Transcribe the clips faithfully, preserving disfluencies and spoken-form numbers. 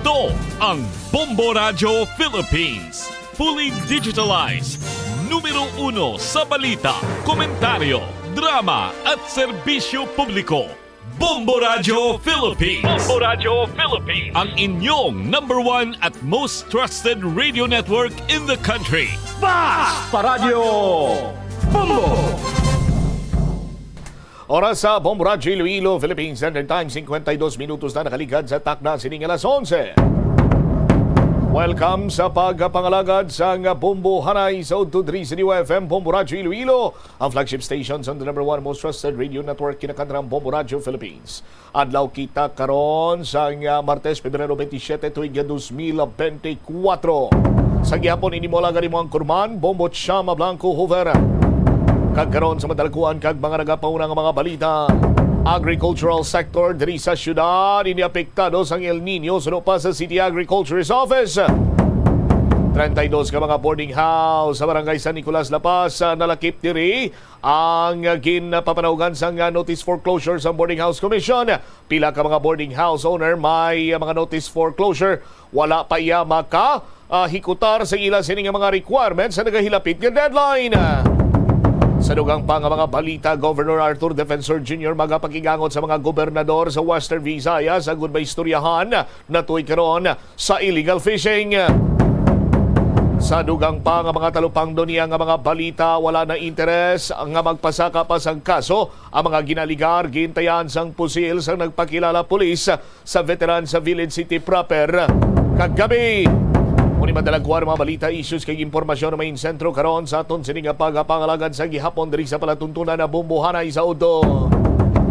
Ito ang Bombo Radyo Philippines. Fully digitalized. Numero uno sa balita, komentaryo, drama at serbisyo publiko. Bombo Radyo Philippines. Bombo Radyo Philippines. Ang inyong number one at most trusted radio network in the country. Bas Paradyo Bombo! Oras sa Bombo Radyo Iloilo, Philippine Standard Time, cincuenta y dos minutos na nakaligad sa takna sining alas onse. Welcome sa pagpangalagad sang Bombo Hanay sa Udto diri sa D Y F M, Bombo Radyo Iloilo, ang flagship station sa the number one most trusted radio network, kinakanrang Bombo Radyo Philippines. Adlaw kita karon sang, ah, Martes, Pebrero twenty-seven, tuig nga dos mil benti kwatro. Sa gihapon, ini mo lang ang imong anchorman, Bombo Chama Blanco Hoover. Kag karon sa madalakuan kag mga nagapauna nga mga balita, agricultural sector diri sa syudad ini apektado sang El Nino suno pa sa City Agriculture's Office. Treinta y dos ka mga boarding house sa Barangay San Nicolas, La Paz, ah, nalakip diri ang ginpapanawgan sang, ah, notice for closure sang Boarding House Commission. Pila ka mga boarding house owner may, ah, mga notice for closure, wala pa iya maka, ah, hikutar sa ila sini nga mga requirements sa nagahilapit nga deadline. Sa dugang pa nga mga balita, Governor Arthur Defensor Junior magapakigangot sa mga gobernador sa Western Visayas agud maistoryahan natuy karon sa illegal fishing. Sa dugang pa nga mga talupangdo niya nga mga balita, wala na interes nga magpasaka pa sang kaso ang mga ginaligar, gintayan sang pusil sang nagpakilala pulis sa Veterans Village City proper kagabi. Muni madalagkuan mga balita, issues kag impormasyon na may insentro karon sa aton sini nga pagpangalagad sa gihapon diri sa palatuntunan na Bombo Hanay sa Udto.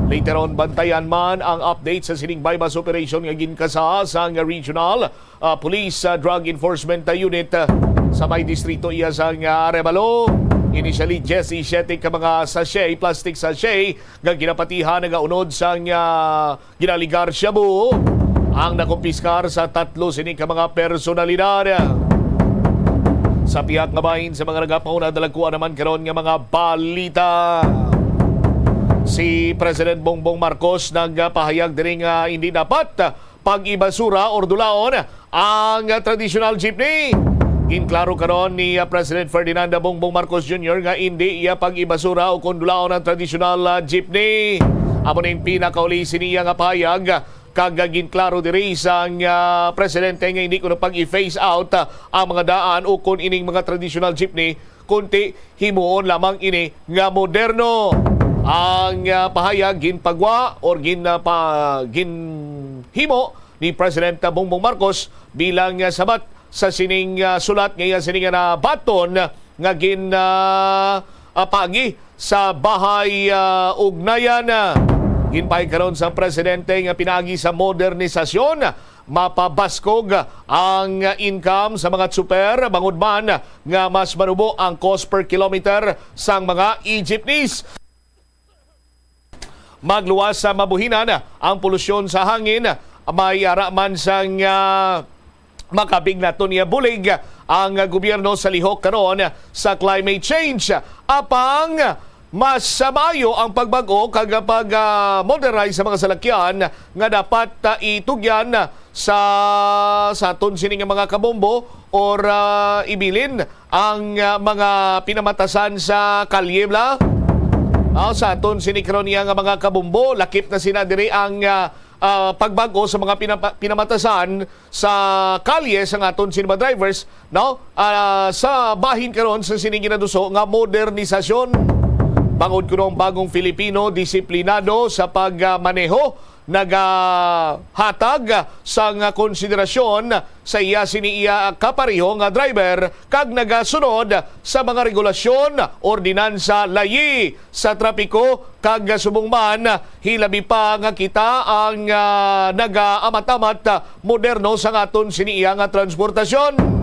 Later on, bantayan man ang update sa sining buy-bust operation nga ginkasa sang Regional, ah, Police, ah, Drug Enforcement, ah, Unit, ah, sa may distrito iya sang, ah, Arevalo. Initially, diyesisiyete ka mga sachet, plastic sachet, nga ginapatihan nagaunod sang, ah, ginaligar shabu ang nakumpiskar sa tatlo sini ka mga personalidad. Sa pihak nga bahin sa mga nagapauna, dalagkuan naman karon nga mga balita. Si President Bongbong Marcos nagpahayag diri nga hindi dapat pag-ibasura or dulaon ang traditional jeepney. Ginklaro karon ni, ah, President Ferdinand Bongbong Marcos Junior nga indi iya pag-ibasura o kon dulaon ang traditional, ah, jeepney. Amo ning pinakauli sini iya nga pahayag, kag ginklaro diri sang, ah, presidente nga hindi kuno pag-i-phase out, ah, ang mga daan o kon ining mga traditional jeepney, kundi himuon lamang ini nga moderno. Ang, ah, pahayag ginpagwa or gin, ah, pa, ginhimo ni President Bongbong Marcos bilang, ah, sabat sa sining, ah, sulat nga iya sini nga nabaton nga gin, ah, ah, paagi sa Bahay, ah, Ugnayan. Ginpahayag karon sa presidente nga pinaagi sa modernisasyon, mapabaskog ang income sa mga tsuper, bangod man nga mas manubo ang cost per kilometer sang mga e-jeepneys. Magluwas sa mabuhinan ang polusyon sa hangin, may ara man sang, ah, makabig naton nga bulig ang gobyerno sa lihok karon sa climate change. Apang mas maayo ang pagbag-o kag pag, ah, modernize sa mga salakyan nga dapat, ah, itugyan sa, sa aton sini nga mga kabombo or, ah, ibilin ang, ah, mga pinamatasan sa kalye bala. Ah, sa aton sini karon niya nga mga kabombo, lakip na sina diri ang, ah, ah, pagbag-o sa mga pinapa-, pinamatasan sa kalye sa aton sini mga drivers, no? Ah, sa bahin karon sa sini ginaduso nga modernisasyon. Bangod kuno ang bagong Filipino, disiplinado sa pagmaneho, nagahatag sang konsiderasyon sa iya sini iya kapareho nga driver kag nagasunod sa mga regulasyon, ordinansa, layi sa trapiko, kag subong man, hilabi pa nga kita ang, ah, nagaamat-amat, ah, moderno sa aton sini iya nga transportasyon.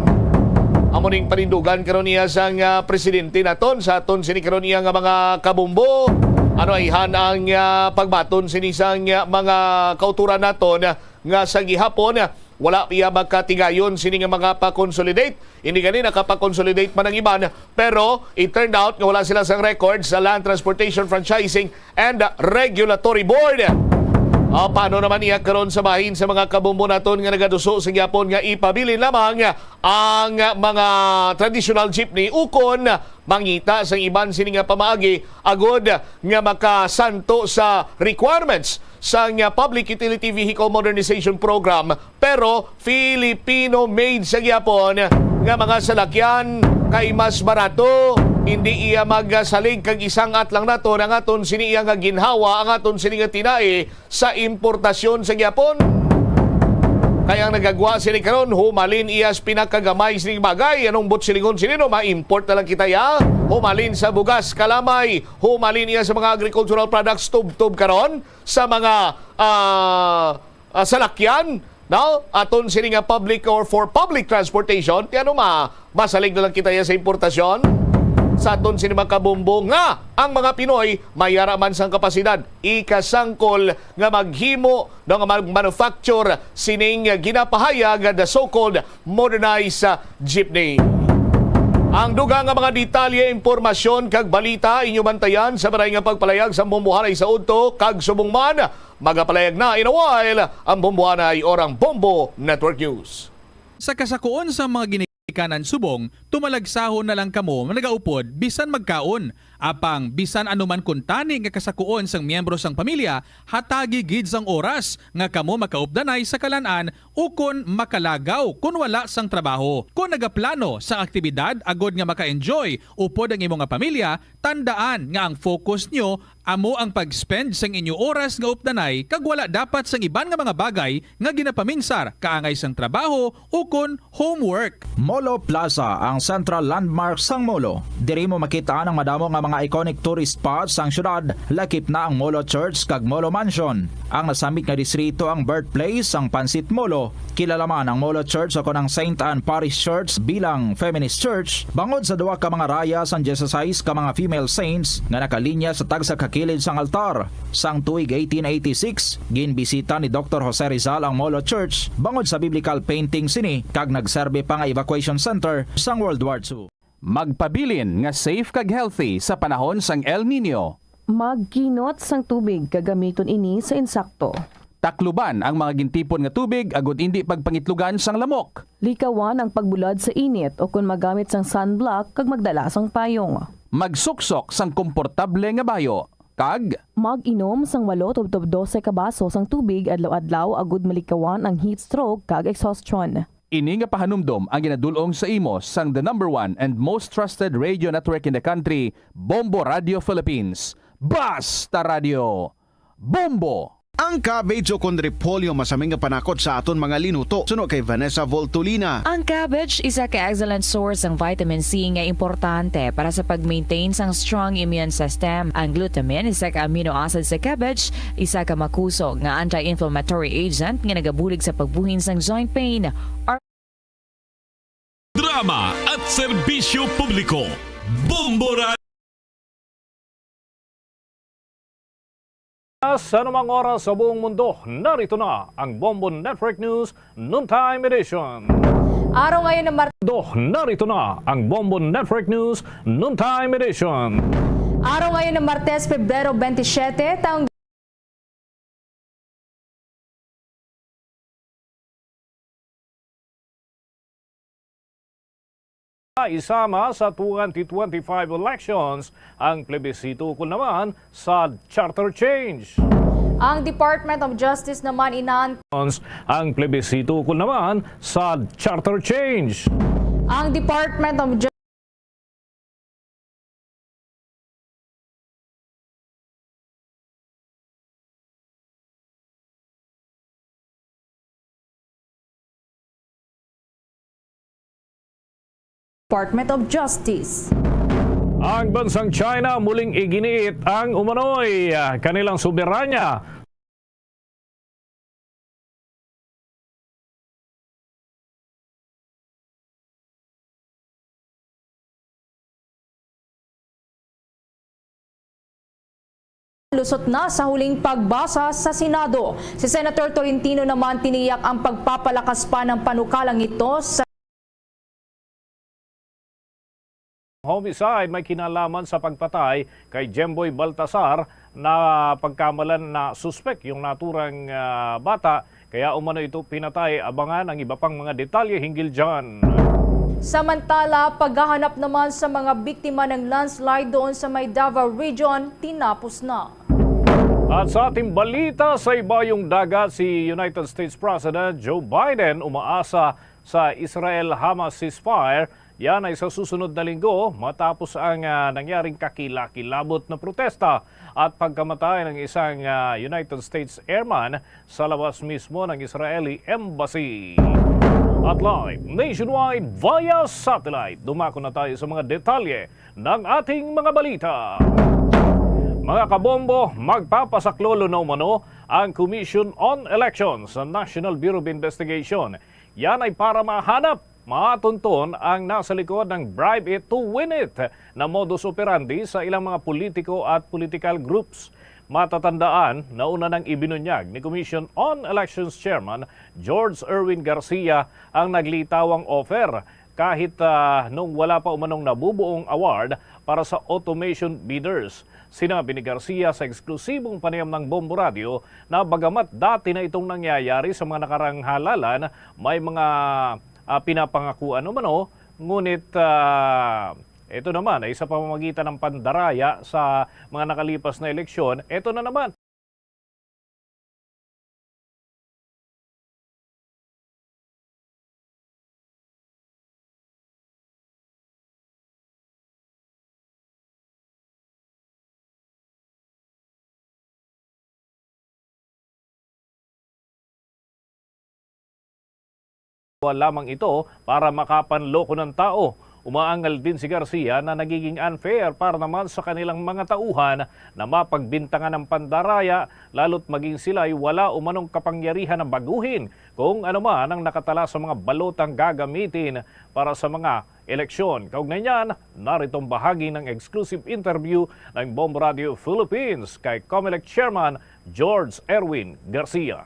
Amo ning panindugan karon niya sang, ah, presidente naton sa aton sini karon niya nga mga kabombo. Ano ayhan ang, ah, pagbaton sini sang, ah, mga kauturan naton nga sa gihapon wala pa iya makatigayon sini nga mga pa-consolidate. Hindi gani nakapa-consolidate man ang iban, pero it turned out nga wala sila sang record sa Land Transportation Franchising and Regulatory Board. Ah, paano naman iya karon sa bahin sa mga kabombo naton nga nagaduso sa gyapon nga ipabilin lamang ang mga traditional jeepney ukon mangita sa iban sini nga pamaagi agod nga makasanto sa requirements sang Public Utility Vehicle Modernization Program, pero Filipino-made sa gyapon nga mga salakyan kay mas barato. Hindi iya magasalig kag isangat lang naton ang aton sini iya nga ginhawa, ang aton sini nga tinai sa importasyon sa gyapon. Kay ang nagagwa sini karon, humalin iya sa pinakagamay sini bagay. Anong buot silingon sini, no? Ma-import na lang kita, ya? Humalin sa bugas, kalamay, humalin iya sa mga agricultural products, tubtob karon sa mga, ah, ah, salakyan, no? Aton sini nga public or for public transportation, ti ano ma-, masalig na lang kita ya sa importasyon? Sa aton sini mga kabombo nga ang mga Pinoy may ara man sang kapasidad, ikasangkol nga maghimo, no, nga mag-manufacture sining ginapahayag nga the so-called modernized, ah, jeepney. Ang dugang nga mga detalye, impormasyon kag balita inyo bantayan sa maray nga pagpalayag sa Bombohanay sa udto kag subong man. Magapalayag na in a while ang Bombohanay or ang Bombo Network News. Sa kasakuon sang mga ginikanan subong, tumalagsahon na lang kamo nga nagaupod bisan magkaon. Apang bisan ano man kuntani nga kasakuon sang miyembro sang pamilya, hatagi gid sang oras nga kamo makaupdanay sa kalan-an ukon makalagaw kon wala sang trabaho. Kon nagaplano sang aktibidad agod nga maka-enjoy upod ang imo nga pamilya, tandaan nga ang focus nyo amo ang pag-spend sang inyo oras nga updanay kag wala dapat sang iban nga mga bagay nga ginapaminsar kaangay sang trabaho ukon homework. Molo Plaza, ang central landmark sang Molo. Diri mo makit-an ang madamo nga mga iconic tourist spots sang syudad, lakip na ang Molo Church kag Molo Mansion. Ang nasambit nga distrito ang birthplace sang Pansit Molo. Kilala man ang Molo Church o kon ang Saint Anne Parish Church bilang feminist church bangod sa duha ka mga raya sang dieciséis ka mga female saints nga nakalinya sa tagsa ka kilid sang altar. Sang tuig eighteen eighty-six, ginbisita ni Doktor Jose Rizal ang Molo Church bangod sa biblical painting sini kag nagserbi pa nga evacuation center sang World War Two. Magpabilin nga safe kag healthy sa panahon sang El Niño. Magkinot sang tubig kag gamiton ini sa insakto. Takluban ang mga gintipon nga tubig agud indi pagpangitlugan sang lamok. Likawan ang pagbulad sa init ukon magamit sang sunblock kag magdala sang payong. Magsuksok sang komportable nga bayo. Kag mag-inom sang walo tubtob dose ka baso sang tubig adlaw-adlaw agud malikawan ang heat stroke kag exhaustion. Ini nga pahanumdom ang ginadul-ong sa imo sang the number one and most trusted radio network in the country, Bombo Radio Philippines. Basta Radio, Bombo! Ang cabbage o kon repolyo masami nga panakot sa aton mga linuto, suno kay Vanessa Voltolina. Ang cabbage isa ka excellent source sang vitamin C nga importante para sa pag-maintain sang strong immune system. Ang glutamine, isa ka amino acid sa cabbage, isa ka makusog nga anti-inflammatory agent nga nagabulig sa pagbuhin sang joint pain. Drama at serbisyo publiko. Bombo Ra- Sa anumang oras sa buong mundo, narito na ang Bombo Network News Noontime Edition. Araw ngayon ng Mar- Do, narito na ang Bombo Network News Noontime Edition. Araw ngayon ng Martes, Pebrero twenty-seven, taong isama sa twenty twenty-five elections ang plebisito ukon naman sa charter change. Ang Department of Justice naman inan- Ang plebisito ukon naman sa charter change. Ang Department of Ju- Department of Justice. Ang bansang China muling iginiit ang umano'y, ah, kanilang soberanya. Lusot na sa huling pagbasa sa Senado. Si Senator Tolentino naman tiniyak ang pagpapalakas pa ng panukalang ito sa Homicide may kinalaman sa pagpatay kay Jemboy Baltasar na pagkamalan na suspek yung naturang, ah, bata, kaya umano ito pinatay. Abangan ang iba pang mga detalye hinggil dyan. Samantala, paghahanap naman sa mga biktima ng landslide doon sa may Davao Region tinapos na. At sa ating balita sa ibayong dagat, si United States President Joe Biden umaasa sa Israel-Hamas ceasefire. Yan ay sa susunod na linggo, matapos ang, ah, nangyaring kakilakilabot na protesta at pagkamatay ng isang, ah, United States airman sa labas mismo ng Israeli embassy. At live nationwide via satellite, dumako na tayo sa mga detalye ng ating mga balita. Mga kabombo, magpapasaklolo na umano ang Commission on Elections sa National Bureau of Investigation. Yan ay para mahanap, matunton ang nasa likod ng Bribe It to Win It na modus operandi sa ilang mga politiko at political groups. Matatandaan, nauna nang ibinunyag ni Commission on Elections Chairman George Erwin Garcia ang naglitawang offer kahit, ah, nung wala pa umanong nabubuong award para sa automation bidders. Sinabi ni Garcia sa eksklusibong panayam ng Bombo Radio na bagamat dati na itong nangyayari sa mga nakarang halalan, may mga, ah, pinapangakuan umano, ngunit, ah, ito naman ay sa pamamagitan ng pandaraya sa mga nakalipas na eleksyon. Ito na naman. Lamang ito para makapanloko ng tao. Umaangal din si Garcia na nagiging unfair para naman sa kanilang mga tauhan na mapagbintangan ng pandaraya, lalo't maging sila'y wala umanong kapangyarihan na baguhin kung ano man ang nakatala sa mga balotang gagamitin para sa mga eleksyon. Kaugnay niyan, narito ang bahagi ng exclusive interview ng Bombo Radio Philippines kay Comelec Chairman George Erwin Garcia.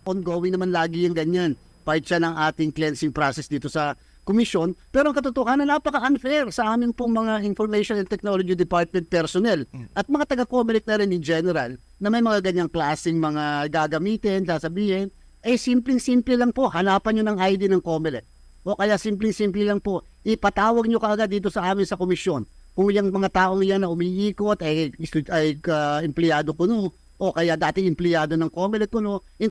Ongoing naman lagi yung ganyan. Part siya ng ating cleansing process dito sa komisyon. Pero ang katotohanan, napaka-unfair sa aming pong mga Information and Technology Department personnel Mm. at mga taga-Comelec na rin in general na may mga ganyang klaseng mga gagamitin, sasabihin, eh, simpleng-simple lang po, hanapan nyo ng I D ng Comelec. O kaya simpleng-simple lang po, ipatawag nyo kaagad dito sa amin sa komisyon. Kung yung mga taong yan na umiikot ay, ay, ah, empleyado kuno, o kaya dating empleyado ng Comelec kuno, in-,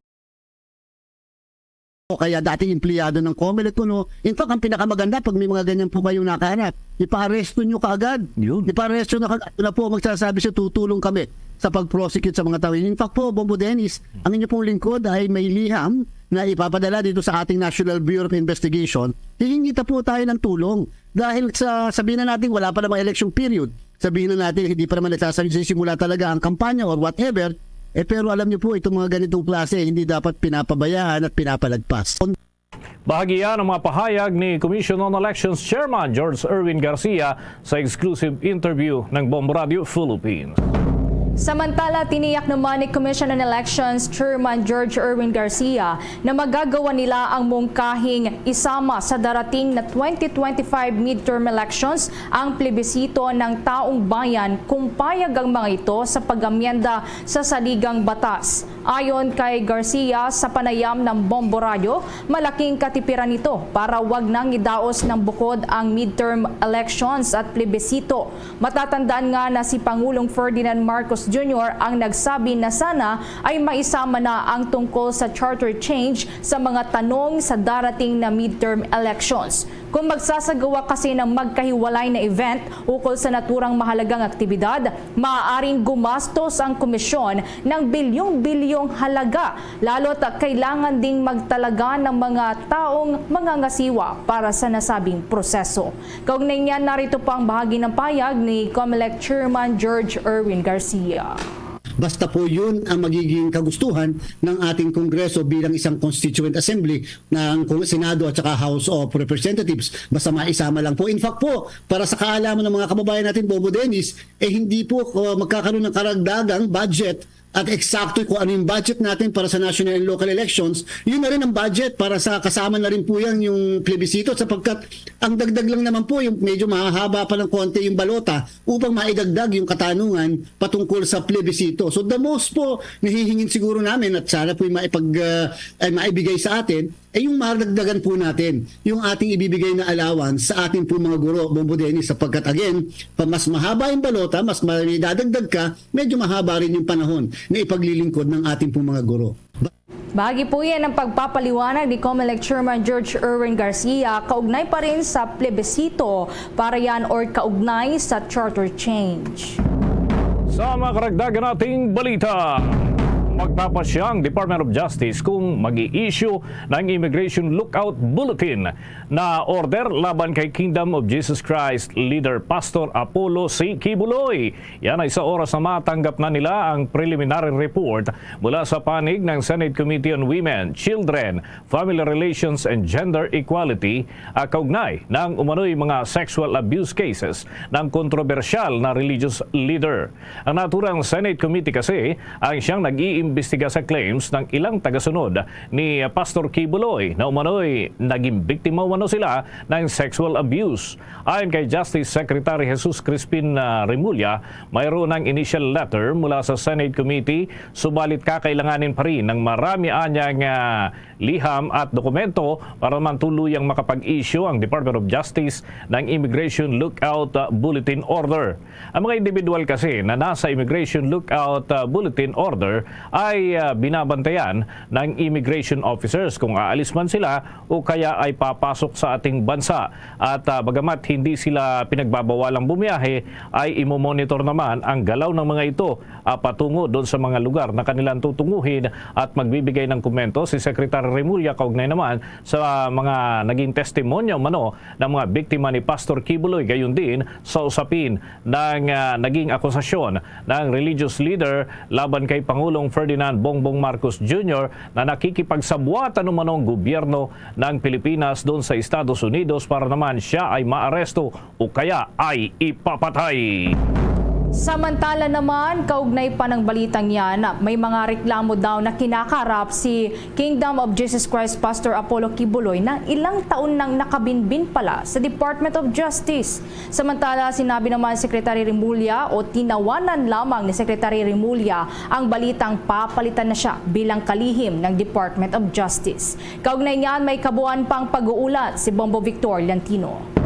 o kaya dating empleyado ng Comelec kuno. In fact, ang pinakamaganda pag may mga ganyan po kayong nakahanap, ipaaresto nyo kaagad. Yun. Ipaaresto na kaagad. Ito na po ang magsasabi siya, tutulong kami sa pag-prosecute sa mga tao. In fact po, Bombo Dennis, ang inyo pong lingkod ay may liham na ipapadala dito sa ating National Bureau of Investigation. Hihingi ta po tayo ng tulong. Dahil sa, sabihin na natin, wala pa namang election period. Sabihin na natin, hindi pa naman nagsasabi, sisimula talaga ang kampanya or whatever. Eh, pero alam niyo po, itong mga ganitong klase, hindi dapat pinapabayaan at pinapalagpas. Bahagi yan ang mga pahayag ni Commission on Elections Chairman George Erwin Garcia sa exclusive interview ng Bombo Radio Philippines. Samantala, tiniyak naman ni Commission on Elections Chairman George Erwin Garcia na magagawa nila ang mungkahing isama sa darating na twenty twenty-five midterm elections ang plebisito ng taong bayan kung payag ang mga ito sa pag-amyenda sa saligang batas. Ayon kay Garcia, sa panayam ng Bombo Radyo, malaking katipiran ito para wag nang idaos ng bukod ang midterm elections at plebisito. Matatandaan nga na si Pangulong Ferdinand Marcos Junior ang nagsabi na sana ay maisama na ang tungkol sa charter change sa mga tanong sa darating na midterm elections. Kung magsasagawa kasi ng magkahiwalay na event ukol sa naturang mahalagang aktibidad, maaaring gumastos ang komisyon ng bilyong-bilyong halaga, lalo't kailangan ding magtalaga ng mga taong mangangasiwa para sa nasabing proseso. Kaugnay niyan, narito pa ang bahagi ng payag ni Comelec Chairman George Erwin Garcia. Basta po yun ang magiging kagustuhan ng ating Kongreso bilang isang constituent assembly ng Kong-, Senado at saka House of Representatives. Basta maisama lang po. In fact po, para sa kaalaman ng mga kababayan natin, Bobo Dennis, eh hindi po, uh, magkakaroon ng karagdagang budget at eksakto kung ano yung budget natin para sa national and local elections, yun na rin ang budget para sa, kasama na rin po yan yung plebisito, sapagkat ang dagdag lang naman po, yung medyo mahahaba pa ng konti yung balota upang maidagdag yung katanungan patungkol sa plebisito. So the most po nahihingin siguro namin, at sana po yung maipag, ah, ay maibigay sa atin, ay yung madagdagan po natin yung ating ibibigay na allowance sa ating po mga guro, Bombo Dennis, sapagkat again, pa mas mahaba yung balota, mas may dadagdag ka, medyo mahaba rin yung panahon na ipaglilingkod ng ating po mga guro. Bahagi po yan ng pagpapaliwanag ni Comelec Chairman George Erwin Garcia kaugnay pa rin sa plebisito para yan or kaugnay sa charter change. Sa mga karagdagan nating balita, magpapasya ang Department of Justice kung mag-i-issue ng Immigration Lookout Bulletin na order laban kay Kingdom of Jesus Christ leader Pastor Apollo C. Quiboloy. Yan ay sa oras na matanggap na nila ang preliminary report mula sa panig ng Senate Committee on Women, Children, Family Relations and Gender Equality, ah, kaugnay ng umano'y mga sexual abuse cases ng kontrobersyal na religious leader. Ang naturang Senate Committee kasi ang siyang nag-iimbestiga sa claims ng ilang tagasunod ni Pastor Quiboloy na umano'y naging biktima umano sila ng sexual abuse. Ayon kay Justice Secretary Jesus Crispin, ah, Remulla, mayroon ng initial letter mula sa Senate Committee, subalit kakailanganin pa rin ng marami anyang, ah, liham at dokumento para man tuluyang makapag-issue ang Department of Justice ng Immigration Lookout, ah, Bulletin Order. Ang mga individual kasi na nasa Immigration Lookout, ah, Bulletin Order ay, ah, binabantayan ng immigration officers kung aalis man sila o kaya ay papasok sa ating bansa. At, ah, bagamat hindi sila pinagbabawalang bumiyahe, ay imomonitor naman ang galaw ng mga ito, ah, patungo doon sa mga lugar na kanilang tutunguhin at magbibigay ng komento si Secretary Remulla kaugnay naman sa mga naging testimonyo mano ng mga biktima ni Pastor Quiboloy, gayon din sa usapin ng, ah, naging akusasyon ng religious leader laban kay Pangulong Ferdinand Bongbong Marcos Junior na nakikipagsabuatan umano ang gobyerno ng Pilipinas doon sa Estados Unidos para naman siya ay maaresto o kaya ay ipapatay. Samantala naman, kaugnay pa ng balitang yan, may mga reklamo daw na kinakaharap si Kingdom of Jesus Christ Pastor Apollo Quiboloy na ilang taon nang nakabinbin pala sa Department of Justice. Samantala, sinabi naman Secretary Remulla o tinawanan lamang ni Secretary Remulla ang balitang papalitan na siya bilang kalihim ng Department of Justice. Kaugnay niyan, may kabuuan pang pag-uulat si Bombo Victor Lantino.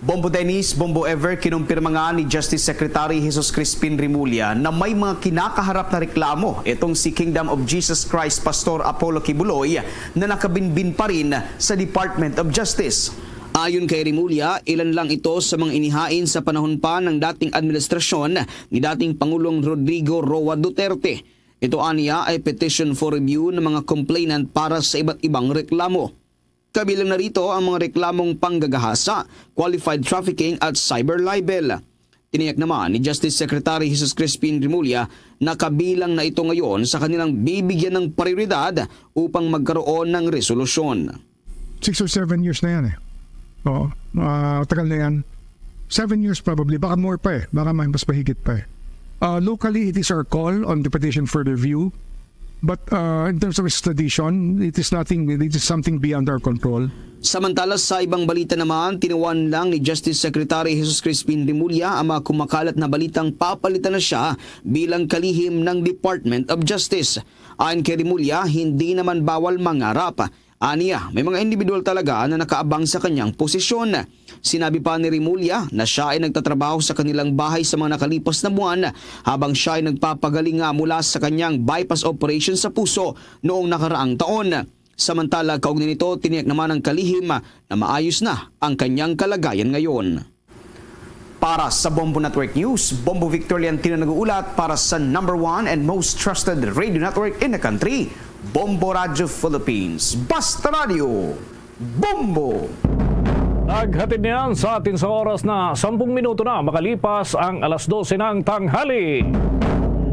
Bombo Dennis, Bombo Ever, kinumpirma nga ni Justice Secretary Jesus Crispin Remulla na may mga kinakaharap na reklamo itong si Kingdom of Jesus Christ Pastor Apollo Quiboloy na nakabinbin pa rin sa Department of Justice. Ayon kay Remulla, ilan lang ito sa mga inihain sa panahon pa ng dating administrasyon ni dating Pangulong Rodrigo Roa Duterte. Ito aniya ay petition for review ng mga complainant para sa iba't ibang reklamo. Kabilang na rito ang mga reklamong panggagahasa, qualified trafficking at cyber libel. Tiniyak naman ni Justice Secretary Jesus Crispin Remulla na kabilang na ito ngayon sa kanilang bibigyan ng prioridad upang magkaroon ng resolusyon. Six or seven years na yan eh. Oo. Ah, tagal na yan. Seven years probably. Baka more pa eh. Baka may mas mahigit pa eh. Uh, locally, it is our call on the petition for review. But uh, in terms of extradition, it is nothing, it is something beyond our control. Samantala, sa ibang balita naman, tinawanan lang ni Justice Secretary Jesus Crispin Remulla ang mga kumakalat na balitang papalitan na siya bilang kalihim ng Department of Justice. Ayon kay Remulla, hindi naman bawal mangarap. Aniya, may mga individual talaga na nakaabang sa kanyang posisyon. Sinabi pa ni Remulla na siya ay nagtatrabaho sa kanilang bahay sa mga nakalipas na buwan habang siya ay nagpapagaling nga mula sa kanyang bypass operation sa puso noong nakaraang taon. Samantala, kaugnay nito, tiniyak naman ng kalihim na maayos na ang kanyang kalagayan ngayon. Para sa Bombo Network News, Bombo Victor Leontino nag-uulat para sa number one and most trusted radio network in the country, Bombo Radio Philippines. Basta Radio, Bombo! Naghatid niyan sa atin sa oras na sampung minuto na makalipas ang alas dose ng tanghali.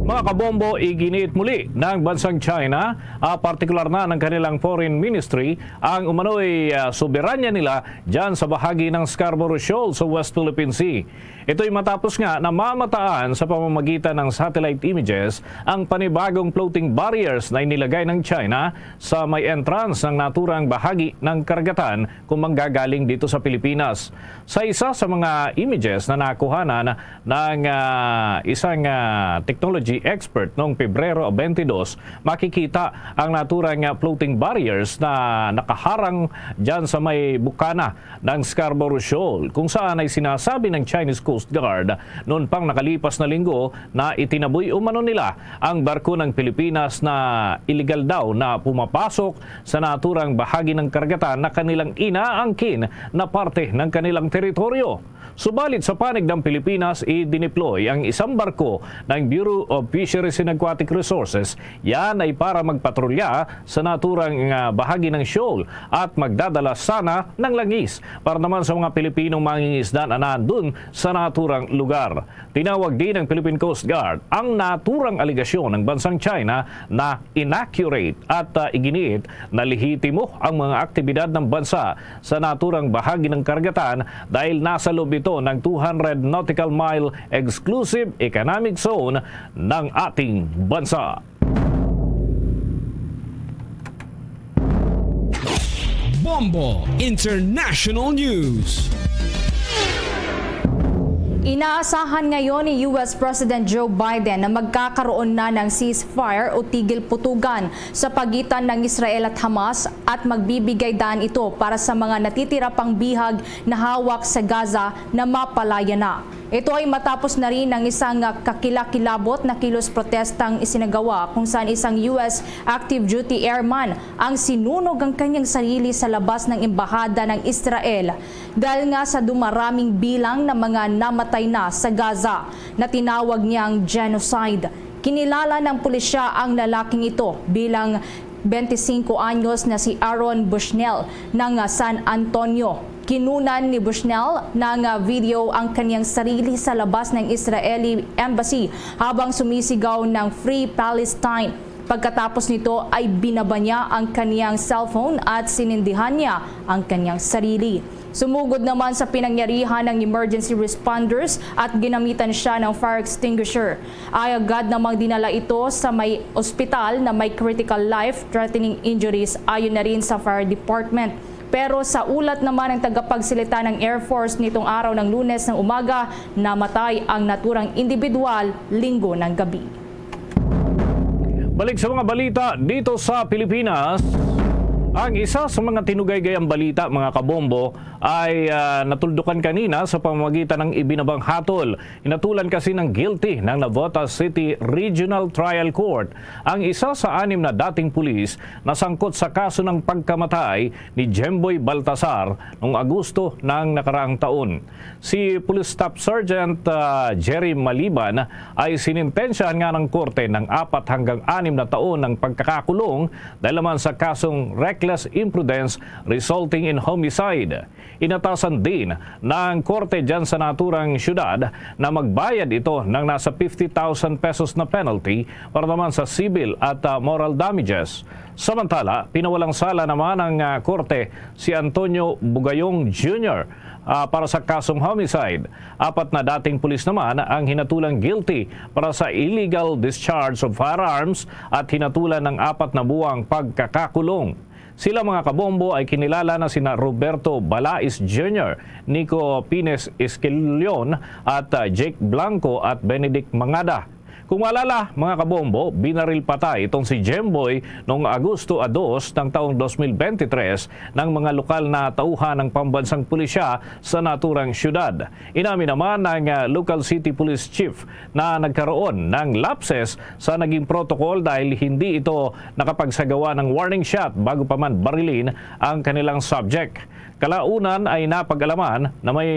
Mga kabombo, iginiit muli ng bansang China, ah, partikular na ng kanilang foreign ministry, ang umano'y, ah, soberanya nila dyan sa bahagi ng Scarborough Shoal sa West Philippine Sea. Ito'y matapos nga namamataan sa pamamagitan ng satellite images ang panibagong floating barriers na inilagay ng China sa may entrance ng naturang bahagi ng karagatan kung manggagaling dito sa Pilipinas. Sa isa sa mga images na nakuhanan ng, ah, isang, ah, technology expert noong Pebrero twenty-two, makikita ang naturang, ah, floating barriers na nakaharang dyan sa may bukana ng Scarborough Shoal, kung saan ay sinasabi ng Chinese Coast Guard noon pang nakalipas na linggo na itinaboy umano nila ang barko ng Pilipinas na iligal daw na pumapasok sa naturang bahagi ng karagatan na kanilang inaangkin na parte ng kanilang teritoryo. Subalit sa panig ng Pilipinas, idineploy ang isang barko ng Bureau of Fisheries and Aquatic Resources. Yan ay para magpatrolya sa naturang, ah, bahagi ng shoal at magdadala sana ng langis para naman sa mga Pilipinong mangingisda na nandun sa naturang lugar. Tinawag din ng Philippine Coast Guard ang naturang alegasyon ng bansang China na inaccurate at, ah, iginiit na lehitimo ang mga aktibidad ng bansa sa naturang bahagi ng karagatan dahil nasa loob ito ng two hundred nautical mile exclusive economic zone ng ating bansa. Bombo International News. Inaasahan ngayon ni U S President Joe Biden na magkakaroon na ng ceasefire o tigil putugan sa pagitan ng Israel at Hamas at magbibigay daan ito para sa mga natitira pang bihag na hawak sa Gaza na mapalaya na. Ito ay matapos na rin ang isang kakilakilabot na kilos protestang isinagawa kung saan isang U S active duty airman ang sinunog ang kanyang sarili sa labas ng embahada ng Israel dahil nga sa dumaraming bilang ng mga namatay na sa Gaza na tinawag niyang genocide. Kinilala ng pulisya ang lalaking ito bilang twenty-cinco anyos na si Aaron Bushnell ng San Antonio. Kinunan ni Bushnell ng video ang kanyang sarili sa labas ng Israeli embassy habang sumisigaw ng "Free Palestine." Pagkatapos nito ay binaba niya ang kanyang cellphone at sinindihan niya ang kanyang sarili. Sumugod naman sa pinangyarihan ng emergency responders at ginamitan siya ng fire extinguisher. Ay agad namang dinala ito sa may ospital na may critical life-threatening injuries ayon na rin sa fire department. Pero sa ulat naman ng tagapagsalita ng Air Force nitong araw ng Lunes ng umaga, namatay ang naturang individual Linggo ng gabi. Balik sa mga balita dito sa Pilipinas, ang isa sa mga tinugaygayang balita, mga kabombo, ay, ah, natuldukan kanina sa pamamagitan ng ibinabang hatol. Hinatulan kasi ng guilty ng Navotas City Regional Trial Court ang isa sa anim na dating pulis na sangkot sa kaso ng pagkamatay ni Jemboy Baltasar noong Agosto ng nakaraang taon. Si Police Staff Sergeant, ah, Jerry Maliban ay sinintensyahan nga ng korte ng apat hanggang anim na taon ng pagkakakulong dahil naman sa kasong reckless imprudence resulting in homicide. Inatasan din ng korte dyan sa naturang syudad na magbayad ito ng nasa fifty thousand pesos na penalty para naman sa civil at, ah, moral damages. Samantala, pinawalang sala naman ng, ah, korte si Antonio Bugayong Junior, ah, para sa kasong homicide. Apat na dating pulis naman ang hinatulang guilty para sa illegal discharge of firearms at hinatulan ng apat na buwang pagkakakulong. Sila, mga kabombo, ay kinilala na sina Roberto Balais Junior, Nico Pines Esquilion, at, ah, Jake Blanco at Benedict Mangada. Kung maalala, mga kabombo, binaril patay itong si Jemboy noong Agosto a dos ng taong dos mil bente tres ng mga lokal na tauhan ng pambansang pulisya sa naturang syudad. Inamin naman ng, ah, local city police chief na nagkaroon ng lapses sa naging protocol dahil hindi ito nakapagsagawa ng warning shot bago pa man barilin ang kanilang subject. Kalaunan ay napag-alaman na may,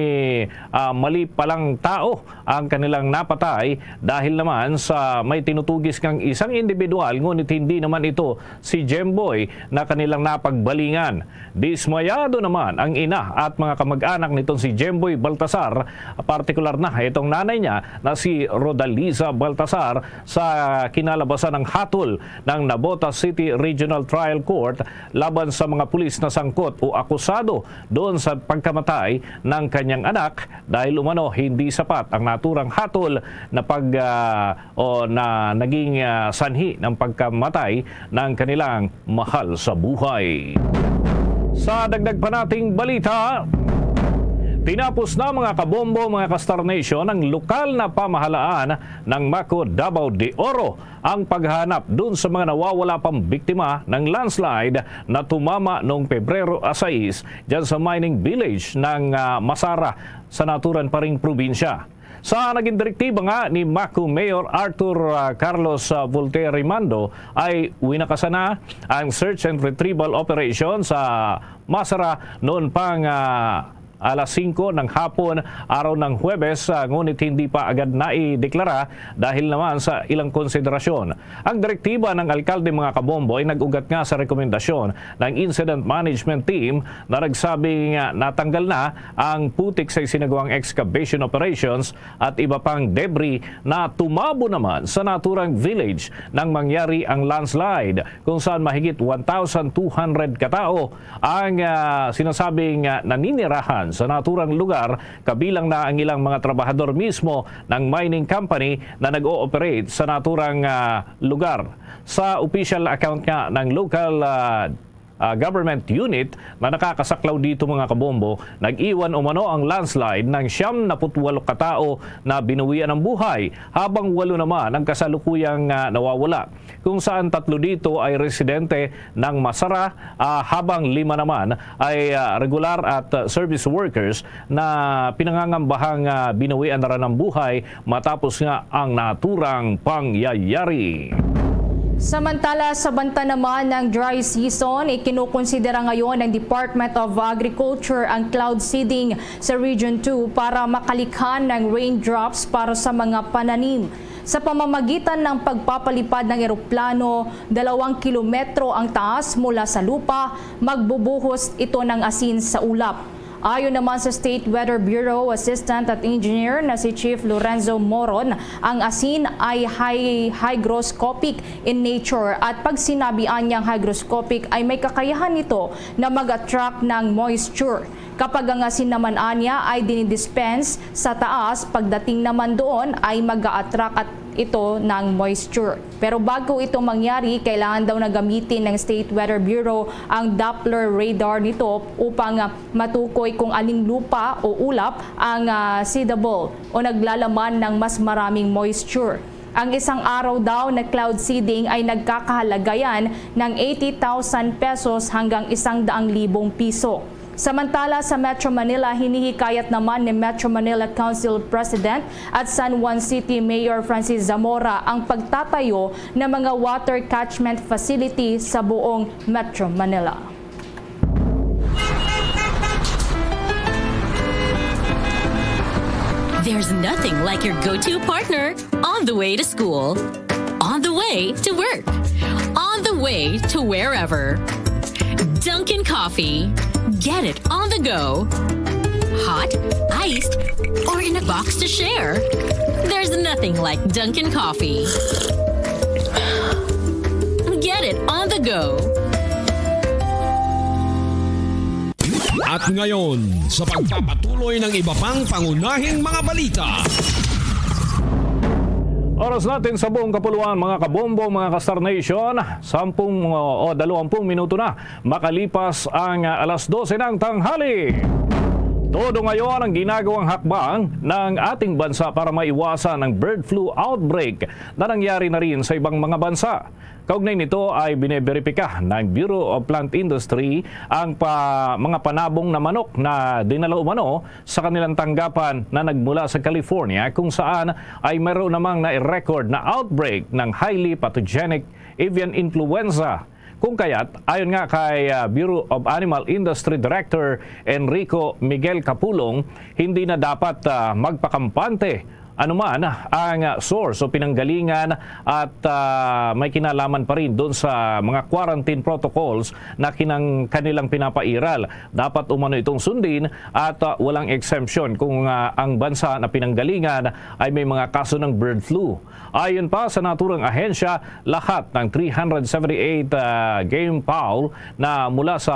ah, mali palang tao ang kanilang napatay dahil naman sa may tinutugis kang isang individual, ngunit hindi naman ito si Jemboy na kanilang napagbalingan. Dismayado naman ang ina at mga kamag-anak nitong si Jemboy Baltasar, partikular na itong nanay niya na si Rodaliza Baltasar, sa kinalabasan ng hatol ng Navotas City Regional Trial Court laban sa mga pulis na sangkot o akusado doon sa pagkamatay ng kanyang anak, dahil umano hindi sapat ang naturang hatol na pag, ah, o na naging, ah, sanhi ng pagkamatay ng kanilang mahal sa buhay. Sa dagdag pa nating balita, tinapos na, mga kabombo, mga ka-Star Nation, ang lokal na pamahalaan ng Mako Davao de Oro ang paghahanap dun sa mga nawawala pang biktima ng landslide na tumama noong Pebrero sais dyan sa mining village ng, ah, Masara sa naturan pa ring probinsya. Sa naging direktiba nga ni Mako Mayor Arthur, ah, Carlos, ah, Voltaire Rimando, ay winakasana ang search and retrieval operation sa Masara noon pang, ah, alas singko ng hapon, araw ng Huwebes, ah, ngunit hindi pa agad naideklara dahil naman sa ilang konsiderasyon. Ang direktiba ng alkalde, mga kabombo, ay nag-ugat nga sa rekomendasyon ng Incident Management Team na nagsabing, ah, natanggal na ang putik sa isinagawang excavation operations at iba pang debris na tumabo naman sa naturang village nang mangyari ang landslide, kung saan mahigit one thousand two hundred katao ang, ah, sinasabing, ah, naninirahan sa naturang lugar, kabilang na ang ilang mga trabahador mismo ng mining company na nag-ooperate sa naturang, ah, lugar. Sa official account nga ng local, ah, ah, government unit na nakakasaklaw dito, mga kabombo, nag-iwan umano ang landslide ng siyam na put walo katao na binuwian ang buhay, habang walo naman ang kasalukuyang, ah, nawawala, kung saan tatlo dito ay residente ng Masara, ah, habang lima naman ay, ah, regular at, ah, service workers na pinangangambahang, ah, binawian na rin ang buhay matapos nga ang naturang pangyayari. Samantala, sa banta naman ng dry season, ikinukonsidera ngayon ng Department of Agriculture ang cloud seeding sa Region two para makalikha ng raindrops para sa mga pananim. Sa pamamagitan ng pagpapalipad ng eroplano, dalawang kilometro ang taas mula sa lupa, magbubuhos ito ng asin sa ulap. Ayon naman sa State Weather Bureau Assistant at Engineer na si Chief Lorenzo Moron, ang asin ay hy-, hygroscopic in nature, at pag sinabi anyang hygroscopic ay may kakayahan nito na mag-attract ng moisture. Kapag ang asin naman anya ay dinidispense sa taas, pagdating naman doon ay mag-a-attract at ito ng moisture. Pero bago ito mangyari, kailangan daw na gamitin ng State Weather Bureau ang Doppler radar nito upang, ah, matukoy kung aling lupa o ulap ang, ah, seedable o naglalaman ng mas maraming moisture. Ang isang araw daw na cloud seeding ay nagkakahalaga yan ng eighty thousand pesos hanggang isang daang libong piso. Samantala, sa Metro Manila, hinihikayat naman ni Metro Manila Council President at San Juan City Mayor Francis Zamora ang pagtatayo ng mga water catchment facility sa buong Metro Manila. There's nothing like your go-to partner on the way to school, on the way to work, on the way to wherever. Dunkin' Coffee. Get it on the go. Hot, iced, or in a box to share. There's nothing like Dunkin' Coffee. Get it on the go. At ngayon, sa pagpapatuloy ng iba pang pangunahing mga balita. Oras natin sa buong kapuluan, mga kabombo, mga ka-Star Nation, sampung o dalawampung minuto na makalipas ang, ah, alas dose ng tanghali. Todo ngayon ang ginagawang hakbang ng ating bansa para maiwasan ang bird flu outbreak na nangyari na rin sa ibang mga bansa. Kaugnay nito ay bineberipika ng Bureau of Plant Industry ang pa, mga panabong na manok na dinala umano sa kanilang tanggapan na nagmula sa California, kung saan ay mayroon namang nai-record na outbreak ng highly pathogenic avian influenza. Kung kaya't, ayon nga kay, ah, Bureau of Animal Industry Director Enrico Miguel Capulong, hindi na dapat, ah, magpakampante anuman ang source o pinanggalingan at, ah, may kinalaman pa rin doon sa mga quarantine protocols na kinang-, kanilang pinapairal. Dapat umano itong sundin at, ah, walang exemption kung, ah, ang bansa na pinanggalingan ay may mga kaso ng bird flu. Ayon pa sa naturang ahensya, lahat ng three hundred seventy-eight, ah, game fowl na mula sa,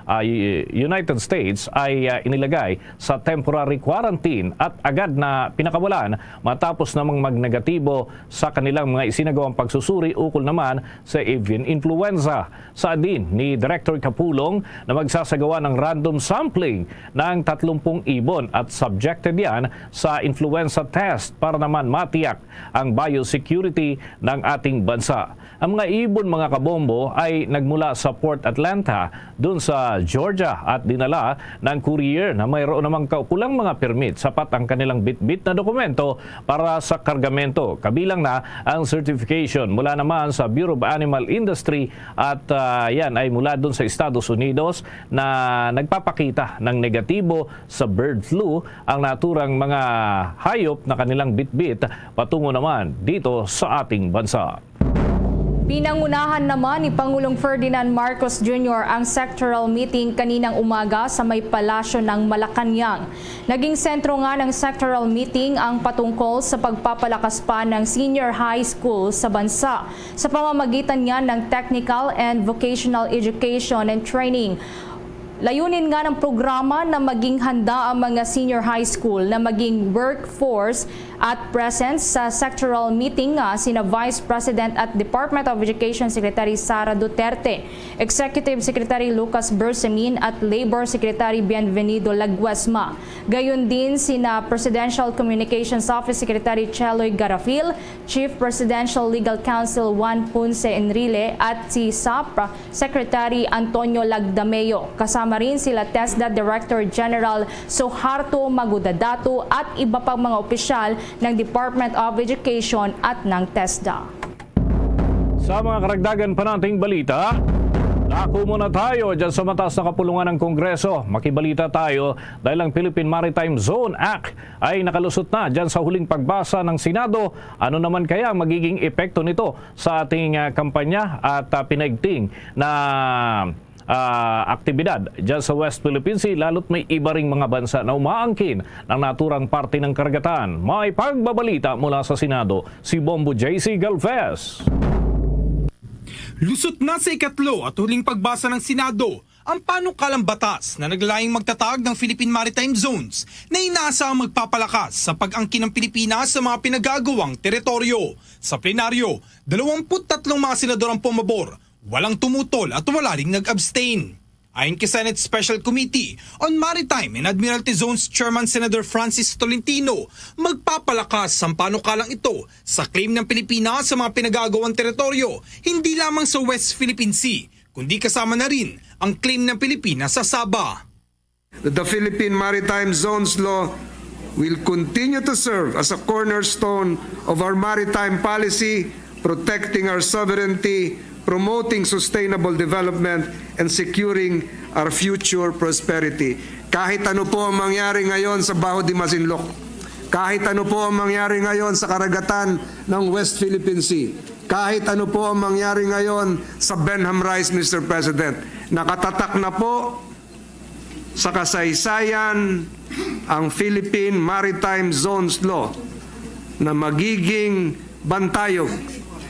ah, U-, United States ay, ah, inilagay sa temporary quarantine at agad na pinakawalan matapos namang magnegatibo sa kanilang mga isinagawang pagsusuri ukol naman sa avian influenza. Saad din ni Director Capulong na magsasagawa ng random sampling ng tatlumpung ibon at subjected yan sa influenza test para naman matiyak ang biosecurity ng ating bansa. Ang mga ibon, mga kabombo, ay nagmula sa Port Atlanta, dun sa Georgia, at dinala ng courier na mayroon namang kaukulang mga permit. Sapat ang kanilang bitbit na dokumento para sa kargamento, kabilang na ang certification mula naman sa Bureau of Animal Industry at, ah, yan ay mula dun sa Estados Unidos na nagpapakita ng negatibo sa bird flu ang naturang mga hayop na kanilang bitbit patungo naman dito sa ating bansa. Pinangunahan naman ni Pangulong Ferdinand Marcos Junior ang sectoral meeting kaninang umaga sa may Palasyo ng Malacañang. Naging sentro nga ng sectoral meeting ang patungkol sa pagpapalakas pa ng senior high school sa bansa sa pamamagitan niya ng technical and vocational education and training. Layunin nga ng programa na maging handa ang mga senior high school na maging workforce at present sa sectoral meeting nga sina Vice President at Department of Education Secretary Sara Duterte, Executive Secretary Lucas Bersamin at Labor Secretary Bienvenido Laguesma. Gayon din sina Presidential Communications Office Secretary Cheloy Garafil, Chief Presidential Legal Counsel Juan Ponce Enrile at si SAP Secretary Antonio Lagdameo. Kasama rin sila TESDA Director General Suharto Magudadato at iba pang mga opisyal ng Department of Education at ng TESDA. Sa mga karagdagan pa nating balita, dako muna tayo dyan sa mataas na kapulungan ng Kongreso. Makibalita tayo dahil ang Philippine Maritime Zone Act ay nakalusot na dyan sa huling pagbasa ng Senado. Ano naman kaya ang magiging epekto nito sa ating, ah, kampanya at, ah, pinaigting na, ah, aktibidad dyan sa West Philippine Sea, lalo't may iba ring mga bansa na umaangkin ng naturang parte ng karagatan? May pagbabalita mula sa Senado, si Bombo J C Galvez. Lusot na sa ikatlo at huling pagbasa ng Senado ang panukalang batas na naglalayong magtatag ng Philippine Maritime Zones na inaasahang magpapalakas sa pag-angkin ng Pilipinas sa mga pinagagawang teritoryo. Sa plenaryo, dalawampu't tatlong mga senador ang pumabor, walang tumutol at wala ring nag-abstain. Ayon kay Senate Special Committee on Maritime and Admiralty Zones Chairman Senator Francis Tolentino, magpapalakas ang panukalang ito sa claim ng Pilipinas sa mga pinagagawang teritoryo, hindi lamang sa West Philippine Sea, kundi kasama na rin ang claim ng Pilipinas sa Sabah. That the Philippine Maritime Zones Law will continue to serve as a cornerstone of our maritime policy, protecting our sovereignty, promoting sustainable development, and securing our future prosperity. Kahit ano po ang mangyari ngayon sa Baho de Masinloc, kahit ano po ang mangyari ngayon sa karagatan ng West Philippine Sea, kahit ano po ang mangyari ngayon sa Benham Rice, Mister President, nakatatak na po sa kasaysayan ang Philippine Maritime Zones Law na magiging bantayog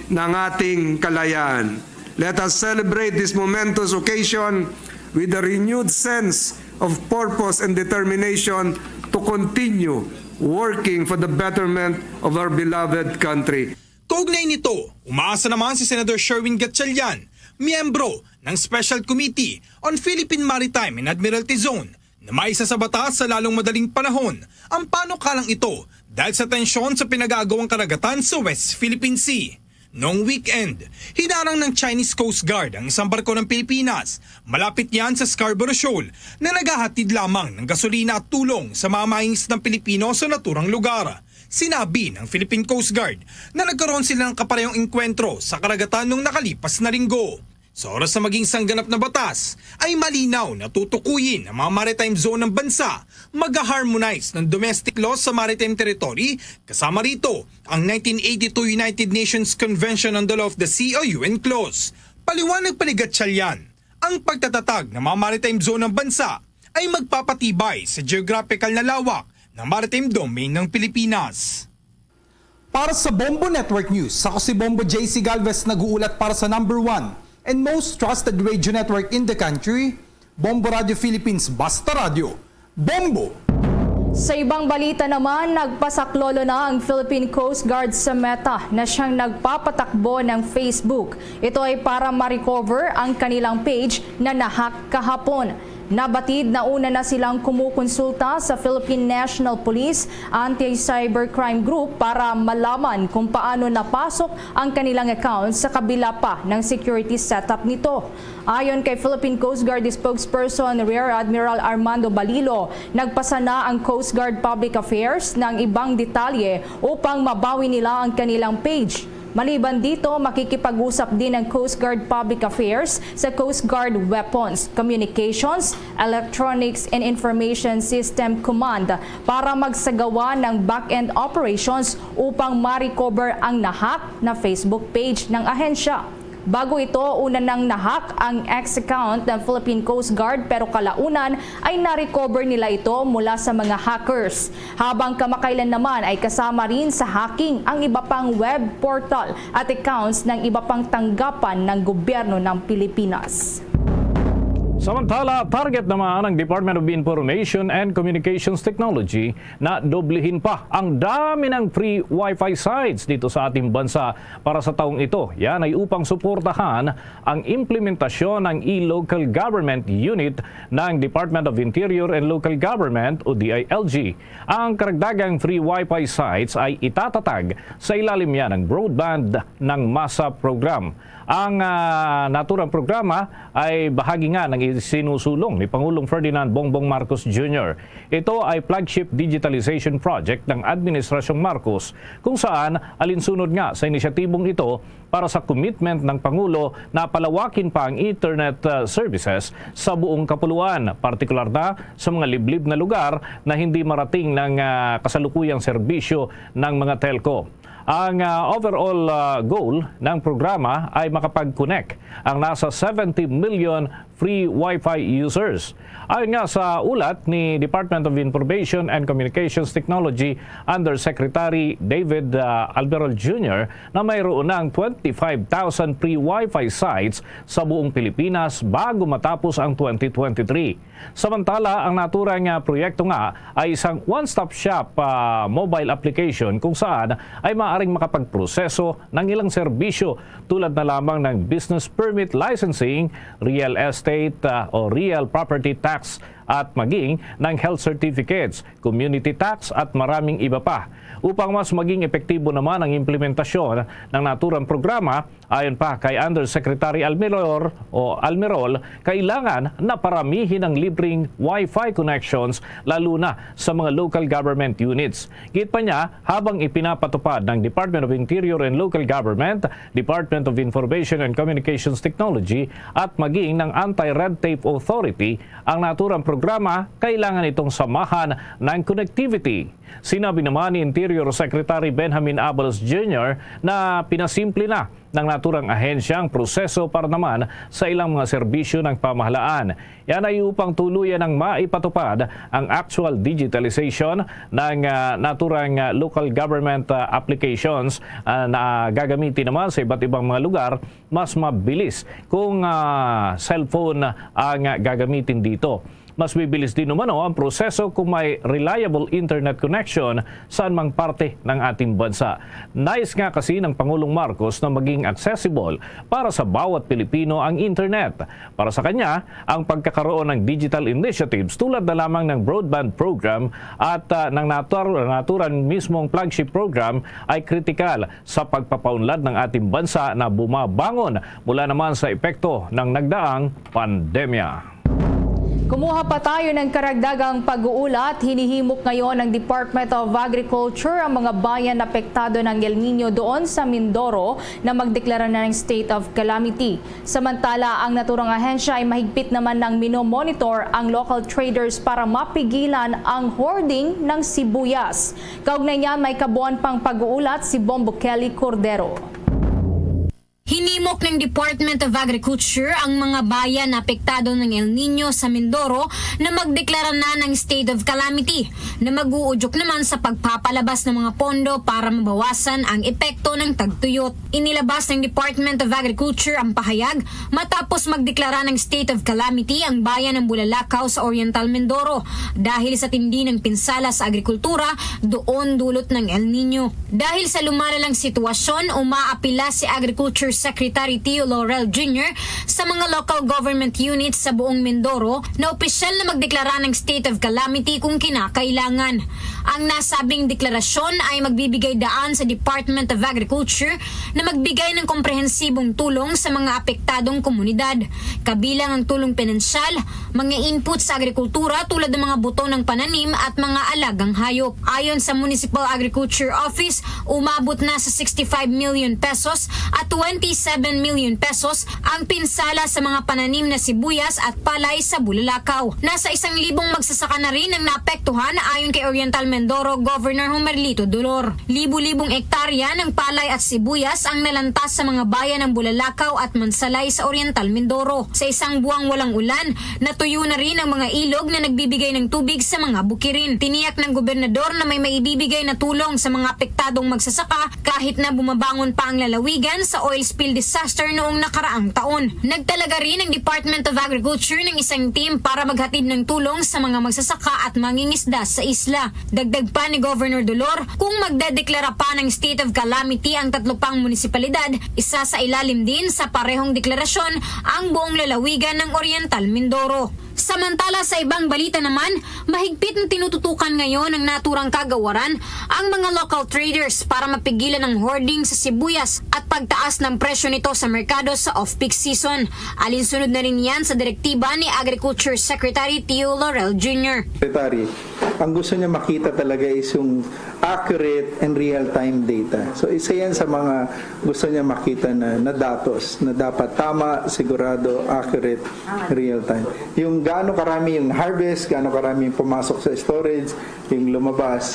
ng ating kalayaan. Let us celebrate this momentous occasion with a renewed sense of purpose and determination to continue working for the betterment of our beloved country. Kaugnay nito, umaasa naman si Senator Sherwin Gatchalian, miyembro ng Special Committee on Philippine Maritime and Admiralty Zone, na maisa sa batas sa lalong madaling panahon ang panukalang ito dahil sa tensyon sa pinag-aagawang karagatan sa West Philippine Sea. Noong weekend, hinarang ng Chinese Coast Guard ang isang barko ng Pilipinas malapit yan sa Scarborough Shoal na naghahatid lamang ng gasolina at tulong sa mga mangingisdang Pilipino sa naturang lugar. Sinabi ng Philippine Coast Guard na nagkaroon sila ng kaparehong engkwentro sa karagatan noong nakalipas na linggo. Sa oras na maging sangganap na batas, ay malinaw na tutukuyin ang mga maritime zone ng bansa, mag-harmonize ng domestic law sa maritime territory, kasama rito ang nineteen eighty-two United Nations Convention on the Law of the Sea o U N clause. Paliwanag pa ni Gatchalian, ang pagtatatag ng mga maritime zone ng bansa ay magpapatibay sa geographical na lawak ng maritime domain ng Pilipinas. Para sa Bombo Network News, ako si Bombo J C Galvez, nag-uulat para sa number one and most trusted radio network in the country, Bombo Radio Philippines, Basta Radio. Bombo! Sa ibang balita naman, nagpasaklolo na ang Philippine Coast Guard sa Meta na siyang nagpapatakbo ng Facebook. Ito ay para ma-recover ang kanilang page na na-hack kahapon. Nabatid na una na silang kumukonsulta sa Philippine National Police Anti-Cybercrime Group para malaman kung paano napasok ang kanilang account sa kabila pa ng security setup nito. Ayon kay Philippine Coast Guard spokesperson Rear Admiral Armando Balilo, nagpasa na ang Coast Guard Public Affairs ng ibang detalye upang mabawi nila ang kanilang page. Maliban dito, makikipag-usap din ang Coast Guard Public Affairs sa Coast Guard Weapons, Communications, Electronics and Information System Command para magsagawa ng back-end operations upang ma-recover ang na-hack na Facebook page ng ahensya. Bago ito, una nang na-hack ang X account ng Philippine Coast Guard, pero kalaunan ay na-recover nila ito mula sa mga hackers. Habang kamakailan naman ay kasama rin sa hacking ang iba pang web portal at accounts ng iba pang tanggapan ng gobyerno ng Pilipinas. Samantala, target naman ang Department of Information and Communications Technology na doblehin pa ang dami ng free wifi sites dito sa ating bansa para sa taong ito. Yan ay upang suportahan ang implementasyon ng e-Local Government Unit ng Department of Interior and Local Government o D I L G. Ang karagdagang free wifi sites ay itatatag sa ilalim niya ng Broadband ng Masa Program. Ang, ah, naturang programa ay bahagi nga ng isinusulong ni Pangulong Ferdinand Bongbong Marcos Junior. Ito ay flagship digitalization project ng Administrasyong Marcos, kung saan alinsunod nga sa inisyatibong ito para sa commitment ng Pangulo na palawakin pa ang internet, ah, services sa buong kapuluan, partikular na sa mga liblib na lugar na hindi marating ng, ah, kasalukuyang serbisyo ng mga telco. Ang, ah, overall, ah, goal ng programa ay makapag-connect ang nasa seventy million free wifi users. Ayon nga sa ulat ni Department of Information and Communications Technology Undersecretary David, ah, Alberol Junior na mayroon ng twenty-five thousand free wifi sites sa buong Pilipinas bago matapos ang twenty twenty-three. Samantala, ang naturang, ah, proyekto nga ay isang one-stop shop, ah, mobile application kung saan ay maaaring makapagproseso ng ilang serbisyo tulad na lamang ng business permit licensing, real estate, ah, o real property tax at maging ng health certificates, community tax at maraming iba pa. Upang mas maging epektibo naman ang implementasyon ng naturang programa, ayon pa kay Undersecretary Almiror o Almirol, kailangan na paramihin ang libreng wifi connections, lalo na sa mga local government units. Gid pa niya, habang ipinapatupad ng Department of Interior and Local Government, Department of Information and Communications Technology at maging ng Anti-Red Tape Authority ang naturang programa, kailangan itong samahan ng connectivity. Sinabi naman ni Interior Secretary Benjamin Abalos Junior na pinasimple na ng naturang ahensya ang proseso para naman sa ilang mga serbisyo ng pamahalaan. Yan ay upang tuluyan ang maipatupad ang actual digitalization ng, ah, naturang, ah, local government, ah, applications, ah, na gagamitin naman sa iba't ibang mga lugar, mas mabilis kung, ah, cellphone ang gagamitin dito. Mas bibilis din umano ang proseso kung may reliable internet connection saan mang parte ng ating bansa. Nais nga kasi ng Pangulong Marcos na maging accessible para sa bawat Pilipino ang internet. Para sa kanya, ang pagkakaroon ng digital initiatives tulad na lamang ng broadband program at, ah, ng natur-, naturan mismong flagship program ay kritikal sa pagpapaunlad ng ating bansa na bumabangon mula naman sa epekto ng nagdaang pandemya. Kumuha pa tayo ng karagdagang pag-uulat. Hinihimok ngayon ng Department of Agriculture ang mga bayan na apektado ng El Nino doon sa Mindoro na magdeklara na ng state of calamity. Samantala, ang naturang ahensya ay mahigpit naman nang minomonitor ang local traders para mapigilan ang hoarding ng sibuyas. Kaugnay niyan, may kabuuan pang pag-uulat si Bombo Kelly Cordero. Hinimok ng Department of Agriculture ang mga bayan na apektado ng El Nino sa Mindoro na magdeklara na ng state of calamity, na mag-uudyok naman sa pagpapalabas ng mga pondo para mabawasan ang epekto ng tagtuyot. Inilabas ng Department of Agriculture ang pahayag matapos magdeklara ng state of calamity ang bayan ng Bulalakaw sa Oriental Mindoro dahil sa tindi ng pinsala sa agrikultura doon dulot ng El Nino. Dahil sa lumalalang sitwasyon, umaapila si Agriculture Secretary Tio Laurel Junior sa mga local government units sa buong Mindoro na opisyal na magdeklara ng state of calamity kung kinakailangan. Ang nasabing deklarasyon ay magbibigay daan sa Department of Agriculture na magbigay ng komprehensibong tulong sa mga apektadong komunidad, kabilang ang tulong pinansyal, mga input sa agrikultura tulad ng mga buto ng pananim at mga alagang hayop. Ayon sa Municipal Agriculture Office, umabot na sa sixty-five million pesos at twenty-seven million pesos ang pinsala sa mga pananim na sibuyas at palay sa Bulalakaw. Nasa isang libong magsasaka na rin ang naapektuhan, ayon kay Oriental Mindoro Governor Jomerlito Dolor. Libu-libong ektarya ng palay at sibuyas ang nalantas sa mga bayan ng Bulalakaw at Mansalay sa Oriental Mindoro. Sa isang buwang walang ulan, natuyo na rin ang mga ilog na nagbibigay ng tubig sa mga bukirin. Tiniyak ng gobernador na may maibibigay na tulong sa mga apektadong magsasaka kahit na bumabangon pa ang lalawigan sa oil spill disaster noong nakaraang taon. Nagtalaga rin ang Department of Agriculture ng isang team para maghatid ng tulong sa mga magsasaka at mangingisda sa isla. Dagdag pa ni Governor Dolor, kung magdedeklara pa ng state of calamity ang tatlo pang munisipalidad, isa sa ilalim din sa parehong deklarasyon ang buong lalawigan ng Oriental Mindoro. Samantala, sa ibang balita naman, mahigpit na tinututukan ngayon ng naturang kagawaran ang mga local traders para mapigilan ang hoarding sa sibuyas at pagtaas ng presyo nito sa merkado sa off-peak season. Alinsunod na rin yan sa direktiba ni Agriculture Secretary Tio Laurel Junior. Secretary, ang gusto niya makita talaga is yung accurate and real-time data. So, isa yan sa mga gusto niya makita na, na datos, na dapat tama, sigurado, accurate, real-time. Yung gaano karami yung harvest, gaano karami yung pumasok sa storage, yung lumabas,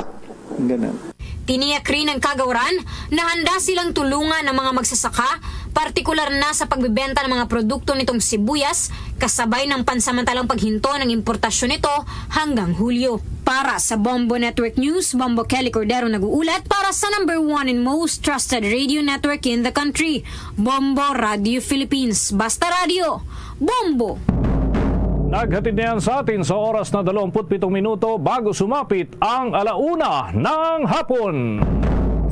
ganun. Tiniyak rin ng kagawaran na handa silang tulungan ang mga magsasaka, partikular na sa pagbebenta ng mga produkto nitong sibuyas, kasabay ng pansamantalang paghinto ng importasyon nito hanggang Hulyo. Para sa Bombo Network News, Bombo Kelly Cordero nag-uulat para sa number one and most trusted radio network in the country, Bombo Radio Philippines. Basta radyo, Bombo! Naghatid na yan sa atin sa oras na dalawampu't pitong minuto bago sumapit ang alauna ng hapon.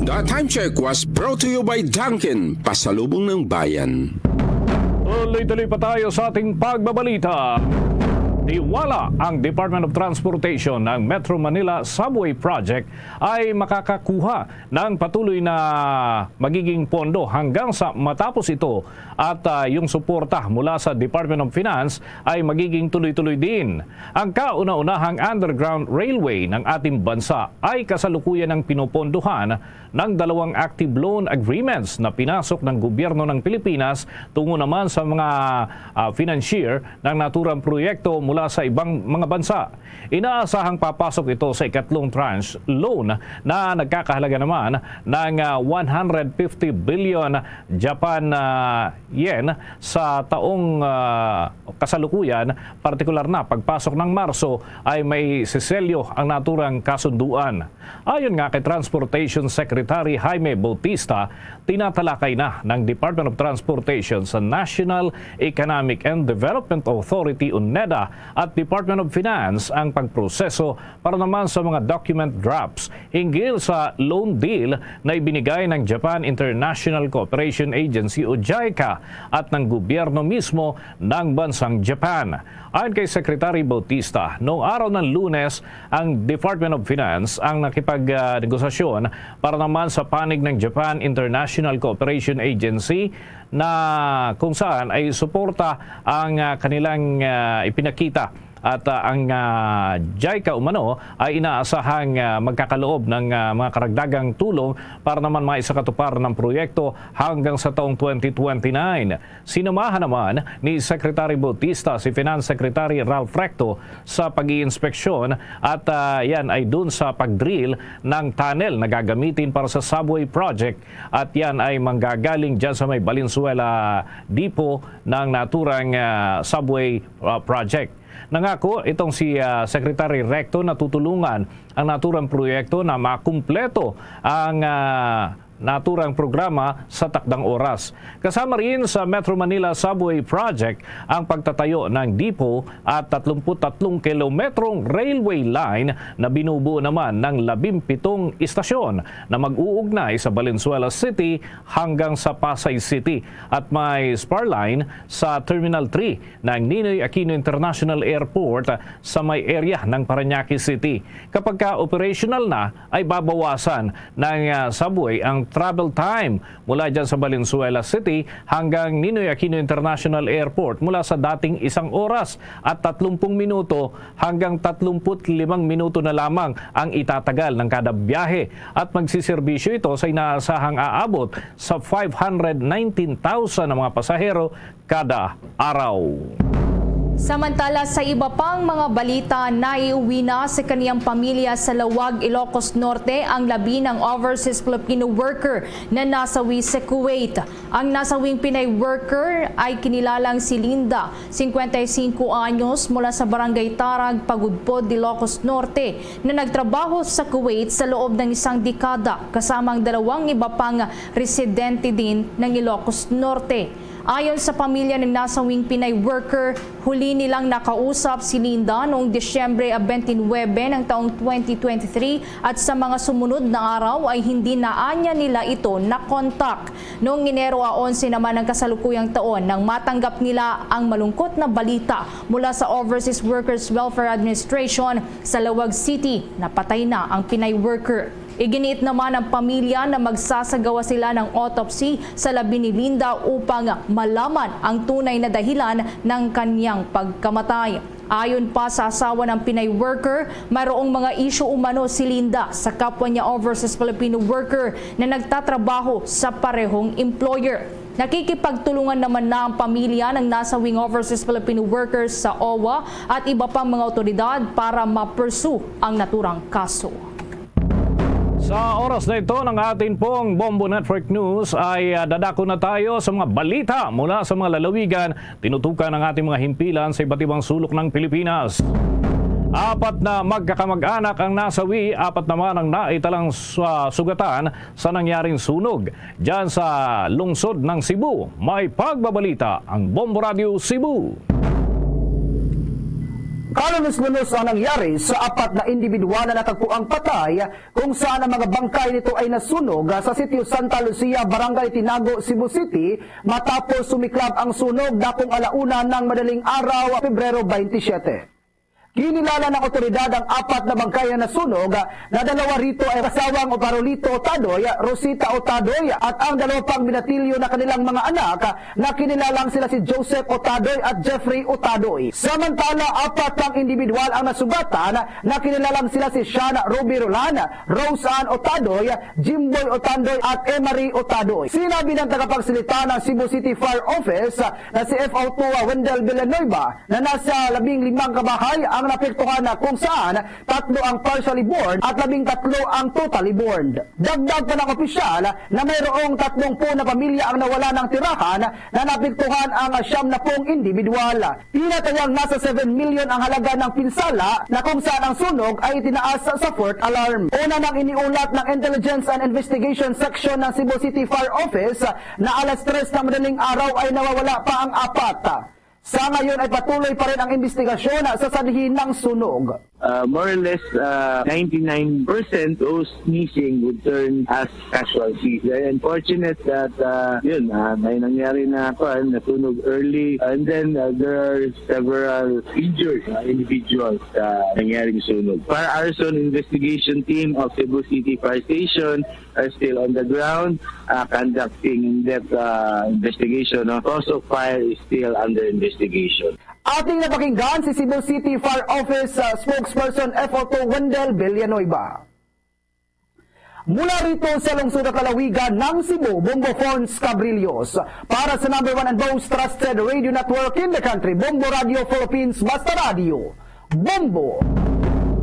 The time check was brought to you by Dunkin, Pasalubong ng Bayan. Tuloy-tuloy pa tayo sa ating pagbabalita. Tiwala ang Department of Transportation ng Metro Manila Subway Project ay makakakuha ng patuloy na magiging pondo hanggang sa matapos ito at, ah, yung suporta mula sa Department of Finance ay magiging tuloy-tuloy din. Ang kauna-unahang underground railway ng ating bansa ay kasalukuyan ng pinopondohan ng dalawang active loan agreements na pinasok ng gobyerno ng Pilipinas tungo naman sa mga, ah, financier ng naturang proyekto mula sa ibang mga bansa. Inaasahang papasok ito sa ikatlong tranche loan na nagkakahalaga naman ng, ah, one hundred fifty billion Japan, ah, yen sa taong, ah, kasalukuyan, partikular na pagpasok ng Marso ay may siselyo ang naturang kasunduan. Ayon nga kay Transportation Secretary Jaime Bautista, tinatalakay na ng Department of Transportation sa National Economic and Development Authority o NEDA at Department of Finance ang pagproseso para naman sa mga document drafts hinggil sa loan deal na ibinigay ng Japan International Cooperation Agency o JICA at ng gobyerno mismo ng bansang Japan. Ayon kay Secretary Bautista, noong araw ng Lunes, ang Department of Finance ang nakipag-negosasyon para naman sa panig ng Japan International Cooperation Agency na kung saan ay suporta ang, ah, kanilang, ah, ipinakita At, ah, ang, ah, JICA umano ay inaasahang, ah, magkakaloob ng, ah, mga karagdagang tulong para naman maisakatupad ng proyekto hanggang sa taong twenty twenty-nine. Sinamahan naman ni Secretary Bautista si Finance Secretary Ralph Recto sa pag-iinspeksyon at, ah, yan ay dun sa pag-drill ng tunnel na gagamitin para sa subway project at yan ay manggagaling dyan sa may Valenzuela Depot ng naturang, ah, subway, ah, project. Nangako itong si, ah, Secretary Recto na tutulungan ang naturang proyekto na makumpleto ang, ah, naturang programa sa takdang oras. Kasama rin sa Metro Manila Subway Project ang pagtatayo ng depot at tatlumpu't tatlong kilometrong railway line na binubuo naman ng labing-pitong istasyon na mag-uugnay sa Valenzuela City hanggang sa Pasay City at may spar line sa Terminal three ng Ninoy Aquino International Airport sa may area ng Parañaque City. Kapag ka operational na, ay babawasan ng, ah, subway ang travel time mula dyan sa Valenzuela City hanggang Ninoy Aquino International Airport mula sa dating isang oras at tatlumpung minuto hanggang tatlumpu't limang minuto na lamang ang itatagal ng kada biyahe at magsiserbisyo ito sa inaasahang aabot sa five hundred nineteen thousand na mga pasahero kada araw. Samantala, sa iba pang mga balita, naiuwi na sa kaniyang pamilya sa Laoag, Ilocos Norte ang labi ng overseas Filipino worker na nasawi sa Kuwait. Ang nasawing Pinay worker ay kinilalang si Linda, cincuenta y cinco anyos, mula sa Barangay Tarag, Pagudpod, Ilocos Norte, na nagtrabaho sa Kuwait sa loob ng isang dekada, kasama ang dalawang iba pang residente din ng Ilocos Norte. Ayon sa pamilya ng nasawing Pinay worker, huli nilang nakausap si Linda noong Disyembre twenty-nine ng taong twenty twenty-three at sa mga sumunod na araw ay hindi na anya nila ito nakontak. Noong Enero a onse naman ng kasalukuyang taon nang matanggap nila ang malungkot na balita mula sa Overseas Workers Welfare Administration sa Laoag City na patay na ang Pinay worker. Iginiit naman ng pamilya na magsasagawa sila ng autopsy sa labi ni Linda upang malaman ang tunay na dahilan ng kanyang pagkamatay. Ayon pa sa asawa ng Pinay worker, mayroong mga isyu umano si Linda sa kapwa niya overseas Filipino worker na nagtatrabaho sa parehong employer. Nakikipagtulungan naman na ang pamilya ng nasawing overseas Filipino workers sa owa at iba pang mga awtoridad para ma-pursue ang naturang kaso. Sa oras na ito ng atin pong Bombo Network News ay, ah, dadako na tayo sa mga balita mula sa mga lalawigan. Tinutukan ang ating mga himpilan sa iba't ibang sulok ng Pilipinas. Apat na magkakamag-anak ang nasawi, apat naman ang naitalang sa sugatan sa nangyaring sunog dyan sa lungsod ng Cebu. May pagbabalita ang Bombo Radio Cebu. Kalunos-lunos ang nangyari sa apat na individual na natagpuang patay, kung saan ang mga bangkay nito ay nasunog sa sitio Santa Lucia, Barangay Tinago, Cebu City, matapos sumiklab ang sunog dakong ala-una ng madaling araw, Pebrero twenty-seven. Kinilala ng otoridad ang apat na bangkay na nasunog, na dalawa rito ay asawang Parolito Otadoy, Rosita Otadoy, at ang dalawa pang binatilyo na kanilang mga anak, na kinilalang sila si Joseph Otadoy at Jeffrey Otadoy. Samantala, apat pang individual ang nasugatan, na kinilalang sila si Sean Ruby Rolan, Rose Ann Otadoy, Jimboy Otandoy, at Emery Otadoy. Sinabi ng tagapagsalita ng Cebu City Fire Office na si F O two Wendell Villanueva na nasa labing limang kabahay ang naapektuhan, na kung saan tatlo ang partially burned at labing tatlo ang totally burned. Dagdag pa ng opisyal na mayroong tatlong po na pamilya ang nawala ng tirahan, na naapektuhan ang siyam na pong individual. Tinatayang nasa seven million ang halaga ng pinsala, na kung saan ang sunog ay itinaas sa fourth alarm. Una nang iniulat ng Intelligence and Investigation Section ng Cebu City Fire Office na alas tres ng madaling araw ay nawawala pa ang apat. Sa ngayon ay patuloy pa rin ang investigasyon sa sanhi ng sunog. Uh, more or less, uh, ninety-nine percent those missing would turn as casualties. Very unfortunate that, uh, yun, uh, may nangyari na, kuwan, nasunog early, and then, uh, there are several injured, uh, individuals, uh, nangyaring sunog. Fire arson investigation team of Cebu City Fire Station are still on the ground, uh, conducting in-depth, uh, investigation. No? Cause of fire is still under investigation. Ating napakinggan si Cebu City Fire Office, uh, spokesperson F O two Wendell Villanueva. Mula rito sa lungsod at lalawigan ng Cebu, Bombo Fons Cabrillos. Para sa number one and most trusted radio network in the country, Bombo Radio Philippines, Basta Radio, Bombo.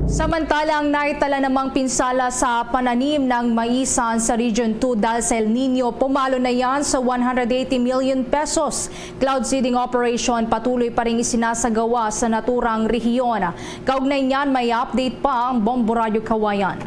Samantalang naitala namang pinsala sa pananim ng maisan sa Region two dahil sa El Nino, pumalo na yan sa one hundred eighty million pesos. Cloud seeding operation patuloy pa ring isinasagawa sa naturang rehiyon. Kaugnay niyan, may update pa ang Bombo Radyo Kawayan.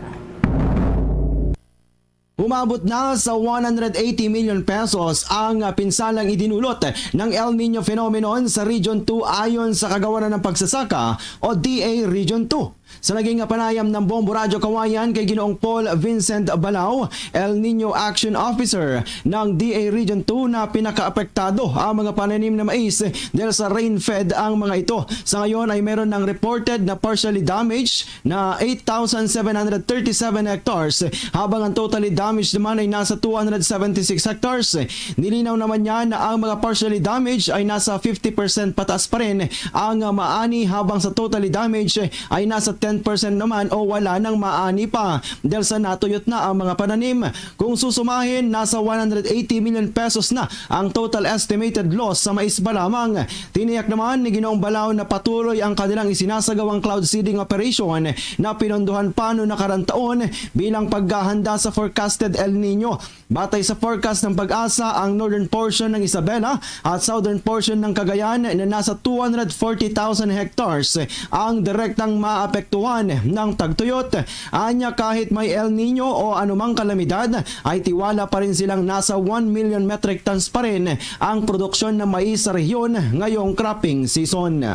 Umabot na sa one hundred eighty million pesos ang, ah, pinsalang idinulot ng El Nino phenomenon sa Region two ayon sa Kagawaran ng Pagsasaka o D A Region two. Sa naging panayam ng Bombo Radyo Kawayan kay Ginoong Paul Vincent Balao, El Nino Action Officer ng D A Region two, na pinakaapektado ang mga pananim na mais dahil sa rain-fed ang mga ito. Sa ngayon ay meron ng reported na partially damaged na eight thousand seven hundred thirty-seven hectares, habang ang totally damaged naman ay nasa two hundred seventy-six hectares. Nilinaw naman niya na ang mga partially damaged ay nasa fifty percent pataas pa rin ang maani, habang sa totally damaged ay nasa ten percent naman o wala nang maani pa dahil sa natuyot na ang mga pananim. Kung susumahin, nasa one hundred eighty million pesos na ang total estimated loss sa mais pa lamang. Tiniyak naman ni Ginoong Balao na patuloy ang kanilang isinasagawang cloud seeding operation na pinondohan pa noong nakaraang taon bilang paghahanda sa forecasted El Nino. Batay sa forecast ng PAGASA, ang northern portion ng Isabela at southern portion ng Cagayan na nasa two hundred forty thousand hectares ang direktang maapektuhan ng tagtuyot. Anya, kahit may El Nino o anumang kalamidad, ay tiwala pa rin silang nasa one million metric tons pa rin ang produksyon ng mais sa rehiyon ngayong cropping season.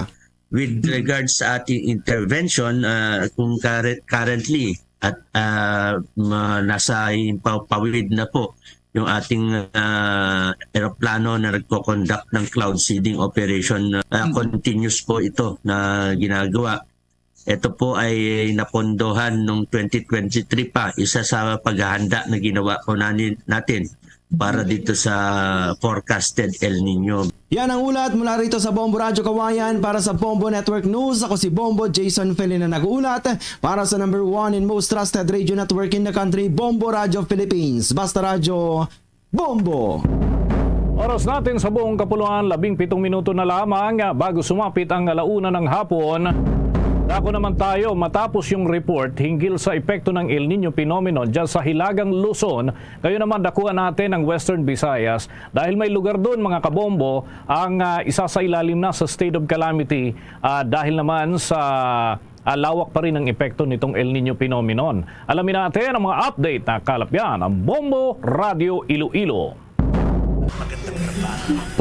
With regards sa ating intervention, ah, kung current-, currently at, ah, ma-, nasa pa-, pawid na po yung ating, ah, eroplano na nagko-conduct ng cloud seeding operation, ah, Mm. continuous po ito na ginagawa. Ito po ay napondohan nung twenty twenty-three pa, isa sa paghahanda na ginawa po nani-, natin para dito sa forecasted El Nino. Yan ang ulat mula rito sa Bombo Radyo Kawayan. Para sa Bombo Network News, ako si Bombo Jason Felina nag-uulat para sa number one and most trusted radio network in the country, Bombo Radyo Philippines. Basta Radyo, Bombo! Oras natin sa buong kapuluan, labing pitong minuto na lamang bago sumapit ang alauna ng hapon. Dako naman tayo matapos yung report hinggil sa epekto ng El Nino phenomenon dyan sa Hilagang Luzon. Ngayon naman, dakuan natin ang Western Visayas dahil may lugar doon, mga kabombo, ang, ah, isasailalim na sa state of calamity, ah, dahil naman sa, ah, lawak pa rin ang epekto nitong El Nino phenomenon. Alamin natin ang mga update na kalapyan ng Bombo Radyo Iloilo.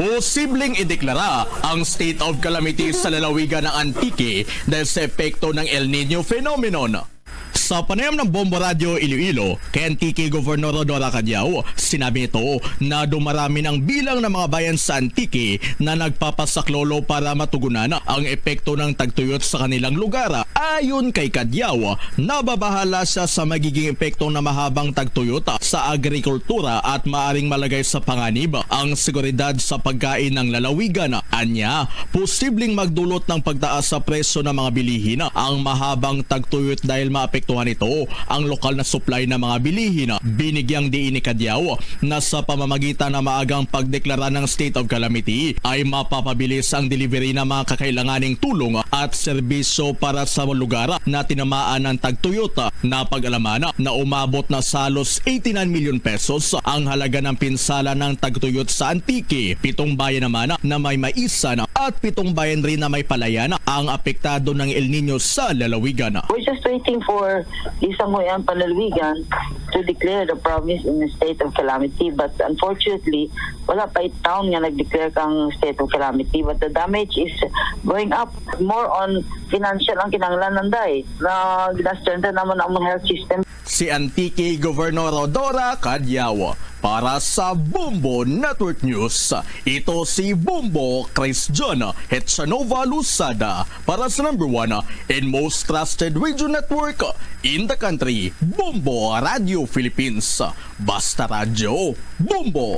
Posibleng ideklara ang state of calamity sa lalawigan ng Antique dahil sa epekto ng El Nino phenomenon. Sa panayam ng Bombo Radyo Iloilo kay Antique Governor Rhodora Cadiao, sinabi nito na dumarami ng bilang ng mga bayan sa Antique na nagpapasaklolo para matugunan ang epekto ng tagtuyot sa kanilang lugar. Ayon kay Cadiao, nababahala siya sa magiging epekto ng mahabang tagtuyot sa agrikultura at maaring malagay sa panganib ang seguridad sa pagkain ng lalawigan. Anya, posibleng magdulot ng pagtaas sa presyo ng mga bilihin ang mahabang tagtuyot dahil maapektuhan nito ang lokal na supply ng mga bilihin. Binigyang diin ni Cadiao na sa pamamagitan ng maagang pagdeklara ng state of calamity ay mapapabilis ang delivery ng mga kakailanganing tulong at serbisyo para sa lugar na tinamaan ng tagtuyot. Napag-alaman na umabot na sa halos eighty-nine million pesos ang halaga ng pinsala ng tagtuyot sa Antique. Pitong bayan naman na may maisan at pitong bayan rin na may palayan ang apektado ng El Nino sa lalawigan. We're just waiting for Di sa mo ang panlalawigan to declare the province in a state of calamity. But unfortunately, wala pa it town nga nag-declare kang state of calamity. But the damage is going up. More on financial ang kinahanglan, Day, na gina-strengthen naman ang health system. Si Antique Governor Rhodora Cadiao para sa Bombo Network News. Ito si Bombo Chris John Hetsanova Luzada para sa number one and most trusted radio network in the country, Bombo Radio Philippines. Basta Radyo, Bombo!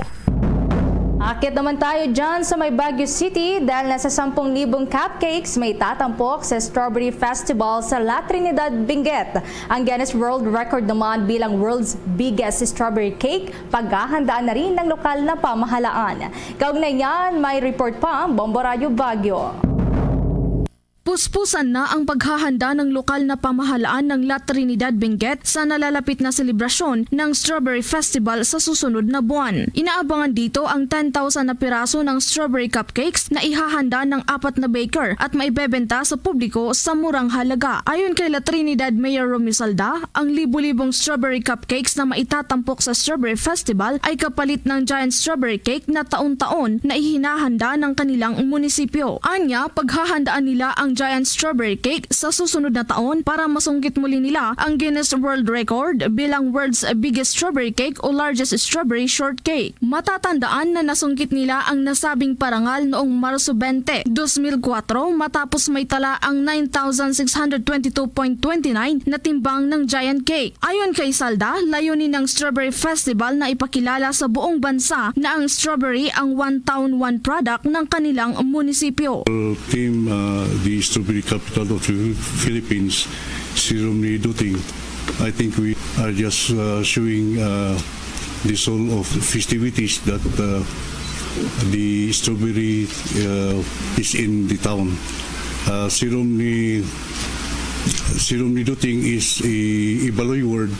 Akit naman tayo dyan sa may Baguio City dahil nasa sampung libong cupcakes may tatampok sa Strawberry Festival sa La Trinidad, Benguet. Ang Guinness World Record naman bilang world's biggest strawberry cake, paghahandaan na rin ng lokal na pamahalaan. Kaugnay niyan, may report pa ang Bombo Radyo Baguio. Puspusan na ang paghahanda ng lokal na pamahalaan ng La Trinidad Benguet sa nalalapit na selebrasyon ng Strawberry Festival sa susunod na buwan. Inaabangan dito ang ten thousand na piraso ng strawberry cupcakes na ihahanda ng apat na baker at maibebenta sa publiko sa murang halaga. Ayon kay La Trinidad Mayor Romy Salda, ang libo-libong strawberry cupcakes na maitatampok sa Strawberry Festival ay kapalit ng Giant Strawberry Cake na taon-taon na ihinahanda ng kanilang munisipyo. Anya, paghahandaan nila ang Giant Strawberry Cake sa susunod na taon para masungkit muli nila ang Guinness World Record bilang world's biggest strawberry cake o largest strawberry shortcake. Matatandaan na nasungkit nila ang nasabing parangal noong Marso twenty, dos mil kuwatro, matapos may tala ang nine thousand six hundred twenty-two point twenty-nine na timbang ng Giant Cake. Ayon kay Salda, layunin ng Strawberry Festival na ipakilala sa buong bansa na ang strawberry ang one town, one product ng kanilang munisipyo. Team, uh, the Strawberry Capital of the Philippines, si Romney Duting, I think we are just, uh, showing, uh, the soul of festivities that, uh, the strawberry, uh, is in the town. Uh, si Romney, si Romney Duting is a, a Baloy word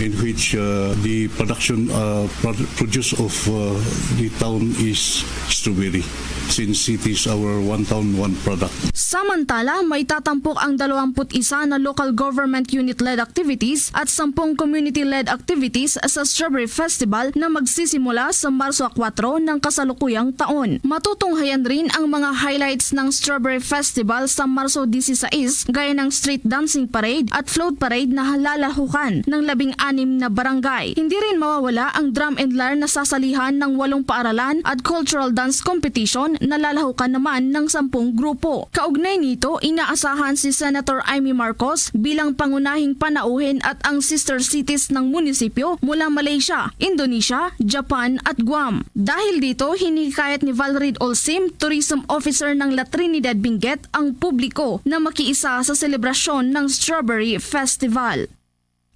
in which, uh, the production, uh, prod-, produce of, uh, the town is strawberry, since it is our one town, one product. Samantala, may tatampok ang dalawampu't isa na local government unit-led activities at sampung community-led activities sa Strawberry Festival na magsisimula sa Marso kuwatro ng kasalukuyang taon. Matutunghayan rin ang mga highlights ng Strawberry Festival sa Marso dieciséis, gaya ng street dancing parade at float parade na halalahukan ng labing anim na barangay. Hindi rin mawawala ang drum and lyre na sasalihan ng walong paaralan at cultural dance competition na lalahukan naman ng sampung grupo. Kaugnay nito, inaasahan si Senator Imee Marcos bilang pangunahing panauhin at ang sister cities ng munisipyo mula Malaysia, Indonesia, Japan at Guam. Dahil dito, hinihikayat ni Valrid Olsim, tourism officer ng La Trinidad Benguet, ang publiko na makiisa sa selebrasyon ng Strawberry Festival.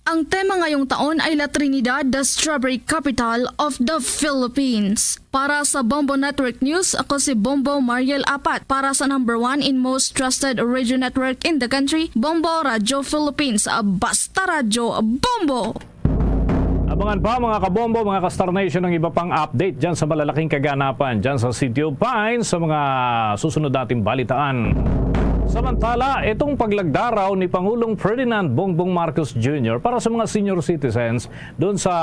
Ang tema ngayong taon ay La Trinidad, the Strawberry Capital of the Philippines. Para sa Bombo Network News, ako si Bombo Mariel Apat. Para sa number one and most trusted radio network in the country, Bombo Radyo Philippines. Basta Radyo, Bombo! Abangan pa, mga kabombo, mga ka-Star Nation, ang iba pang update dyan sa malalaking kaganapan dyan sa City of Pines sa mga susunod nating balitaan. Samantala, itong paglagda raw ni Pangulong Ferdinand Bongbong Marcos Junior para sa mga senior citizens doon sa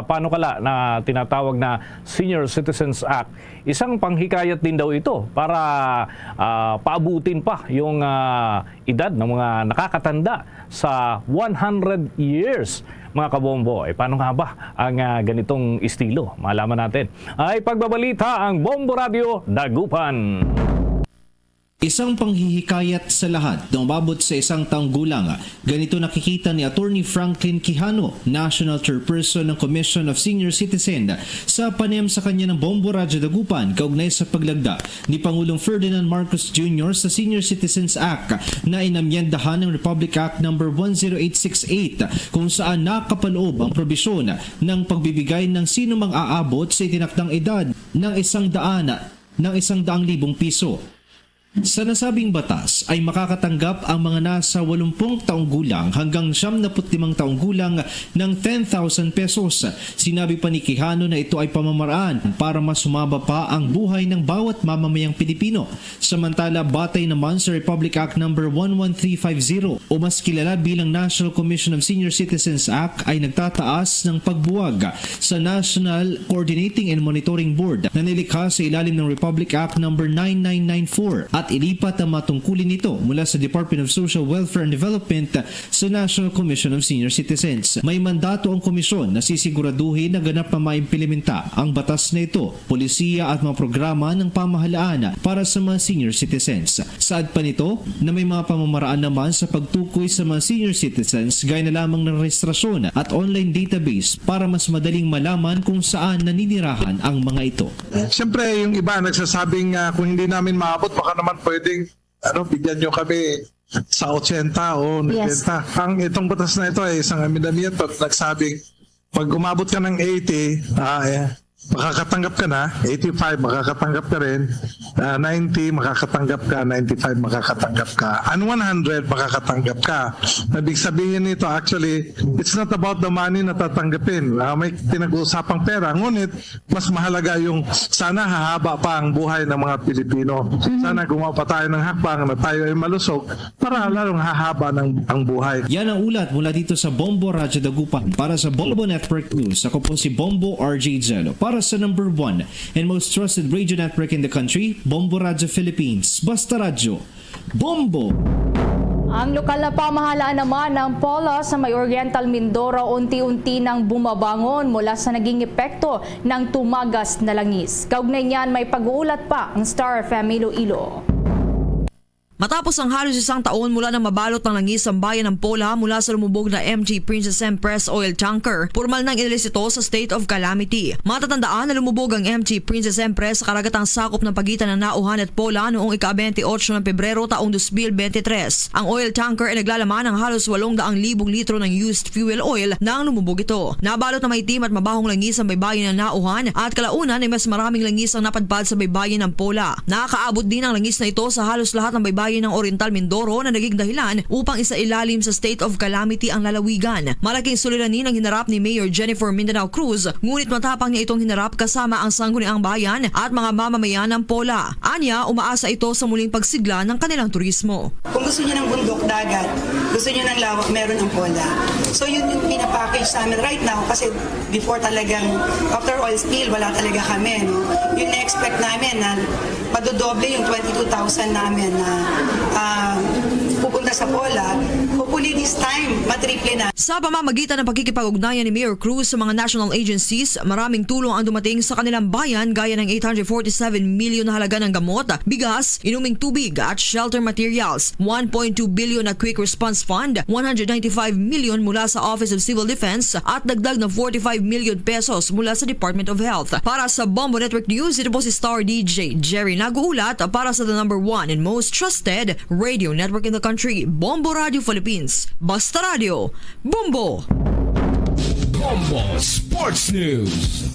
panukala na tinatawag na Senior Citizens Act, isang panghikayat din daw ito para, ah, paabutin pa yung, ah, edad ng mga nakakatanda sa one hundred years, mga kabombo. Eh, paano nga ba ang, ah, ganitong estilo? Malaman natin. Ay pagbabalita ang Bombo Radyo Dagupan. Isang panghihikayat sa lahat na umabot sa isang taong gulang. Ganito nakikita ni Attorney Franklin Quijano, National Chairperson ng Commission of Senior Citizen, sa panayam sa kanya ng Bombo Radyo Dagupan kaugnay sa paglagda ni Pangulong Ferdinand Marcos Junior sa Senior Citizens Act na inamyendahan ng Republic Act Number one zero eight six eight, kung saan nakapaloob ang probisyon ng pagbibigay ng sinumang aabot sa itinakdang edad ng isang daan, ng isang daang libong piso. Sa nasabing batas ay makakatanggap ang mga nasa walumpung taong gulang hanggang siyam na put limang taong gulang ng ten thousand pesos. Sinabi pa ni Quijano na ito ay pamamaraan para mas humaba pa ang buhay ng bawat mamamayang Pilipino. Samantala, batay naman sa Republic Act Number one one three five zero o mas kilala bilang National Commission of Senior Citizens Act ay nagtataas ng pagbuwag sa National Coordinating and Monitoring Board na nilikha sa ilalim ng Republic Act Number nine nine nine four at ilipat ang mga tungkulin nito mula sa Department of Social Welfare and Development sa National Commission of Senior Citizens. May mandato ang komisyon na sisiguraduhin na ganap na maimplementa ang batas na ito, polisiya at mga programa ng pamahalaan para sa mga senior citizens. Saad pa nito na may mga pamamaraan naman sa pagtukoy sa mga senior citizens gaya na lamang ng rehistrasyon at online database para mas madaling malaman kung saan naninirahan ang mga ito. Siyempre, yung iba nagsasabing, ah, kung hindi namin maabot, baka naman pwedeng, ano, bigyan nyo kami sa ochenta o Yes. noventa. Ang itong batas na ito ay isang amendamiento at nagsabing pag umabot ka ng eighty, ah, eh, makakatanggap ka na, eighty-five, makakatanggap ka rin, ah, ninety, makakatanggap ka, ninety-five, makakatanggap ka, and one hundred, makakatanggap ka. Ibig sabihin nito, actually, it's not about the money na tatanggapin. Ah, may pinag-uusapang pera, ngunit mas mahalaga yung sana hahaba pa ang buhay ng mga Pilipino. Mhm. Sana gumawa pa tayo ng hakbang na tayo ay malusog para lalong hahaba ng, ang buhay. Yan ang ulat mula dito sa Bombo Radyo Dagupan. Para sa Bombo Network News, ako po si Bombo R J Jello. Para sa number one and most trusted radio network in the country, Bombo Radyo Philippines. Basta Radyo, Bombo! Ang lokal na pamahalaan naman ng Pola sa may Oriental Mindoro unti-unti nang bumabangon mula sa naging epekto ng tumagas na langis. Kaugnay niyan, may pag-uulat pa ang Star F M Iloilo. Matapos ang halos isang taon mula nang mabalot ng langis ang bayan ng Pola mula sa lumubog na M G Princess Empress oil tanker, pormal nang inalis ito sa state of calamity. Matatandaan na lumubog ang M G Princess Empress sa karagatang sakop ng pagitan ng Nauhan at Pola noong ika-twenty-eight ng Pebrero taong twenty twenty-three. Ang oil tanker ay naglalaman ng halos walong daang libong litro ng used fuel oil nang lumubog ito. Nabalot na maitim at mabahong langis ang baybayin ng Nauhan at kalaunan ay mas maraming langis ang napadpad sa baybayin ng Pola. Nakakaabot din ang langis na ito sa halos lahat ng baybayin ng Oriental Mindoro na naging dahilan upang isailalim sa state of calamity ang lalawigan. Malaking suliranin ang hinarap ni Mayor Jennifer Mindanao Cruz, ngunit matapang niya itong hinarap kasama ang Sangguniang Bayan at mga mamamayan ng Pola. Anya, umaasa ito sa muling pagsigla ng kanilang turismo. Kung gusto niyo ng bundok, dagat, gusto niyo ng lawak, meron ang Pola. So yun yung pinapackage sa amin right now kasi before talagang after oil spill, wala talaga kami, no? Yung na-expect namin na madodoble yung twenty-two thousand namin na, ah, pupunta sa Pola. Hopefully this time, matriple na. Sa pamamagitan ng pakikipag-ugnayan ni Mayor Cruz sa mga national agencies, maraming tulong ang dumating sa kanilang bayan gaya ng eight hundred forty-seven million na halaga ng gamot, bigas, inuming tubig at shelter materials, one point two billion na Quick Response Fund, one hundred ninety-five million mula sa Office of Civil Defense at dagdag na forty-five million pesos mula sa Department of Health. Para sa Bombo Network News, ito po si Star D J Jerry nag-uulat para sa the number one and most trusted radio network in the country, Bombo Radio Philippines. Basta Radio, Bombo! Bombo Sports News.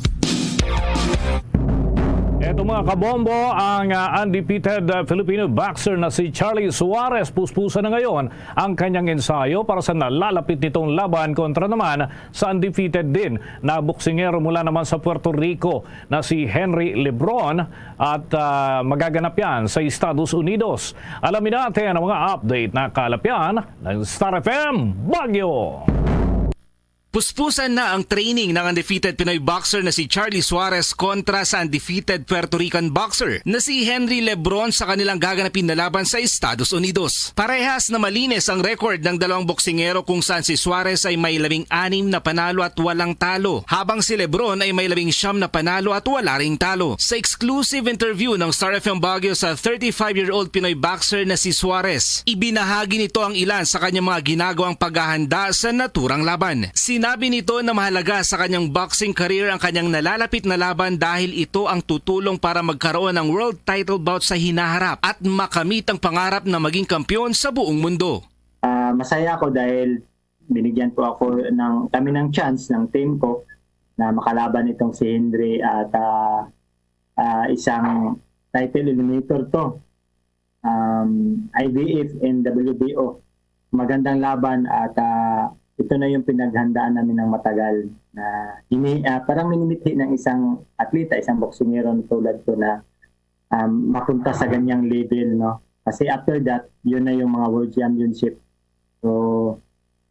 Eto, mga kabombo, ang, ah, undefeated, ah, Filipino boxer na si Charlie Suarez puspusan na ngayon ang kanyang ensayo para sa nalalapit nitong laban kontra naman sa undefeated din na boksingero mula naman sa Puerto Rico na si Henry Lebron at, ah, magaganap yan sa Estados Unidos. Alamin natin ang mga update na kalapyan ng Star F M Baguio. Puspusan na ang training ng undefeated Pinoy boxer na si Charlie Suarez kontra sa undefeated Puerto Rican boxer na si Henry Lebron sa kanilang gaganapin na laban sa Estados Unidos. Parehas na malinis ang record ng dalawang boksingero kung saan si Suarez ay may labing anim na panalo at walang talo, habang si Lebron ay may labing siyam na panalo at wala ring talo. Sa exclusive interview ng Star F M Baguio sa thirty-five-year-old Pinoy boxer na si Suarez, ibinahagi nito ang ilan sa kanyang mga ginagawang paghahanda sa naturang laban. Sinabi nito na mahalaga sa kanyang boxing career ang kanyang nalalapit na laban dahil ito ang tutulong para magkaroon ng world title bout sa hinaharap at makamit ang pangarap na maging kampiyon sa buong mundo. Ah, masaya ako dahil binigyan po ako ng, kami ng chance ng team ko na makalaban itong si Henry at, ah, ah, isang title eliminator 'to. um, I B F and W B O. Magandang laban at, ah, ito na yung pinaghandaan namin ng matagal na ini-, ah, parang minimithi ng isang atleta, isang boksingero na tulad ko na, um, mapunta sa ganyang level, no? Kasi after that, yun na yung mga World Championship. So,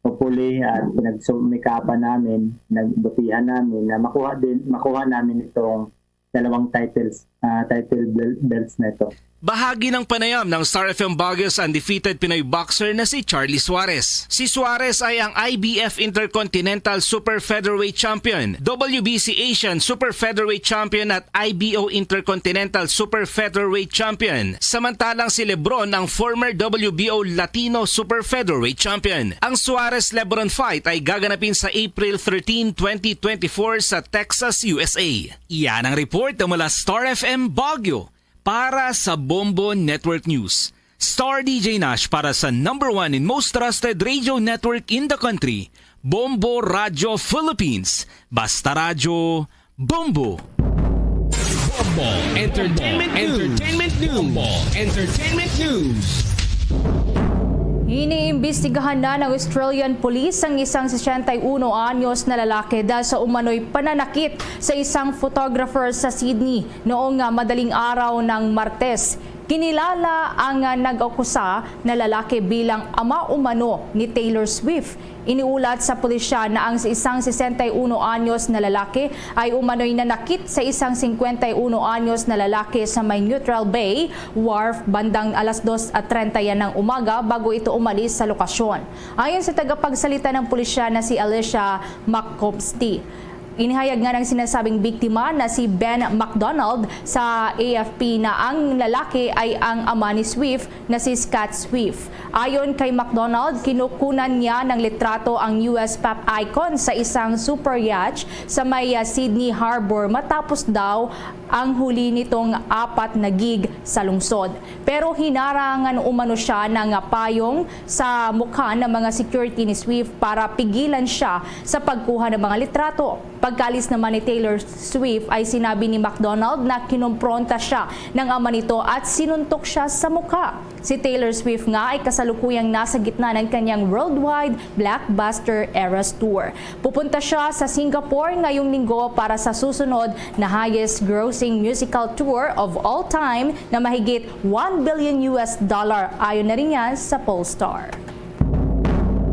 hopefully, at pinagsumikapan namin, pinagbutihan namin na makuha din, makuha namin itong dalawang titles, ah, title bel-, belts na ito. Bahagi ng panayam ng Star F M Baguio's undefeated Pinoy boxer na si Charlie Suarez. Si Suarez ay ang I B F Intercontinental Super Featherweight Champion, W B C Asian Super Featherweight Champion at I B O Intercontinental Super Featherweight Champion, samantalang si Lebron ang former W B O Latino Super Featherweight Champion. Ang Suarez-Lebron fight ay gaganapin sa April thirteen, twenty twenty-four sa Texas, U S A. Yan ang report mula Star F M Baguio. Para sa Bombo Network News, Star D J Nash para sa number one and most trusted radio network in the country, Bombo Radio Philippines. Basta Radyo, Bombo. Bombo Entertainment News. Entertainment News. Bombo Entertainment News. Iniimbestigahan na ng Australian Police ang isang sesenta y uno anyos na lalaki dahil sa umano'y pananakit sa isang photographer sa Sydney noong, ah, madaling araw ng Martes. Kinilala ang, ah, nag-akusa na lalaki bilang ama umano ni Taylor Swift. Iniulat sa pulisya na ang isang sesenta y uno anyos na lalaki ay umano'y nanakit sa isang singkwenta y uno anyos na lalaki sa may Neutral Bay Wharf bandang alas dos at treinta yan ng umaga bago ito umalis sa lokasyon. Ayon sa tagapagsalita ng pulisya na si Alicia McCombsty, inihayag nga ng sinasabing biktima na si Ben McDonald sa A F P na ang lalaki ay ang ama ni Swift na si Scott Swift. Ayon kay McDonald, kinukunan niya ng litrato ang U S pop icon sa isang super yacht sa may, ah, Sydney Harbor matapos daw ang huli nitong apat na gig sa lungsod. Pero hinarangan umano siya ng payong sa mukha ng mga security ni Swift para pigilan siya sa pagkuha ng mga litrato. Pagkaalis naman ni Taylor Swift ay sinabi ni McDonald na kinompronta siya ng ama nito at sinuntok siya sa mukha. Si Taylor Swift nga ay kasalukuyang nasa gitna ng kanyang worldwide blockbuster Eras Tour. Pupunta siya sa Singapore ngayong linggo para sa susunod na highest grossing musical tour of all time na mahigit one billion U S dollar, ayon na rin yan sa Pollstar.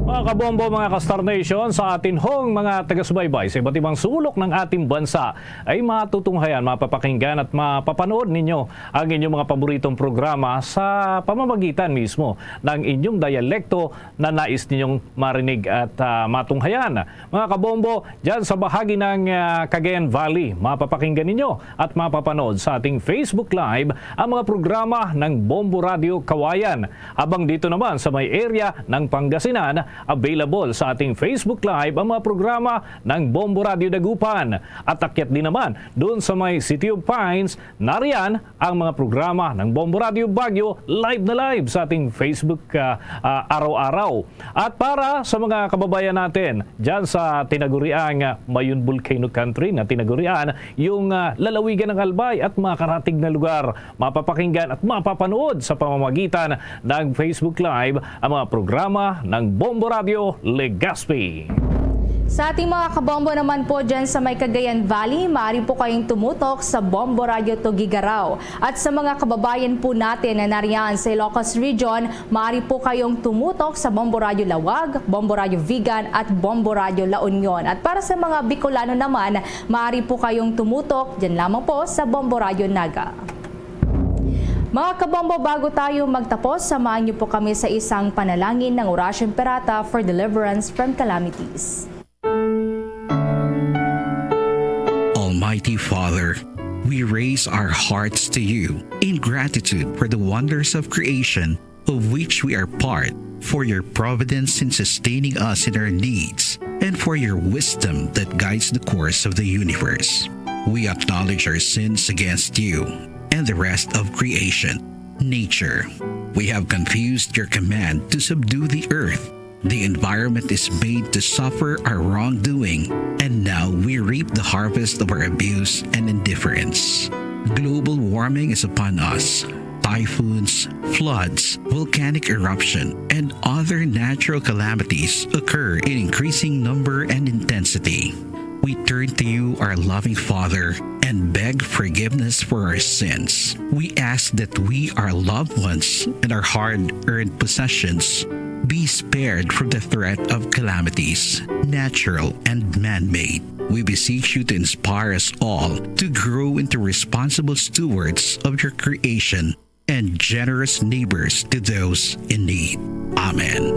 Mga kabombo, mga ka-Star Nation, sa atin hong mga taga-subaybay sa iba't ibang sulok ng ating bansa ay matutunghayan, mapapakinggan at mapapanood ninyo ang inyong mga paboritong programa sa pamamagitan mismo ng inyong dialekto na nais ninyong marinig at, ah, matunghayan. Mga kabombo, dyan sa bahagi ng, ah, Cagayan Valley, mapapakinggan ninyo at mapapanood sa ating Facebook Live ang mga programa ng Bombo Radio Kawayan. Habang dito naman sa may area ng Pangasinan, available sa ating Facebook Live ang mga programa ng Bombo Radio Dagupan. At akyat din naman doon sa may City of Pines, nariyan ang mga programa ng Bombo Radio Baguio, live na live sa ating Facebook, ah, ah, araw-araw. At para sa mga kababayan natin dyan sa tinaguriang, ah, Mayon Volcano Country na tinagurian, yung, ah, lalawigan ng Albay at makaratig na lugar, mapapakinggan at mapapanood sa pamamagitan ng Facebook Live ang mga programa ng Bombo Radio Legazpi. Sa ating mga kabombo naman po dyan sa may Cagayan Valley, maaari po kayong tumutok sa Bombo Radio Tuguegarao. At sa mga kababayan po natin na nariyan sa Ilocos Region, maaari po kayong tumutok sa Bombo Radio Laoag, Bombo Radio Vigan, at Bombo Radio La Union. At para sa mga Bicolano naman, maaari po kayong tumutok dyan lamang po sa Bombo Radio Naga. Mga kabombo, bago tayo magtapos, samahan niyo po kami sa isang panalangin ng Orasyo Imperata for deliverance from calamities. Almighty Father, we raise our hearts to you in gratitude for the wonders of creation of which we are part, for your providence in sustaining us in our needs, and for your wisdom that guides the course of the universe. We acknowledge our sins against you and the rest of creation, nature. We have confused your command to subdue the earth. The environment is made to suffer our wrongdoing, and now we reap the harvest of our abuse and indifference. Global warming is upon us. Typhoons, floods, volcanic eruption, and other natural calamities occur in increasing number and intensity. We turn to you, our loving Father, and beg forgiveness for our sins. We ask that we, our loved ones, and our hard earned possessions be spared from the threat of calamities, natural and man made. We beseech you to inspire us all to grow into responsible stewards of your creation and generous neighbors to those in need. Amen.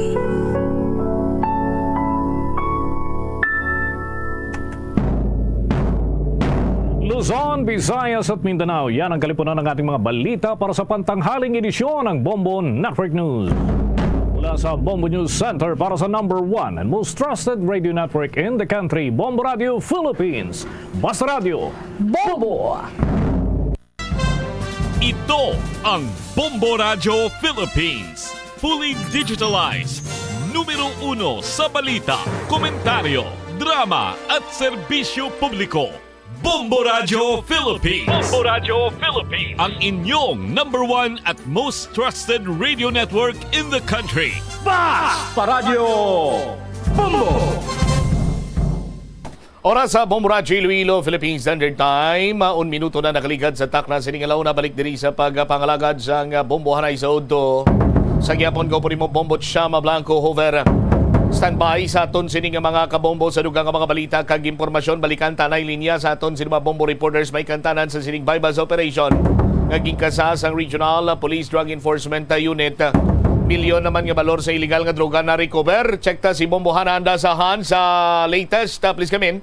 Luzon, Visayas at Mindanao, yan ang kalipunan ng ating mga balita para sa pantanghaling edisyon ng Bombo Network News. Mula sa Bombo News Center para sa number one and most trusted radio network in the country, Bombo Radio Philippines. Basta Radio, Bombo! Ito ang Bombo Radyo Philippines. Fully digitalized. Numero uno sa balita, komentaryo, drama at serbisyo publiko. Bombo Radyo Philippines. Bombo Radyo Philippines. Ang inyong number one at most trusted radio network in the country. Basta Radyo Bombo! Oras sa Bombo Radyo Iloilo, Philippine Standard Time. Ah, un minuto na nakaligad sa takna sining alauna. Balik diri sa pagpangalagad sang, ah, Bombo Hanay sa udto. Sa gihapon ko po nimo, Bombo Chama Blanco Hover. Standby sa aton sini nga mga kabombo sa dugang nga mga balita kag impormasyon. Balikan ta na linya sa aton sini mga bombo reporters may kantanan sa sining buy-bust operation nga ginkasa sang Regional Police Drug Enforcement Unit. Milyon naman nga balor sa illegal nga droga na recover. Check ta si Bombo Hana anda sa Han sa latest. Ah, please come in.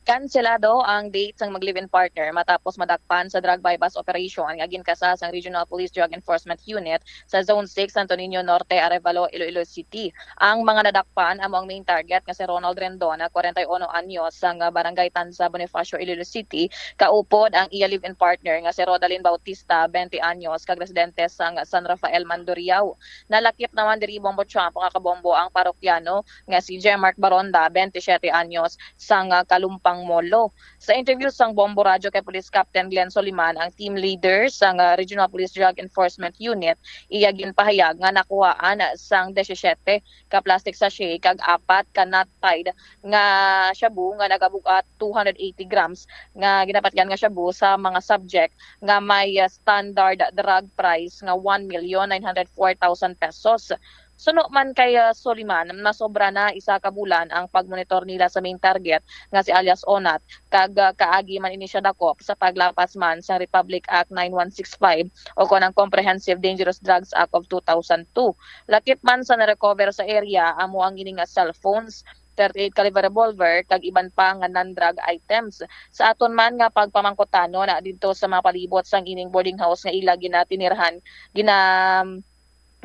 Kanselado ang date sang mag-live-in partner matapos madakpan sa drug buy-bust operation nga ginkasa sang Regional Police Drug Enforcement Unit sa Zone six, Santo Niño Norte, Arevalo, Iloilo City. Ang mga nadakpan amo ang main target nga si Ronald Rendon, na kwarenta y uno anyos, sang Barangay Tanza, Bonifacio, Iloilo City, kaupod ang iya live-in partner nga si Rodalyn Bautista, twenty anyos, kag residente sang San Rafael, Mandurriao. Nalakip naman diri, Bombo Champ, nga kabombo ang parokyano nga si Jemark Baronda, twenty-siyete anyos, sang, ah, Kalumpang Molo. Sa interview sang Bombo Radyo kay Police Captain Glenn Soliman, ang team leader sang, ah, Regional Police Drug Enforcement Unit, iya ginpahayag nga nakuhaan sang diyesisiyete ka plastic sachet kag apat ka knot-tied nga shabu nga nagabug-at two hundred eighty grams nga ginapatyan nga shabu sa mga subject nga may, ah, standard drug price nga one million nine hundred four thousand pesos. Suno man kay, ah, Soliman, nasobra na isa ka bulan ang pagmonitor nila sa main target nga si alias Onat, kag, ah, kaagi man ini siya dakop sa paglapas man sang Republic Act nine one six five o kon ang Comprehensive Dangerous Drugs Act of two thousand two. Lakip man sa na-recover sa area amo ang ini nga cellphones, thirty-eight caliber revolver, kag iban pa nga non-drug items. Sa aton man nga pagpamangkutanon, ah, didto sa mga palibot sang ining boarding house nga ila ginatinirhan, gina-,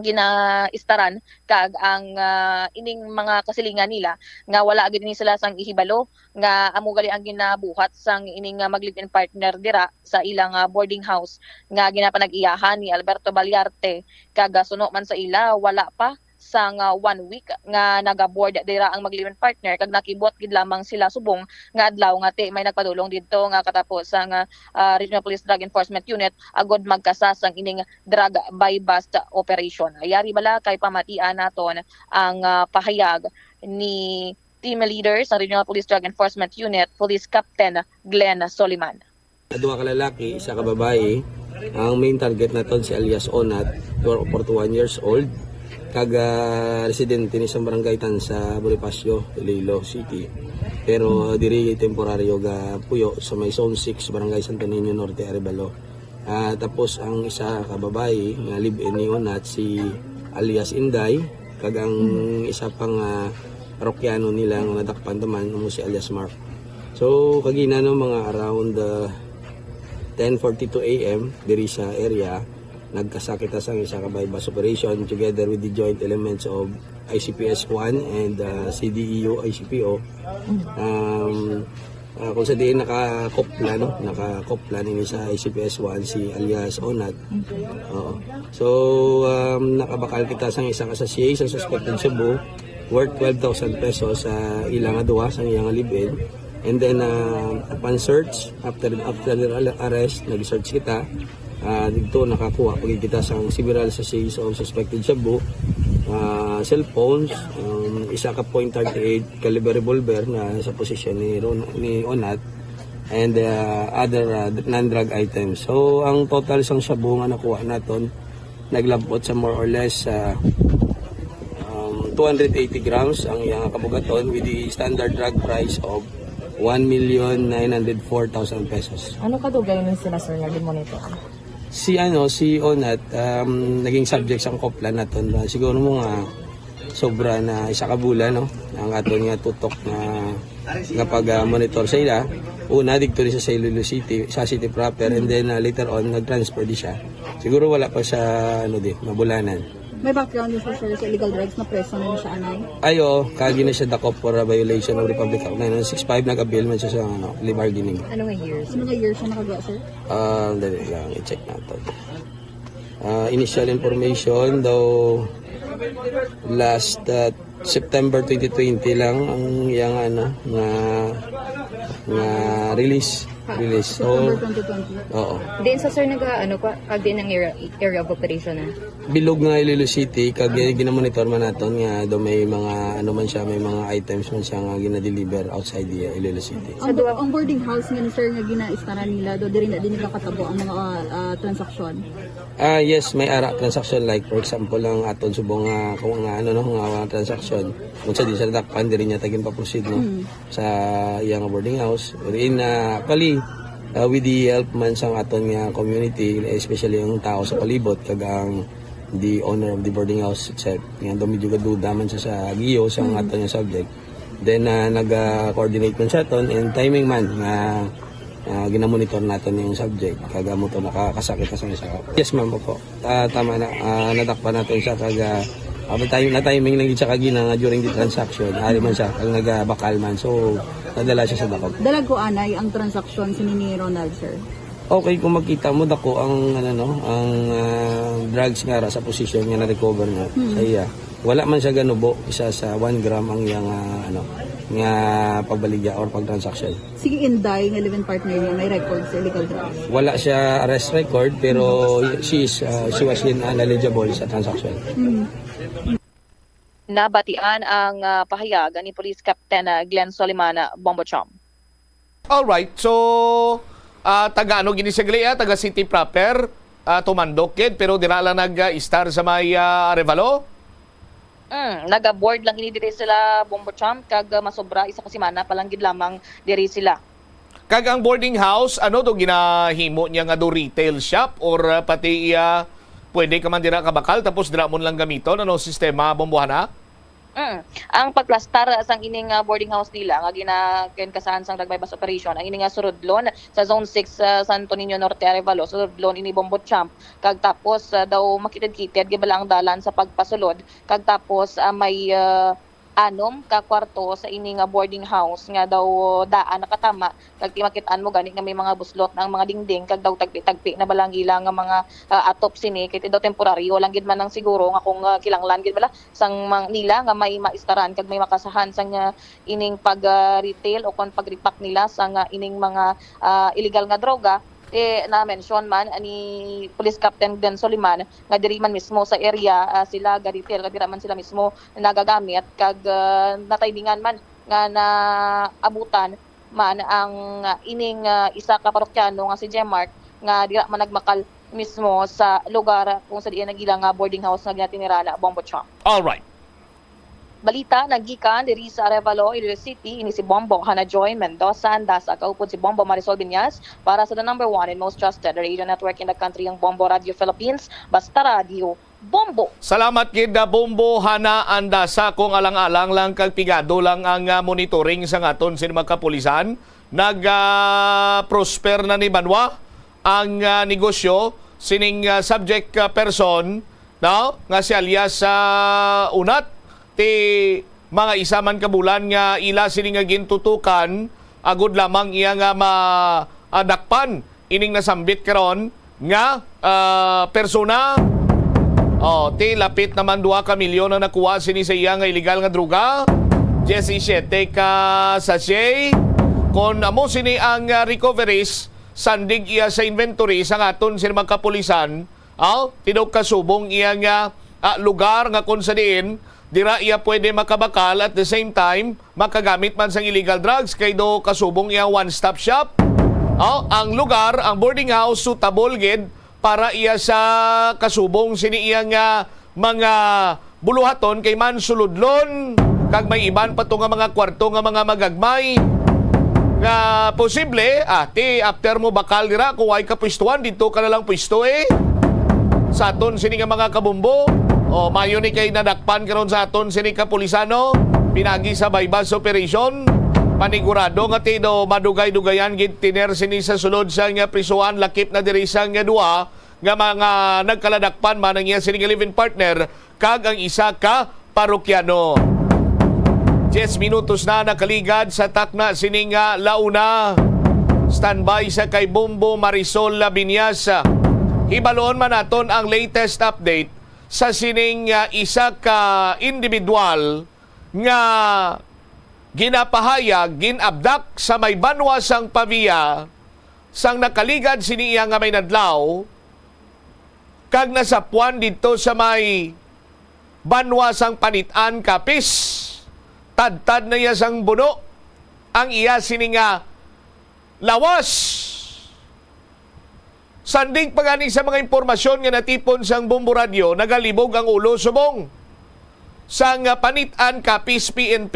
ginaistaran, kag ang, ah, ining mga kasilingan nila nga wala gid ni sila sang ihibalo nga amo gali ang ginabuhat sang ining, ah, mag-live-in partner dira sa ilang, ah, boarding house nga ginapanag-iyahan ni Alberto Baliarte, kag, ah, suno man sa ila, wala pa sang, ah, one week nga nagaboard dira ang mag-live-in partner, kag nakibot gid lamang sila subong nga adlaw nga ti may nagpadulong didto nga katapo sang, ah, Regional Police Drug Enforcement Unit agod magkasa sang ining drug buy-bust operation. Yari bala kay pamatian naton ang, ah, pahayag ni team leader sa Regional Police Drug Enforcement Unit, Police Captain Glenn Soliman. Duha ka lalaki, isa ka babayi. Ang main target naton si alias Onat, tw-, forty-one years old, kag, ah, residente ni sa Barangay Tanza, Bonifacio, Iloilo City. Pero diri temporaryo ga puyo sa may Zone six, Barangay Santo Niño Norte, Arevalo. Ah, tapos ang isa ka babayi nga live-in ni Onat, si alias Inday, kag ang isa pa nga parokyano nila nga nadakpan taman amo si alias Mark. So, kagina, no, mga around, uh, ten forty-two A M diri sa area, nagkasa kita sang isa ka buy-bust operation together with the joint elements of I C P S one and, uh, C D E U I C P O. Um, uh, kung sa diin nakakopla, no? Nakakopla nini sa I C P S one, si alias Onat. Okay. Oo. So, um, nakabakal kita sang isa ka sachet sa suspected shabu worth twelve thousand pesos sa ila nga duha, sa iya nga live-in. And then, uh, upon search, after, after their arrest, nag-search kita. Ah, dito nakakuha pa gid kita sang several sachets of suspected shabu, ah, cellphones, um, isa ka point thirty-eight caliber revolver na sa posisyon ni Ron-, ni Onat, and, ah, other, ah, non-drug items. So, ang total sang shabu nga nakuha naton naglabot sa more or less, ah, um, two hundred eighty grams ang iyang kabugaton with the standard drug price of one million nine hundred four thousand pesos. Ano kadugay ni sila, sir, nga gin-monitor? Si, ano, si Onat, um, naging subject sang kopla naton, ah, siguro mga sobra na isa ka bulan, no? Ang aton nga tutok na, nga pag, ah, monitor sa ila. Una, dito rin sa Iloilo City, sa city proper, and then, ah, later on, nag-transfer di siya. Siguro wala pa sa, ano, di, mabulanan. May background din siya, sir, sa illegal drugs, na preso na siya, anay? Ay, oo. Kagi na siya dakop for a violation of Republic Act nine one six five, nag-avail man siya sa, ano, plea bargaining. Ano nga years? Ano nga years siya nakagawa, sir? Ah, dali lang, i-check natin. Ah, initial information daw, last, ah, September twenty twenty lang ang iyang, ano, nga, nga release. Release. So, September twenty twenty. Oo. Diin sa, sir, naga, ano, kwa, kag diin ang area, area of operation na? Bilog nga Iloilo City, kag ginamonitor man naton nga do may mga, ano man siya, may mga items man siya nga ginadeliver outside the, uh, Iloilo City. Ang, ang boarding house nga ni, sir, nga ginaistaran nila, do diri na din nagakatabo ang mga, ah, ah, transaksyon? Ah, yes, may ara transaction, like, for example, ang aton subong nga, kung nga, ano, no, nga transaction, kung sa di sa dakpan, diri niya tagin pa-proceed, no, sa iyang boarding house. Wherein, ah, actually, ah, with the help man sang aton nga community, especially ang tao sa palibot, kag ang the owner of the boarding house itself, nga daw medyo gaduda man siya sa giyo sa aton nga subject. Then, ah, nag, ah, coordinate man siya aton, and timing man nga, ah, ginamonitor naton yung subject, kag amo to nakakasakit na sa isa. Yes, ma'am, opo. Ah, tama na, ah, nadakpan naton siya, kag, ah, ah, na-time-, na-timing lang gid siya kagina nga during the transaction, ari man siya, kag nagabakal man, so nadala siya sa dakop. Dalagko anay ang transaksyon sini ni Ronald, sir? Okay, kung makita mo, dako ang, ano, no, ang, ah, drugs nga ra sa posisyon nga na-recover na sa iya. Wala man siya ganubo, isa sa one gram ang iyang, ah, ano, nga pagbaligya or pagtransaksyon. Si Inday nga live-in partner niya, may record sa illegal drugs? Wala siya arrest record, pero she is, ah, she was in, ah, knowledgeable sa transaction. Nabatian ang, ah, pahayag ni Police Captain, ah, Glenn Soliman, ah, Bombo Chom. Alright, so, ah, taga ano gini siya gali, ah? Taga City Proper, ah, tumandok gid, pero dira lang nag, ah, istar sa may, ah, Arevalo? Mm, naga-board lang ini diri sila, Bombo Chom, kag, ah, masobra isa ka semana pa lang gid lamang diri sila. Kag ang boarding house, ano to, ginahimo niya nga do retail shop or, ah, pati iya, pwede ka man dira kabakal tapos dira mo lang gamiton, ano, sistema, Bombohana? Mm. Ang pagplastar sang ining, ah, boarding house nila nga gina-, ginkasahan sang drug buy-bust operation, ang ini nga surudlon sa Zone six, ah, Santo Niño Norte, Arevalo, surudlon ini, Bombo Chom, kag tapos, ah, daw makitid-kitid gid bala ang dalan sa pagpasulod, kag tapos, ah, may, ah, anom ka kwarto sa ini nga boarding house nga daw daan nakatama, kag ti makit-an mo gani nga may mga buslot na ang mga dingding, kag daw tagpi-tagpi na bala ang ila nga mga, ah, atop sini, kay ti daw temporaryo lang gid man ang siguro nga kung, ah, kinahanglan gid bala sang mang-, nila nga may maistaran kag may makasahan sang, ah, ining pag, ah, retail o kon pag-repack nila sang, ah, ining mga, ah, illegal nga droga. Eh, na-mention man ni Police Captain Glenn Soliman nga diri man mismo sa area, ah, sila ga-retail, nga dira man sila mismo nagagamit, kag, ah, natimingan man nga naabutan man ang, ah, ining, ah, isa ka parokyano nga si Jemark, nga dira man nagmakal mismo sa lugar kung sa diin nag-ila nga boarding house nga ginatinirana, Bombo Chom. Alright. Balita naggikan diri sa Arevalo, Iloilo City, ini si Bombo Hana Joy Mendoza, Andasa, kaupod si Bombo Marisol Binyas, para sa the number one and most trusted radio network in the country, ang Bombo Radio Philippines, basta radyo, Bombo. Salamat gid, ah, Bombo Hana Andasa. Kung alang-alang lang kag pigado lang ang, ah, monitoring sa aton sini mga kapulisan, nag, ah, prosper na ni banwa ang, ah, negosyo sining, ah, subject, ah, person, no, nga si alias, ah, Unat, ti mga isa man ka bulan nga ila sini nga gintutukan, agod lamang iya nga ma-, ah, dakpan ining nasambit karon nga, ah, persona. Oh, ti lapit naman duha ka milyon ang nakuha sini sa iya nga illegal nga droga. Diyesisiete ka sachet. Kon amo sini ang, ah, recoveries, Sandig iya sa inventory sang aton sini mga kapulisan, aw, tinuod kasubong iya nga, ah, lugar nga kung sa diin dira iya pwede makabakal, at the same time makagamit man sang illegal drugs, kay do kasubong iya one-stop shop. Aw, ang lugar, ang boarding house, suitable gid para iya sa kasubong sini iya nga mga buluhaton kay man suludlon, kag may iban pa to nga mga kwarto nga mga magagmay nga posible, ah, ti after mo bakal dira, kung way kapwistuhan, didto ka na lang pwisto, eh. Sa aton sini nga mga kabumbo, o, mayo ni kay nadakpan karon sa aton sini kapulisano, pinagi sa buy-bust operation, panigurado nga ti do madugay-dugayan gid tiner sini sa sulod sa nga prisuhan, lakip na diri sa nga duha nga mga nagkaladakpan man ang iya sini nga live-in partner kag ang isa ka parokyano. Diyes minutos na nakaligad sa takna sini nga launa. Standby sa kay Bombo Marisol Labiñas. Hibalon man naton ang latest update sa sining, ah, isa ka individual nga ginapahayag, gin-abduct sa may banwa sang Pavia, sang nakaligad sini iya nga may nadlaw, kag nasapwan didto sa may banwa sang Panitan, Capiz. Tadtad na iya sang buno ang iya sini nga lawas. Sandig pa gani sa mga impormasyon nga natipon sang Bombo Radyo, nagalibog ang ulo subong sang Panitan, Capiz P N P,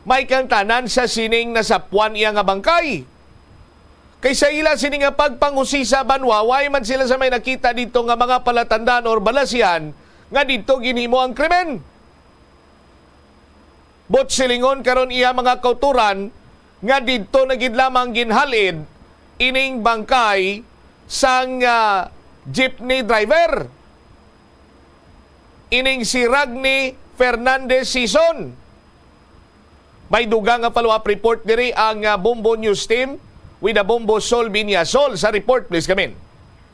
may kangtanan sa sining nasapwan iya nga bangkay. Kay sa ila sini nga pagpangusisa banwa, way man sila sa may nakita didto nga mga palatandaan or balasihan nga didto ginhimo ang krimen. But silingon karon iya mga kauturan nga didto na gid lamang ginhal-id ining bangkay sang, ah, jeepney driver, ining si Ragni Fernandez Sison. May dugang nga follow-up report diri ang, ah, Bombo News Team with the Bombo Sol Binyasol. Sa report, please, Kamin.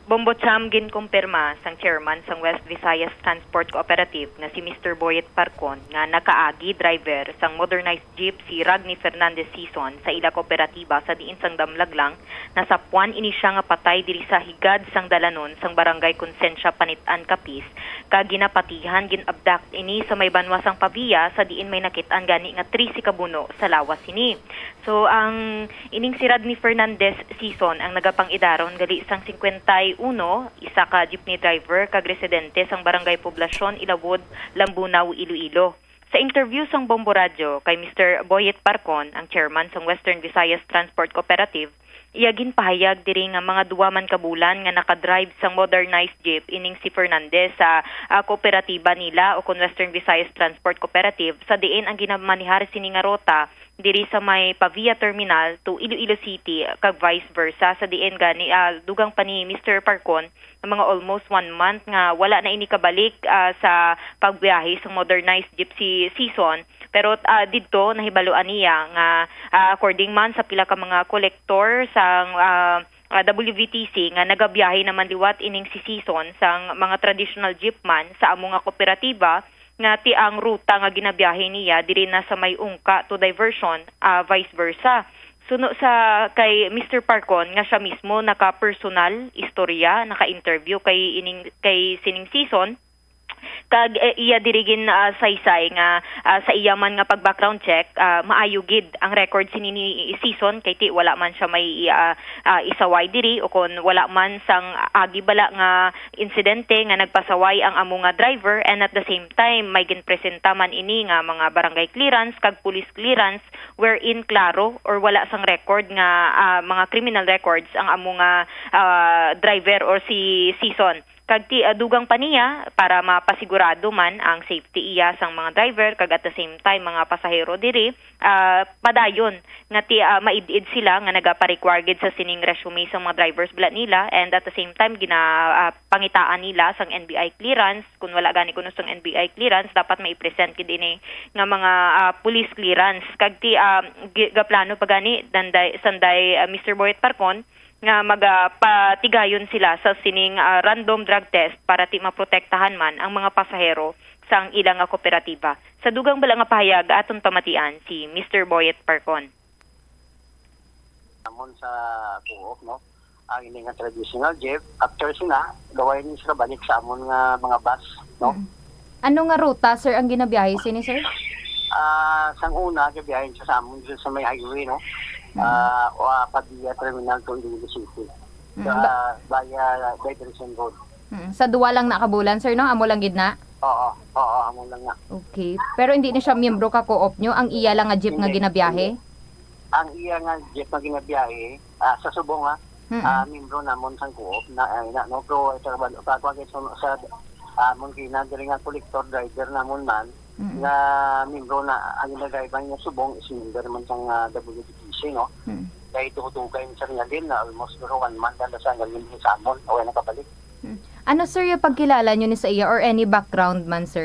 Bombo Cham, ginkumpirma sang chairman sang West Visayas Transport Cooperative nga si Mister Boyet Parcon nga nakaagi driver sang modernized jeep si Ragni Fernandez Sison sa ila kooperatiba sa diin sang damlag lang nasapwan ini sia nga patay diri sa higad sang dalanon sang Barangay Consensya, Panitan, Capiz, kag ginapatihan, gin-abduct ini sa may banwa sang Pavia sa diin may nakit-an gani nga trese ka buno sa lawas sini. So, ang ining si Rodney Fernandez Sison ang nagapang-idaron gali sang cincuenta y uno, isa ka jeepney driver kag residente sang Barangay Poblacion, Ilawod, Lambunao, Iloilo. Sa interview sang Bombo Radyo kay Mister Boyet Parcon, ang chairman sang Western Visayas Transport Cooperative, iya ginpahayag diri nga mga duha man ka bulan nga nakadrive sang modernized jeep ining si Fernandez sa, ah, kooperatiba nila, o kon Western Visayas Transport Cooperative, sa diin ang ginamanihar sini nga ruta diri sa may Pavia Terminal to Iloilo City kag vice versa. Sa diin gani, ah, dugang pa ni Mister Parcon, nga mga almost one month nga wala na ini kabalik, ah, sa pagbiyahe sa modernized jeep si Sison. Pero, ah, didto nahibaluan niya nga, ah, according man sa pila ka mga kolektor sang, ah, ah, W V T C nga nagabiyahe naman liwat ining si Sison sang mga traditional jeep man sa amo nga kooperatiba, nga ti ang ruta nga ginabiyahe niya diri na sa may Ungka to Diversion, ah, vice versa. Suno sa kay Mister Parcon nga sia mismo naka-personal istorya, naka-interview kay ining, kay sining Sison, kag, eh, iya diri gin, ah, saysay nga, ah, sa iya man nga pag-background check, ah, maayo gid ang record sini ni Sison, kay ti wala man sia may, ah, ah, isaway diri, o kon wala man sang agi bala nga insidente nga nagpasaway ang amo nga driver, and at the same time may ginpresenta man ini nga mga barangay clearance kag police clearance wherein klaro or wala sang record nga, ah, mga criminal records ang amo nga, ah, driver or si Sison. Kag ti, ah, dugang pa niya, para mapasigurado man ang safety iya sang mga driver kag at the same time mga pasahero diri, ah, padayon nga ti, ah, maid-id sila nga nagaparequire gid sa sining resume sang mga drivers bala nila, and at the same time gina, ah, pangitaan nila sang N B I clearance. Kun wala gani kuno sang N B I clearance, dapat maipresent gid ini nga mga, ah, police clearance. Kag ti, ah, gi-, gaplano pa gani danday, sanday, ah, Mister Boyet Parcon nga magapatigayon sila sa sining, ah, random drug test para ti maprotektahan man ang mga pasahero sang ila nga kooperatiba. Sa dugang bala nga pahayag, aton pamatian si Mister Boyet Parcon. Amon sa Coop, no? Ang ini nga traditional jeep, after sina, gaway ni sila balik sa amon nga mga bus, no? Mm. Ano nga ruta, sir, ang ginabiyahe sini, sir? Ah, sang una, gabiyahin siya sa amon dito sa may highway, no? Mm. Ah, wa Padilla Terminal to Iloilo City. Mm, Sa, ba- via Diversion Road. Mm, sa duwa lang na ka bulan, sir, no? Amo lang gid na? Oo, oo, amo lang na. Okay. Pero hindi na siya miyembro ka co-op nyo, ang iya lang nga jeep nga Hindi, ginabiyahe? Ang iya nga jeep nga ginabiyahe, ah, sa subong, ha, Mm. ah, membro namon sang co-op na, ay, na, no, pero ito, sa, sa, sa, ah, amon kina, diri nga collector driver namon man, Mm. nga membro na, ang nag-drive niya subong is member man sang, ah, W B T C, no? Mm. Kay dugay-dugay sa nga din, na almost pero one month na sa nga din sa amon, o nakabalik. Mm. Ano, sir, yung pagkilala nyo ni sa iya or any background man, sir?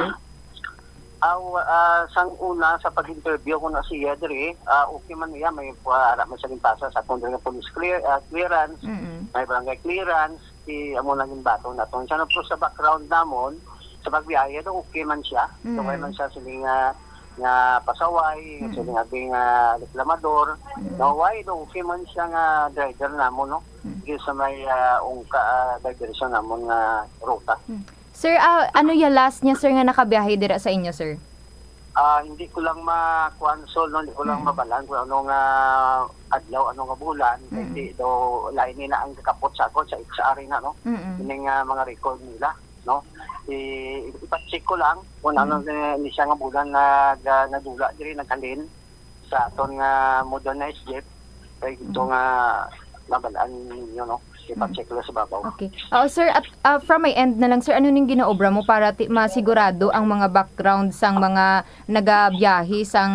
Aw, ah, sang una sa pag-interview ko na siya diri, ah, okay man niya, may, ah, ara man siya ginpasa sa akong diri nga police clear, ah, clearance, Mm-mm. may barangay clearance, si amo nang ginbaton naton siya. Pero sa background namon, sa pagbiyahe daw, okay man siya. Mm. Okay man siya sini nga, nga pasaway, Mm. sini nga bing, ah, reklamador. Mm. No, why daw, okay man siya nga driver namon, no? Mm. Di sa may, ah, ungka, ah, diversion namon nga ruta. Mm. Sir, ah, ano ya last niya, sir, nga nakabiyahe dira sa inyo, sir? Ah, hindi ko lang makuan, Sol, no? Hindi ko lang Mm. mabalaan kung ano nga adlaw, ano nga bulan. Mm. Hindi do lain ni na ang kakapot sa akon sa X R na, no? Mm-mm. Ini nga mga record nila, no? I, ipa-check ko lang kung ano Mm. ni, ni siya nga bulan nag, ah, nadula diri, naghalin sa aton nga modernized jeep. Kay ito Mm. nga mabalaan ninyo, no? Ipa-check lang sa babaw. Okay. Oo, sir, at, ah, from my end na lang, sir, ano ning ginaobra mo para ti masigurado ang mga background sang mga nagabiyahe sang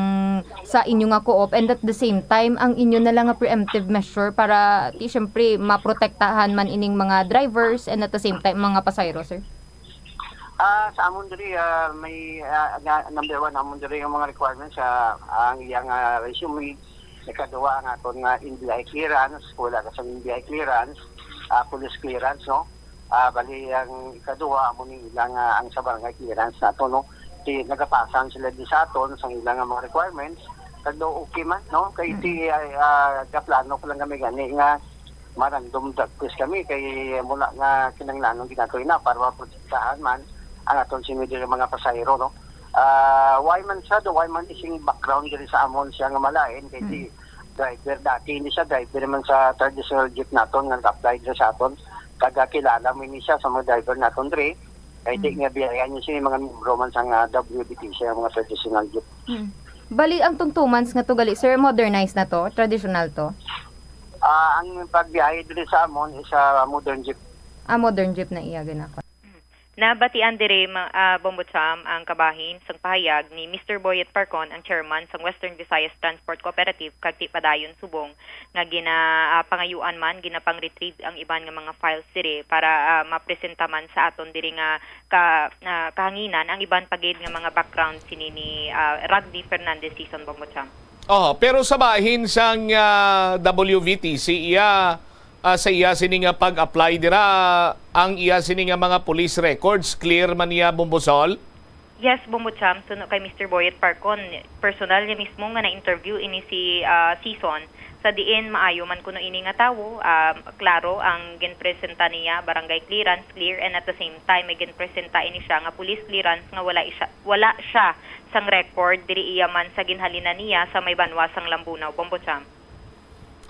sa inyo nga co-op, and at the same time ang inyo na lang nga preemptive measure para ti syempre maprotektahan man ining mga drivers and at the same time mga pasahero, sir? Ah, sa amon diri, ah, may, ah, nga, number one, amon diri ang mga requirements sa ang iyang, ah, resume. Ikaduha, ang aton nga N B I clearance, wala ka sa N B I clearance, ah, police clearance, no? Ah, bali, ang ikaduha, amo ni ilang, ah, ang sa barangay clearance nato, no? Di nagapasan sila di sa aton sa ilang nga mga requirements. Kag daw okay man, no? Kay Mm. ti, ah, ah, gaplano ko lang kami gani nga ma-random drug test kami kay mula nga kinahanglanon ginato ina para maprotektahan man ang aton sini diri mga pasahero, no? Ah, why man siya, do why man ising background diri sa amon siya nga malain kay Mm. di driver dati, hindi siya driver man sa traditional jeep naton nga nag-apply diri sa aton. Kag kilala mo ini siya sa mga driver naton diri. Kay di Mm. nga biyayan niya sini mga membro man sa nga W B T C, ang mga traditional jeep. Hmm. Bali, ang tungtumans nga to gali, sir, modernized na to? Traditional to? Ah, ang pagbiyahe diri sa amon is, ah, modern jeep. Ah, modern jeep na iya ginako. Nabatian diri, ma-, ah, Bombo Cham, ang kabahin sang pahayag ni Mister Boyet Parcon, ang chairman sang Western Visayas Transport Cooperative, kag ti padayon subong nga gina, ah, pangayuan man, ginapang-retrieve ang iban nga mga files diri para, ah, mapresenta man sa aton diri nga ka, ah, kahanginan ang iban pa gid nga mga background sini ni, ah, Ragni Fernandez Sison, Bombo Cham. Oh, pero sa bahin sang, ah, W V T C iya, ah, sa iya sini nga pag-apply dira, ang iya sini nga mga police records clear man niya, Bombo Sol? Yes, Bombo Cham, suno kay Mister Boyet Parcon, personal niya mismo nga na-interview ini si, ah, Sison, sa diin maayo man kuno ini nga tawo, ah, klaro ang ginpresenta niya, barangay clearance clear, and at the same time may ginpresenta ini siya nga police clearance nga wala siya, wala siya sang record diri iya man sa ginhalinan niya sa may banwa sang Lambunao, Bombo Cham.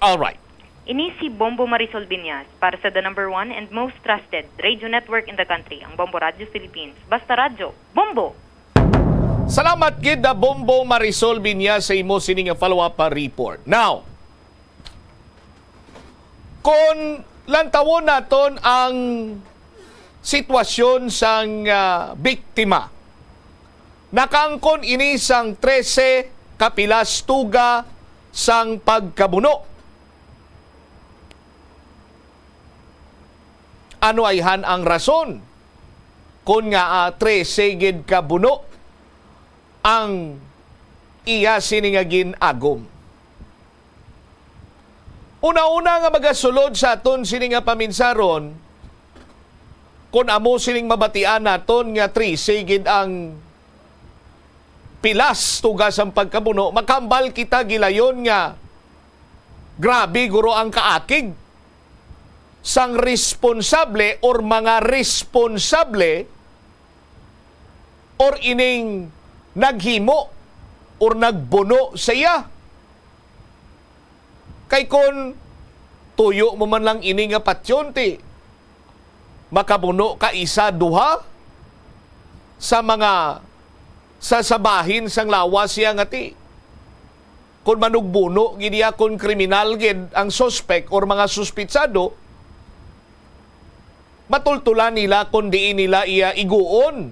All right. Ini si Bombo Marisol Binyas para sa the number one and most trusted radio network in the country, ang Bombo Radyo Philippines. Basta radyo, Bombo! Salamat gid na Bombo Marisol Binyas sa imo sini nga follow-up, ah, report. Now, kon lantawon naton ang sitwasyon sang, ah, biktima, nakaangkon ini sang trese ka pilas tuga sang pagkabuno. Ano ayhan ang rason kon nga, ah, trese gid ka buno ang iya sini nga gin-agom? Una-una nga magasulod sa aton sini nga paminsaron, kon amo sining mabatian naton nga trese gid ang pilas tuga sang pagkabuno, makahambal kita gilayon nga Grabe guro ang kaakig sang responsable or mga responsable or ining naghimo or nagbuno sa iya. Kay kon tuyo mo man lang ini nga patyon, ti makabuno ka isa, duha sa mga sa, sa bahin sang lawas siya nga ti. Kon manugbuno gid iya, kon kriminal gid ang suspek or mga suspitsado, matultulan nila kon diin nila iya iguon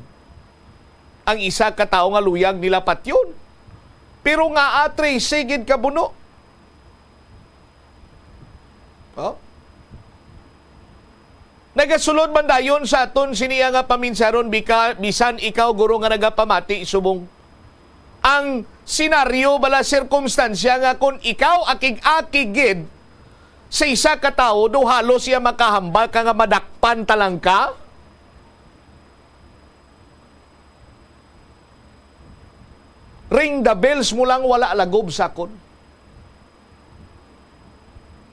ang isa ka tawo nga luyag nila patyon. Pero nga atre, sigid ka buno. Oh? Nagasulod man dayon sa aton sini nga paminsaron, bika, bisan ikaw, guro, nga nagapamati subong. Ang senaryo bala, sirkumstansya nga kung ikaw akig-akig gid sa isa ka tawo, do halos siya makahambal ka nga madakpan talang ka? Ring the bells mo lang, wala lagob sakon.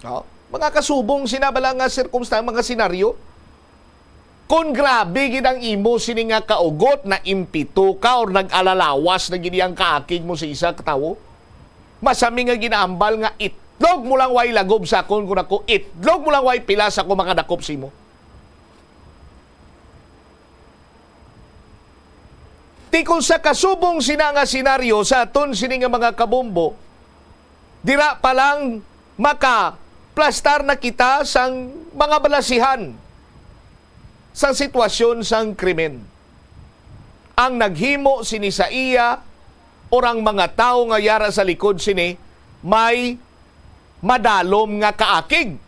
Oh, mga kasubong sina bala nga sirkumstan-, mga senaryo. Kon grabe gid ang imo sini nga kaugot, na impito ka or nag-alalawas na gid ang kaakig mo sa isa ka tawo, masami nga ginaambal nga itlog mo lang way lagob sakon, kun ako itlog mo lang way pila sa ako makadakop sa imo. Ti kon sa kasubong sina nga senaryo sa aton sini nga mga kabombo, dira pa lang makaplastar na kita sang mga balasihan sang sitwasyon sang krimen. Ang naghimo sini sa iya or ang mga tawo nga yara sa likod sini may madalom nga kaakig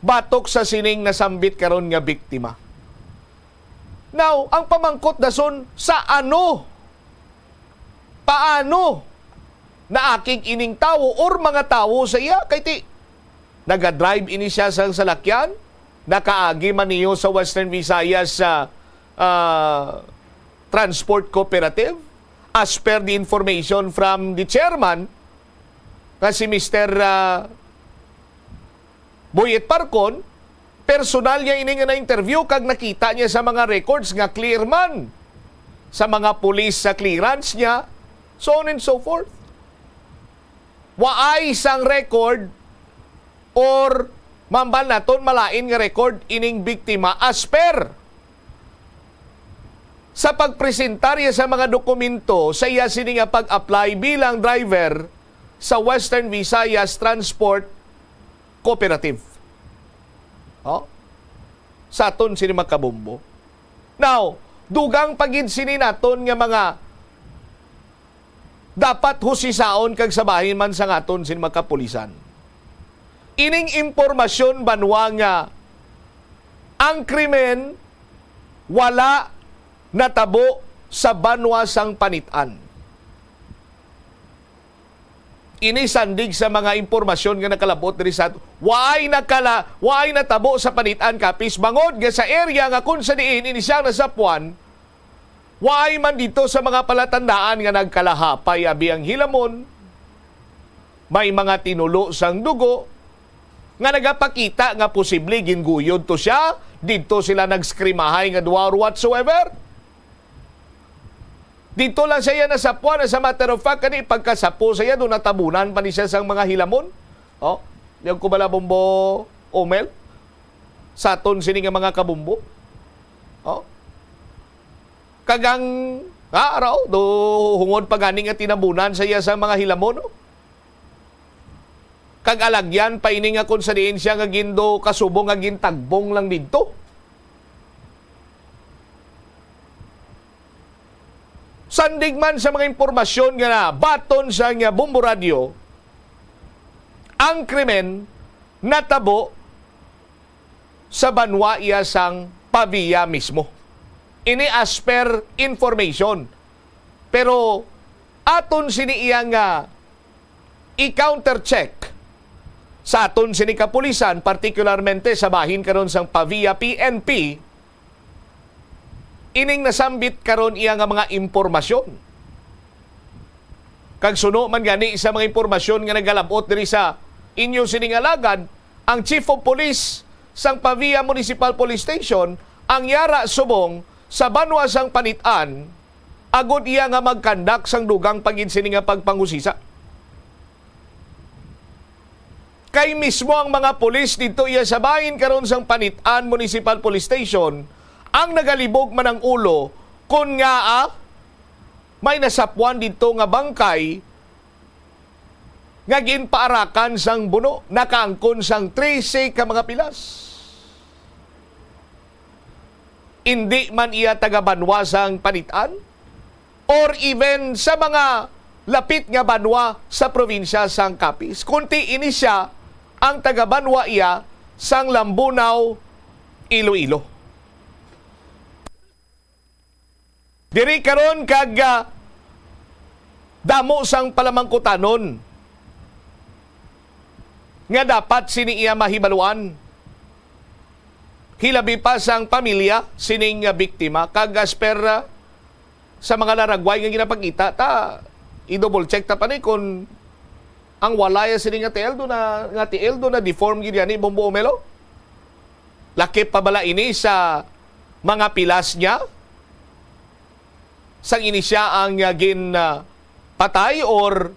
batok sa sining nasambit karon nga biktima. Now, ang pamangkot dason, sa ano? Paano naakig ining tawo or mga tawo sa iya? Kay ti, nagadrive ini siya sang salakyan, nakaagi man niyo sa Western Visayas sa, ah, Transport Cooperative, as per the information from the chairman, nga si Mister, ah, Boyet Parcon, personal niya ini nga na-interview kag nakita niya sa mga records nga clear man sa mga pulis sa clearance niya, so on and so forth. Waay sang record or mambal naton malain nga record ining biktima as per sa pagpresentar niya sa mga dokumento sa iya sini nga pag-apply bilang driver sa Western Visayas Transport Cooperative. Oh? Sa aton sini, mga kabombo. Now, dugang pa gid sini naton nga mga dapat husisaon kag sabahin man sa aton sini, mga kapulisan. Ining impormasyon, banwa, nga ang krimen wala natabo sa banwa sang Panit-an. Ini sandig sa mga impormasyon nga nakalab-ot diri sa at-, waay nakala-, waay natabo sa Panit-an, Capiz, bangod nga sa area nga kung sa diin ini siya nasapuan, waay man dito sa mga palatandaan nga nagkalahapay abi ang hilamon. May mga tinulo sang dugo nga nagapakita nga posible ginguyod to siya, dito sila nagskrimahay nga duha or whatsoever. Dito lang siya nasapuan. As a matter of fact, kani pagkasapo sa iya, doon natabunan pa ni siya sang mga hilamon. Oh, yung kubala, Bombo Omel, sa aton sini nga mga kabumbo. Oh. Kag ang, ah, raw, do, hungod pa gani nga tinabunan sa iya sa mga hilamon, no? Kag alagyan pa ini nga kung sa diin siya nga gindo kasubong nga gintagbong lang didto. Sandig man sa mga impormasyon nga nabaton sa nga Bombo Radio, ang krimen natabo sa banwa iya sang Pavia mismo. Ini as per information. Pero aton sini iya nga i-counter check sa aton sini kapulisan, partikularmente sa bahin karon sang Pavia P N P, ining nasambit karon iya nga mga impormasyon. Kag suno man gani sa mga impormasyon nga nagalab-ot diri sa inyo sining alagad, ang Chief of Police sang Pavia Municipal Police Station ang yara subong sa banwa sang Panit-an, agod iya nga magkandak sang dugang pa gid sini nga pagpanghusisa. Kay mismo ang mga pulis didto iya sa bahin karon sang Panit-an Municipal Police Station ang nagalibog man ang ulo kon ngaa may nasapwan didto nga bangkay nga ginpaarakan sang buno, nakaangkon sang trese ka mga pilas. Indi man iya taga-banwa sang Panit-an or even sa mga lapit nga banwa sa probinsya sang Capiz, kunti ini sia ang taga-banwa iya sang Lambunao, Iloilo. Diri karon kag, ah, damo sang palamangkutanon nga dapat sini iya mahibaluan, hilabi pa sang pamilya sining, ah, biktima. Kag as per, ah, sa mga laragway nga ginapakita, ta i-double check ta pa ni kon ang walay sini nga tiil do na, nga tiil do na deform gid yani, Bombo Omelo. Lakip pa bala ini sa mga pilas niya? Sang ini sia ang, ah, gin, ah, patay, or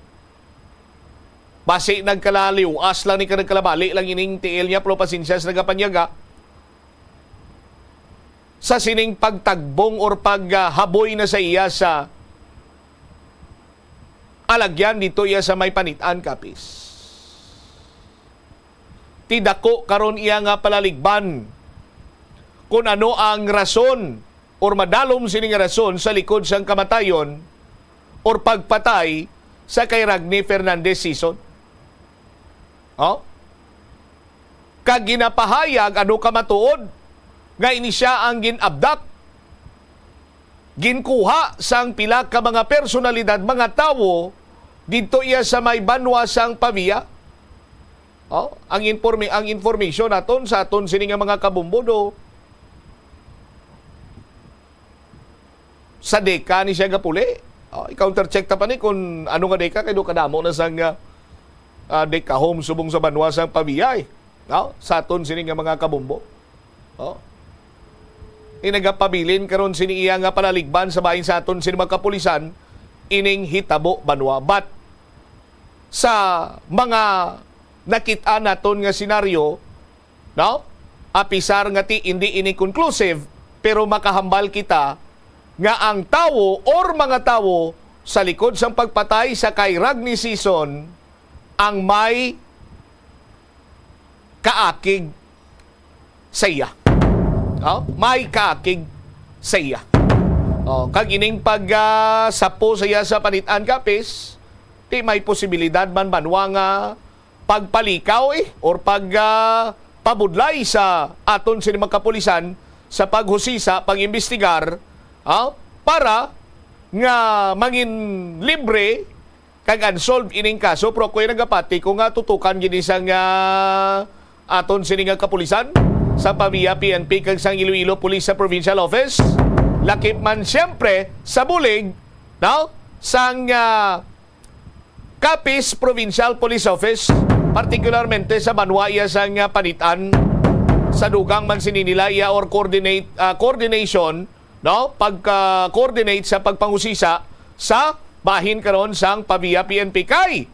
basi nagkalaliwas lang ni, ka nagkalabali lang ining tiil niya, pero pasensya sa nagapanyaga, sa sining pagtagbong or paghaboy na sa iya sa alagyan dito iya sa may Panit-an, Capiz. Ti dako karon iya nga palaligban kung ano ang rason or madalom sini nga rason sa likod sang kamatayon or pagpatay sa kay Ragni Fernandez Sison. Oh? Kag ginapahayag ano ka matuod nga ini sia ang gin-abduct, ginkuha sang pila ka mga personalidad, mga tawo didto iya sa may banwa sang Pavia. Oh, ang informi-, ang information naton sa aton sini nga mga kabombo do sa deka ni siya gapuli. Oh, i-counter check ta pa ni kung ano nga deka, kay do kadamo na sang, ah, ah, deka home subong sa banwa sang Pavia, eh. No? Sa aton sini nga mga kabombo. Oh. Inagapabilin karon sini iya nga palaligban sa bahin sa aton sini mga kapulisan ining hitabo, banwa. But sa mga nakit-an naton nga senaryo, no? Apisar nga ti indi ini conclusive, pero makahambal kita nga ang tawo or mga tawo sa likod sang pagpatay sa kay Ragni Sison ang may kaakig sa iya. Oh, may kaakig sa iya. Oh, kag ining pag, ah, sapo sa iya sa Panit-an, Capiz, ti may posibilidad man banwa nga pagpalikaw, eh, or pag, ah, pabudlay sa aton sini mga kapulisan sa paghusisa, pag-imbestigar, ah, para nga mangin libre kag unsolved ining kaso. Pero ako'y nagapati ko nga tutukan gid ni sang, ah, aton sini nga kapulisan, sa Pavia P N P kag sang Iloilo Police sa Provincial Office, lakip man siyempre sa bulig, no, sang, ah, Capiz Provincial Police Office, partikularmente sa banwa iya sang, ah, Panit-an, sa dugang man sini nila iya or coordinate, ah, coordination, no, pagka-coordinate sa pagpangusisa sa bahin karon sang Pavia P N P. Kay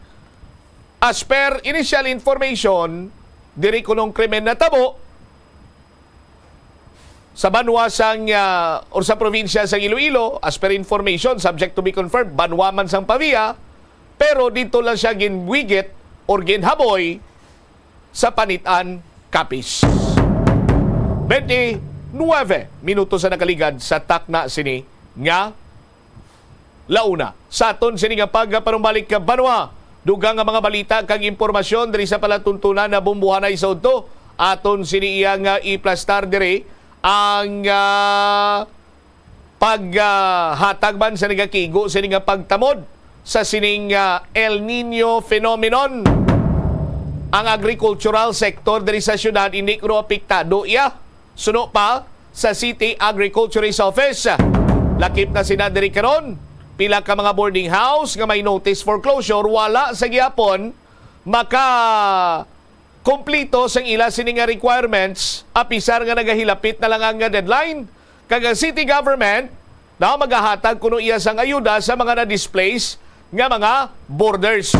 as per initial information, diri kunong krimen natabo sa banwa sang, ah, or sa probinsya sang Iloilo, as per information, subject to be confirmed, banwa man sang Pavia, pero dito lang siya ginwigit or ginhaboy sa Panit-an, Capiz. Twenty-nine minuto sa nakaligad sa takna sini nga launa. Sa aton sini nga pagpanumbalik ka banwa, dugang nga mga balita kag impormasyon diri sa palatuntunan na bumbuhanay sa udto. Aton sini iya nga iplastar diri ang, ah, paghatag man sa nagakigo sini nga pagtamod sa sining, ah, El Niño phenomenon. Ang agricultural sector diri sa syudad hindi kuno apektado iya. Suno pa sa City Agriculturist Office, lakip na sina diri karon Pila ka mga boarding house nga may notice for closure wala sa gihapon maka kumplito sang ila sini nga requirements, apisar nga nagahilapit na lang ang deadline, kag ang city government na magahatag kuno iya sang ayuda sa mga na-displace nga mga boarders.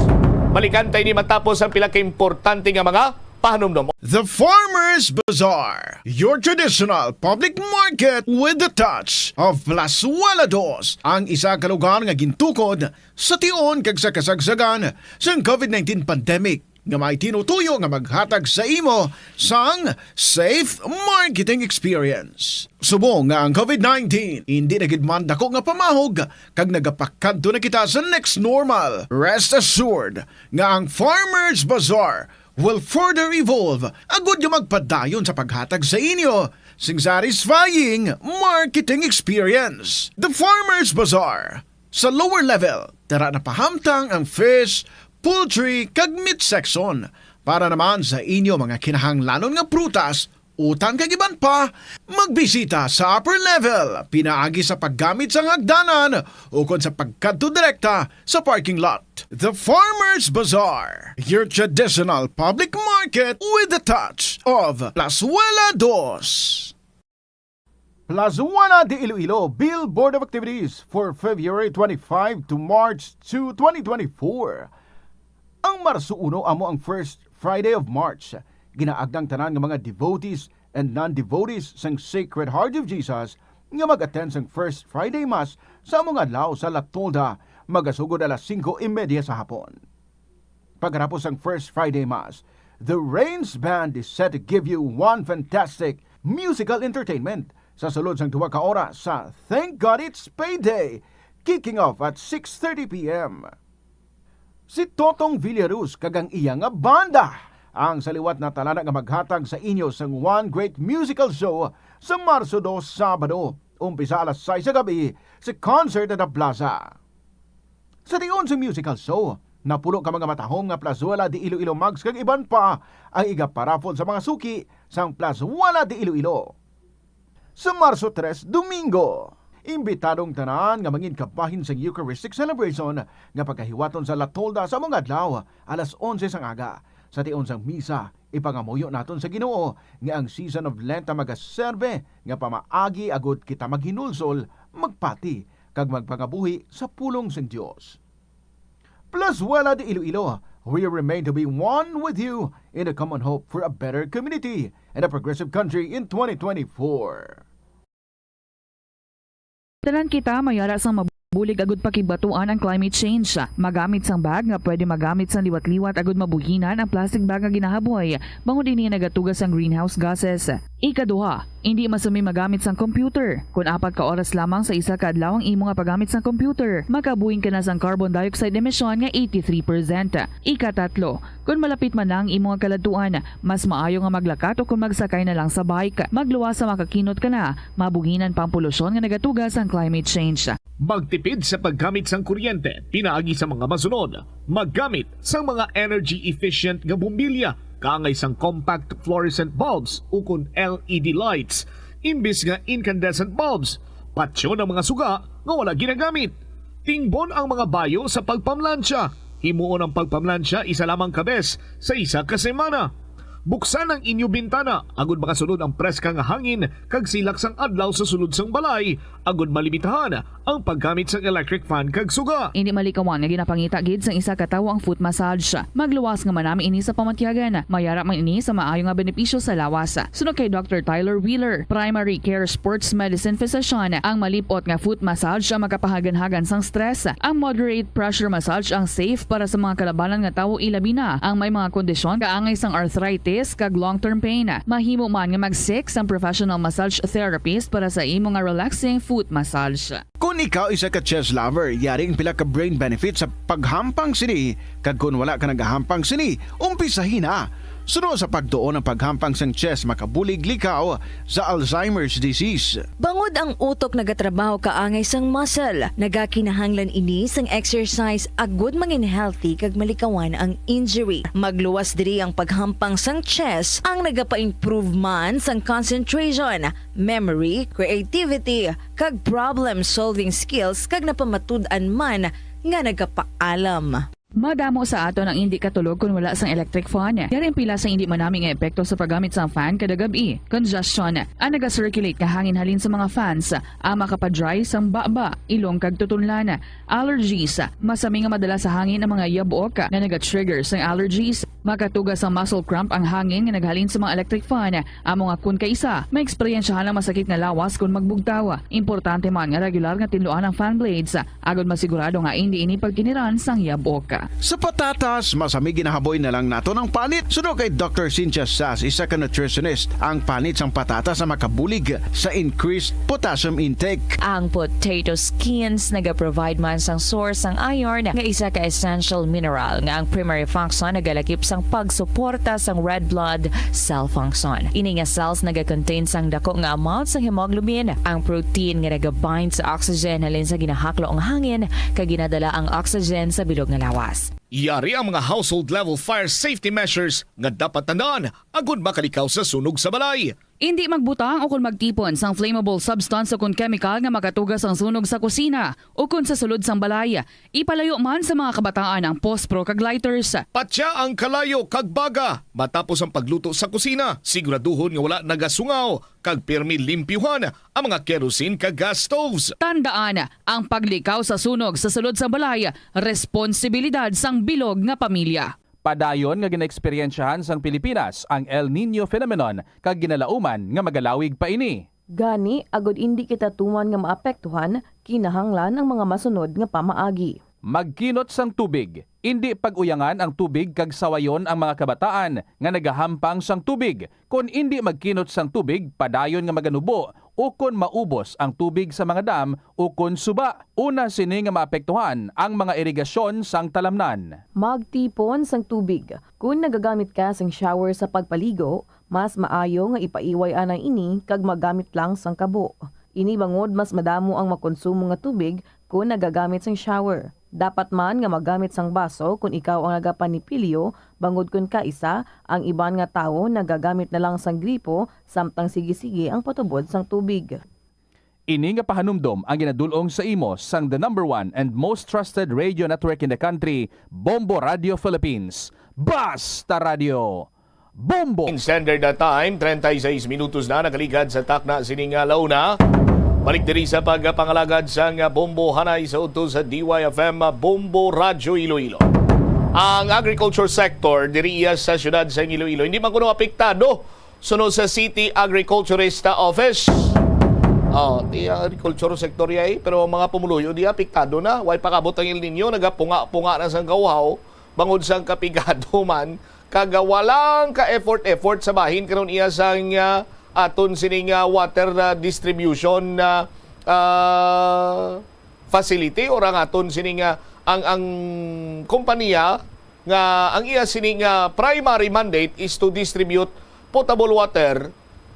Balikan ta ini matapos ang pila ka importante nga mga pahanumdom. The Farmers Bazaar, your traditional public market with the touch of Plazuela Dos, ang isa ka lugar nga gintukod sa tion kag sa kasagsagan sang COVID nineteen pandemic, nga may tinutuyo nga maghatag sa imo sang safe marketing experience. Subong nga ang COVID nineteen hindi na gid man dako nga pamahog kag nagapakadto na kita sa next normal, rest assured nga ang Farmers Bazaar will further evolve agud nga magpadayon sa paghatag sa inyo sing satisfying marketing experience. The Farmers Bazaar, sa lower level, tara na pahamtang ang fish, poultry, kag meat section. Para naman sa inyo mga kinahanglanon nga prutas, utan kag iban pa, magbisita sa upper level pinaagi sa paggamit sang hagdanan ukon sa pagkadto direkta sa parking lot. The Farmers Bazaar, your traditional public market with the touch of Plazuela Dos. Plazuela de Iloilo, Bill Board of Activities for February twenty-five to March two, twenty twenty-four. Ang Marso uno amo ang first Friday of March. Ginaagda ang tanan nga mga devotees and non-devotees sang Sacred Heart of Jesus nga mag-attend sang First Friday Mass sa among adlaw sa La Tolda, magasugod alas singko y media sa hapon. Pagkatapos sang First Friday Mass, the Rains Band is set to give you one fantastic musical entertainment sa sulod sang duha ka oras sa Thank God It's Payday, kicking off at six thirty p m. Si Totong Villaruz kag ang iya nga banda ang sa liwat na talana nga maghatag sa inyo sang one great musical show sa Marso dos, Sabado, umpisa alas sais sa gabi sa Concert at the Plaza. Sa tion sa musical show, napulo ka mga matahom nga Plazuela de Iloilo mugs kag iban pa ang igaparaffle sa mga suki sang Plazuela de Iloilo. Sa Marso tres, Domingo, imbitado ang tanan nga mangin kabahin sang Eucharistic celebration nga pagahiwaton sa La Tolda sa mga adlaw alas onse sang aga. Sa tion sang misa, ipangamuyo naton sa Ginoo nga ang season of Lent ang magaserbe nga pamaagi agud kita maghinulsol, magpati, kag magpangabuhi sa pulong sang Dios. Plazuela de Iloilo, we remain to be one with you in a common hope for a better community and a progressive country in twenty twenty-four. Tanan kita mayara sang mabulig agud pakigbatuan ang climate change. Magamit sang bag nga pwede magamit sang liwat-liwat agud mabuhinan ang plastic bag nga ginahaboy, bangod ini nagatuga sang greenhouse gases. Ikaduha, indi masumi magamit sang computer. Kon apat ka oras lamang sa isa ka adlaw ang imo nga paggamit sang computer, makabuhin ka na sang carbon dioxide emission nga eighty-three percent. Ikatatlo, kon malapit man na ang imo nga kaladtuan, mas maayo nga maglakat o kon magsakay na lang sa bike. Magluwas sa makakinot ka na, mabuhinan pa ang polusyon nga nagatuga sang climate change. Magtipid sa paggamit sang kuryente pinaagi sa mga masunod: maggamit sang mga energy-efficient nga bombilya kaangay sang compact fluorescent bulbs ukon L E D lights imbis nga incandescent bulbs. Patyon ang mga suga nga wala ginagamit. Tingbon ang mga bayo sa pagpamlansya. Himuon ang pagpamlansya isa lamang ka bes sa isa ka semana. Buksan ang inyo bintana agud makasulod ang preska nga hangin kag silak sang adlaw sa sulod sang balay, agud malimitahan ang paggamit sang electric fan kag suga. Indi malikawan nga ginapangita gid sang isa ka tawo ang foot massage. Magluwas nga manami ini sa pamatyagan. Mayara man ini sa maayo nga benepisyo sa lawas. Suno kay Doctor Tyler Wheeler, primary care sports medicine physician, ang malip-ot nga foot massage ang makapahaganhagan sang stress. Ang moderate pressure massage ang safe para sa mga kalabanan nga tawo, ilabi na ang may mga kondisyon kaangay sang arthritis kag long-term pain. Mahimo man nga mag-seek sang professional massage therapist para sa imo nga relaxing foot massage. Kon ikaw isa ka chess lover, yari ang pila ka brain benefits sa paghampang sini, kag kon wala ka nagahampang sini, umpisahi na. Suno sa pagtuon, ang paghampang sang chess makabulig likaw sa Alzheimer's disease. Bangod ang utok nagatrabaho kaangay sang muscle, nagakinahanglan ini sang exercise agud mangin healthy kag malikawan ang injury. Magluwas diri ang paghampang sang chess, ang nagapa-improve man sang concentration, memory, creativity, kag problem-solving skills, kag napamatud-an man nga nagapaalam. Madamo sa aton ang indi katulog kon wala sang electric fan. Yari ang pila sang indi manami nga epekto sa paggamit sang fan kada gab-i. Congestion, ang naga-circulate nga hangin halin sa mga fans, ang makapa-dry sang baba, ilong kag tutunlan. Allergies, masami nga madala sa hangin ang mga yabok nga naga-trigger sang allergies. Makatuga sang muscle cramp ang hangin nga naghalin sa mga electric fan. Amo nga kon kaisa, maeksperiensyahan ang masakit nga lawas kon magbugtaw. Importante man nga regular nga tinluan ang fan blades agod masigurado nga indi ini pagkiniran sang yabok. Sa patatas, masami ginahaboy na lang naton ang panit. Suno kay Doctor Cynthia Sass, isa ka nutritionist, ang panit sang patatas ang makabulig sa increased potassium intake. Ang potato skins nagaprovide man sang source sang iron, nga isa ka essential mineral nga ang primary function nagalakip sang pagsuporta sang red blood cell function. Ini nga cells nagakontain sang dako nga amount sang hemoglobin, ang protein nga nagabind sa oxygen halin sa ginahaklo nga hangin kag ginadala ang oxygen sa bilog nga lawas. Yari ang mga household level fire safety measures nga dapat tandaan agud makalikaw sa sunog sa balay. Indi magbutang o kon magtipon sang flammable substance o kon chemical nga makatuga sang sunog sa kusina o kon sa sulod sang balay. Ipalayo man sa mga kabataan ang pospro kag lighters. Patya ang kalayo kag baga matapos ang pagluto sa kusina. Siguraduhon nga wala nagasungaw kag pirmi limpyuhan ang mga kerosene kag gas stoves. Tandaan, ang paglikaw sa sunog sa sulod sang balay responsibilidad sang bilog nga pamilya. Padayon nga ginaeksperyensyahan sang Pilipinas ang El Niño phenomenon kag ginalauman nga magalawig pa ini. Gani, agud indi kita tuman nga maapektuhan, kinahanglan ang mga masunod nga pamaagi. Magkinot sang tubig. Indi pag-uyangan ang tubig kag sawayon ang mga kabataan nga nagahampang sang tubig. Kon indi magkinot sang tubig, padayon nga maganubo ukon maubos ang tubig sa mga dam ukon suba. Una sini nga maapektuhan ang mga irigasyon sang talamnan. Magtipon sang tubig. Kon nagagamit ka sang shower sa pagpaligo, mas maayo nga ipaiway anay ini kag magamit lang sang kabo. Ini bangod mas madamo ang makonsumo nga tubig kon nagagamit sang shower. Dapat man nga magamit sang baso kon ikaw ang nagapanipilyo, bangod kon kaisa, ang iban nga tawo nagagamit na lang sang gripo samtang sige-sige ang patubod sang tubig. Ini nga pahanumdom ang ginadul-ong sa imo sang the number one and most trusted radio network in the country, Bombo Radio Philippines. Basta Radio Bombo! In standard na time, treinta y seis minutos na nakaligad sa takna sining alauna. Balik diri sa pagpangalagad sang Bombo Hanay sa udto sa D Y F M Bombo Radyo Iloilo. Ang agriculture sector diri iya sa siyudad sa Iloilo hindi man kuno apektado suno sa City Agriculturista Office. Oh, di ang agriculture sector yay, pero ang mga pumuluyo di apektado na. Way pakabot ang El Nino, nagapunga-punga na sang kawhaw, bangod sang kapigado man, kag walang ka-effort-effort sa bahin karon iya sang, ah, aton sining, ah, water, ah, distribution, ah, ah, facility or ang aton sining, ah, ang, ang kompanya nga ang iya sini nga primary mandate is to distribute potable water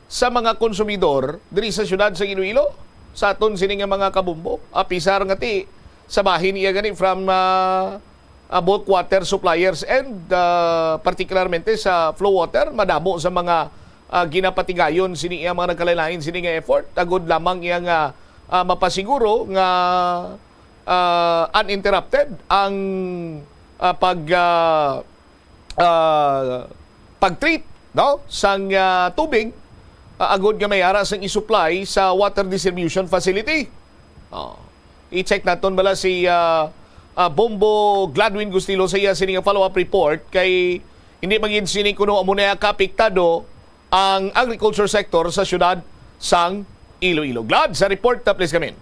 sa mga konsumidor diri sa siyudad sa Iloilo, sa aton sini nga mga kabombo. Apisar nga ti sa bahin iya gani from, ah, ah, bulk water suppliers and, ah, particularmente sa flow water, madamo sa mga, ah, ginapatigayon sini iya mga nagkalain-lain sini nga effort agud lamang iya nga, ah, mapasiguro nga, ah, uninterrupted ang, ah, pag, ah, ah, pag-treat, no, sang, ah, tubig, ah, agud nga may ara sang i-supply sa water distribution facility. Oh. I-check naton bala si, ah, ah, Bombo Gladwin Gustilo sa iya sini nga follow-up report kay hindi man gid sini kuno amo na kaapektado ang agriculture sector sa siyudad sang Iloilo. Glad, sa report na, please, kami.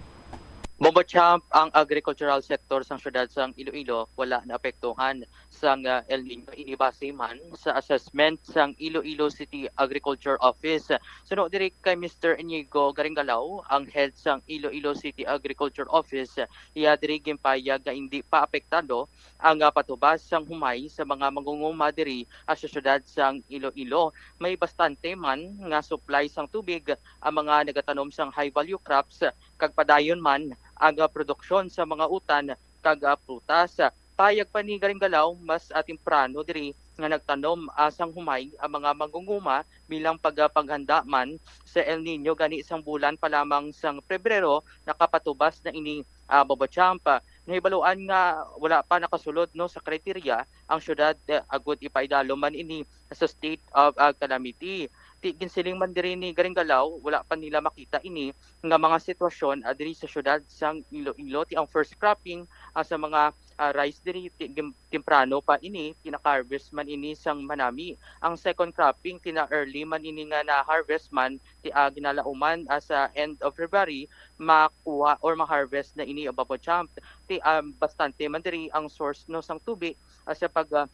Bobo Champ, ang agricultural sector sang siyudad sang Iloilo wala naapektuhan sang, ah, El Nino. Ini base man sa assessment sang Iloilo City Agriculture Office. Suno diri kay Mister Inigo Garinggalaw, ang head sang Iloilo City Agriculture Office, iya diri ginpayag nga indi pa apektado ang, ah, patubas sang humay sa mga mangunguma diri, ah, sa siyudad sang Iloilo. May bastante man nga supply sang tubig ang mga nagatanom sang high value crops, kag padayon man ang, ah, produksyon sa mga utan kag, ah, prutas. Pahayag pa ni Garinggalaw, mas, ah, temprano diri nga nagtanom, ah, sang humay ang mga mangunguma bilang pag-, ah, paghanda man sa El Nino, gani sang bulan pa lamang sang Pebrero nakapatubas na ini, ah, Bobo Champ. Nahibaluan nga wala pa nakasulod, no, sa kriteriya ang siyudad, eh, agud ipaidalom man ini sa state of, ah, calamity. Ti ginsiling man diri ni Garinggalaw, wala pa nila makita ini nga mga sitwasyon, ah, diri sa siyudad sang Iloilo. Ti ang first cropping, ah, sa mga, ah, rice diri, ti gim-, temprano pa ini, ti naka-harvest man ini sang manami. Ang second cropping, ti na-early man ini nga na-harvest man, ti, ah, ginalauman, ah, sa end of February, makuha or ma-harvest na ini, Bobo Champ. Ti, ah, bastante man diri ang source, no, sang tubig, ah, sa pag, ah,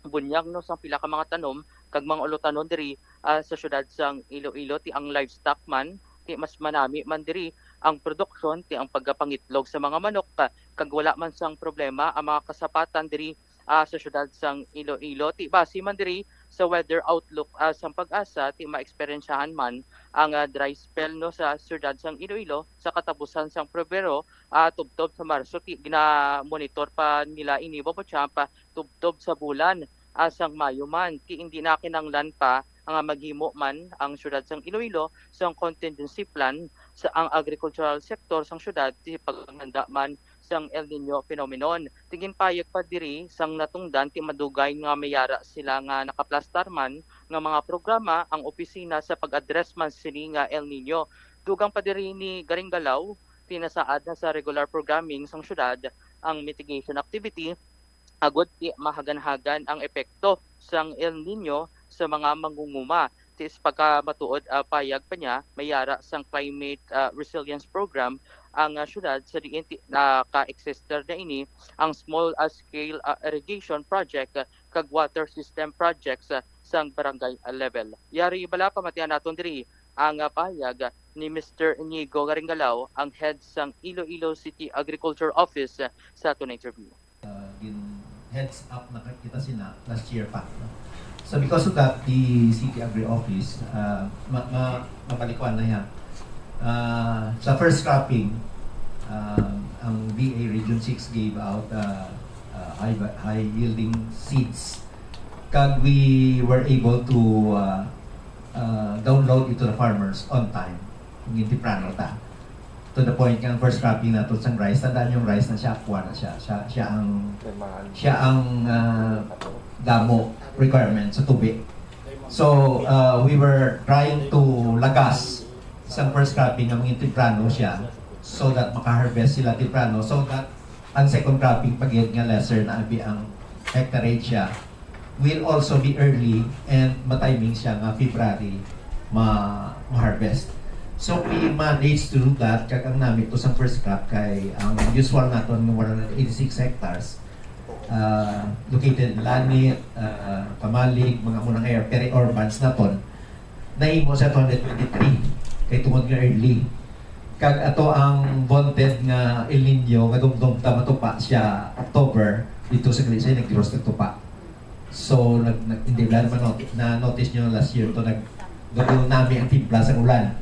bunyag, no, sang pila ka mga tanom kag mga ulutanon diri, ah, sa siyudad sang Iloilo. Ti ang livestock man, ti mas manami man diri ang produksyon, ti ang pagpangitlog sa mga manok, ah, kag wala man sang problema ang mga kasapatan diri, ah, sa siyudad sang Iloilo. Ti base man diri sa weather outlook, ah, sang PAGASA, ti maeksperiensyahan man ang, ah, dry spell, no, sa siyudad sang Iloilo sa katapusan sang Pebrero, ah, tubtob sa Marso. Ti gina-monitor pa nila ini, Bobo Champ, ah, tubtob sa bulan, ah, sang Mayo man. Ti indi na kinahanglan pa nga maghimo man ang siyudad sang Iloilo sang contingency plan sa ang agricultural sector sang siyudad ti paghanda man sang El Nino phenomenon. Ti ginpayag pa diri sang natungdan, ti madugay nga may ara sila nga nakaplastar man nga mga programa ang opisina sa pag-address man sini nga El Nino. Dugang pa diri ni Garinggalaw, ti nasaad na sa regular programming sang siyudad ang mitigation activity agud ti mahaganhagan ang epekto sang El Nino sa mga mangunguma. Ti sa pagkamatuod, ah, pahayag pa niya, may ara sang climate, ah, resilience program ang, ah, siyudad, sa diin ti-, naka-exist na ini ang small, ah, scale, ah, irrigation project, ah, kag water system projects, ah, sang barangay, ah, level. Yari bala, pamatian naton diri ang, ah, pahayag ni Mister Inigo Garinggalaw, ang head sang Iloilo City Agriculture Office, ah, sa aton interview. Uh, gin heads up na kita sina last year pa, no? So because of that, the City Agri Office, uh, ma, ma, mabalikuan na yan. Uh, sa first cropping, uh, ang V A Region six gave out, uh, uh, high, high yielding seeds. Kag we were able to, uh, uh, download it to the farmers on time. Hindi temprano ta. To the point nga ang first cropping nato sang rice, tandaan yung rice na siya, aqua na siya. Siya, siya ang, siya ang, ah, damo requirement sa tubig. So, uh, we were trying to lagas sang first cropping nga mangin temprano siya so that maka-harvest sila temprano, so that ang second cropping pag nga lesser na abi ang hectareage siya will also be early and matiming siya nga February ma, ma-harvest. So we managed to do that, kag ang nami to sa first crop kay ang usual naton nga one hundred eighty-six hectares, ah, located in Lanit, ah, Camalig, mga muna nga peri-urbans naton, nahimo sa two hundred twenty-three kay tungod nga early. Kag ato ang vaunted nga El Nino nga dumdum ta matupa siya October, dito sa Galisay nagdiros nagtupa. So nag, nag hindi lang man notice, na notice nyo last year to nag double nami ang timpla sa ulan.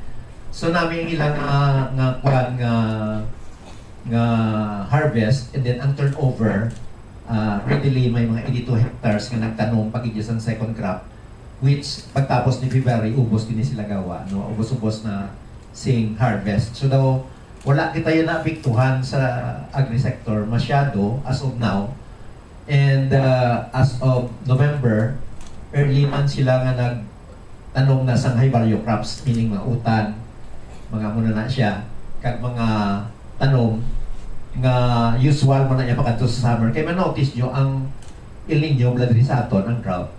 So nami ang ilang, ah, nga kuan nga nga harvest, and then ang turnover, ah, readily may mga eighty-two hectares nga nagtanom pag sa second crop, which pagtapos ni February ubos kini sila gawa, no, ubos-ubos na sing harvest. So daw wala kita yun naapektuhan sa agri sector masyado as of now. And, uh, as of November, early man sila nga nagtanom na sang high value crops, meaning mga utan, mga muna na siya, kag mga tanom nga usual man na niya pagkadto sa summer. Kay ma-notice nyo, ang El Nino, bala diri sa aton, ang drought,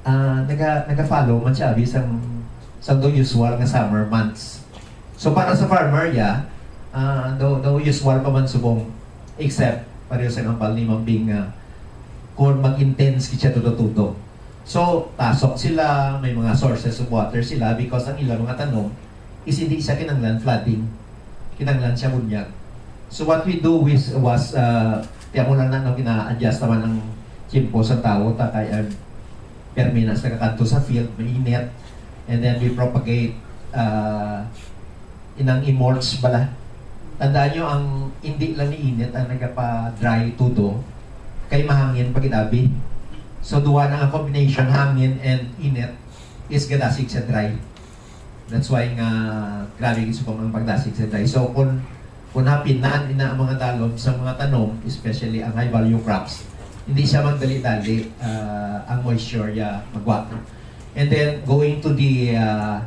ah, naga, naga-follow man siya abi sang, sang daw usual nga summer months. So, para sa farmer, yeah, Ah, daw, daw usual pa man subong, except pareho sa hambal ni Ma'am Bing nga kung mag-intense gid siya tudo-tudo. So, tasok sila, may mga sources of water sila because ang ilang mga tanom is hindi siya kinanglan flooding. Kinanglan siya bunyag. So, what we do is, was, uh, kaya mo lang na, no, gina-adjust naman ang tiyempo sa tao, ta kay, um, permi na sa kakanto sa field, mainit, and then we propagate, uh, inang i-mulch bala. Tandaan nyo, ang hindi lang ni init ang nagapa-dry tudo, kay mahangin pa gid abi. So, duwa na nga combination, hangin and init, is gadasig sa dry. That's why nga grabe gid subong ang pagdasig sa dry. So, kung, kung hapin na ina ang mga dalom sa mga tanom, especially ang high value crops, hindi siya magdali-dali, ah, ang moisture ya magwa. And then, going to the, ah,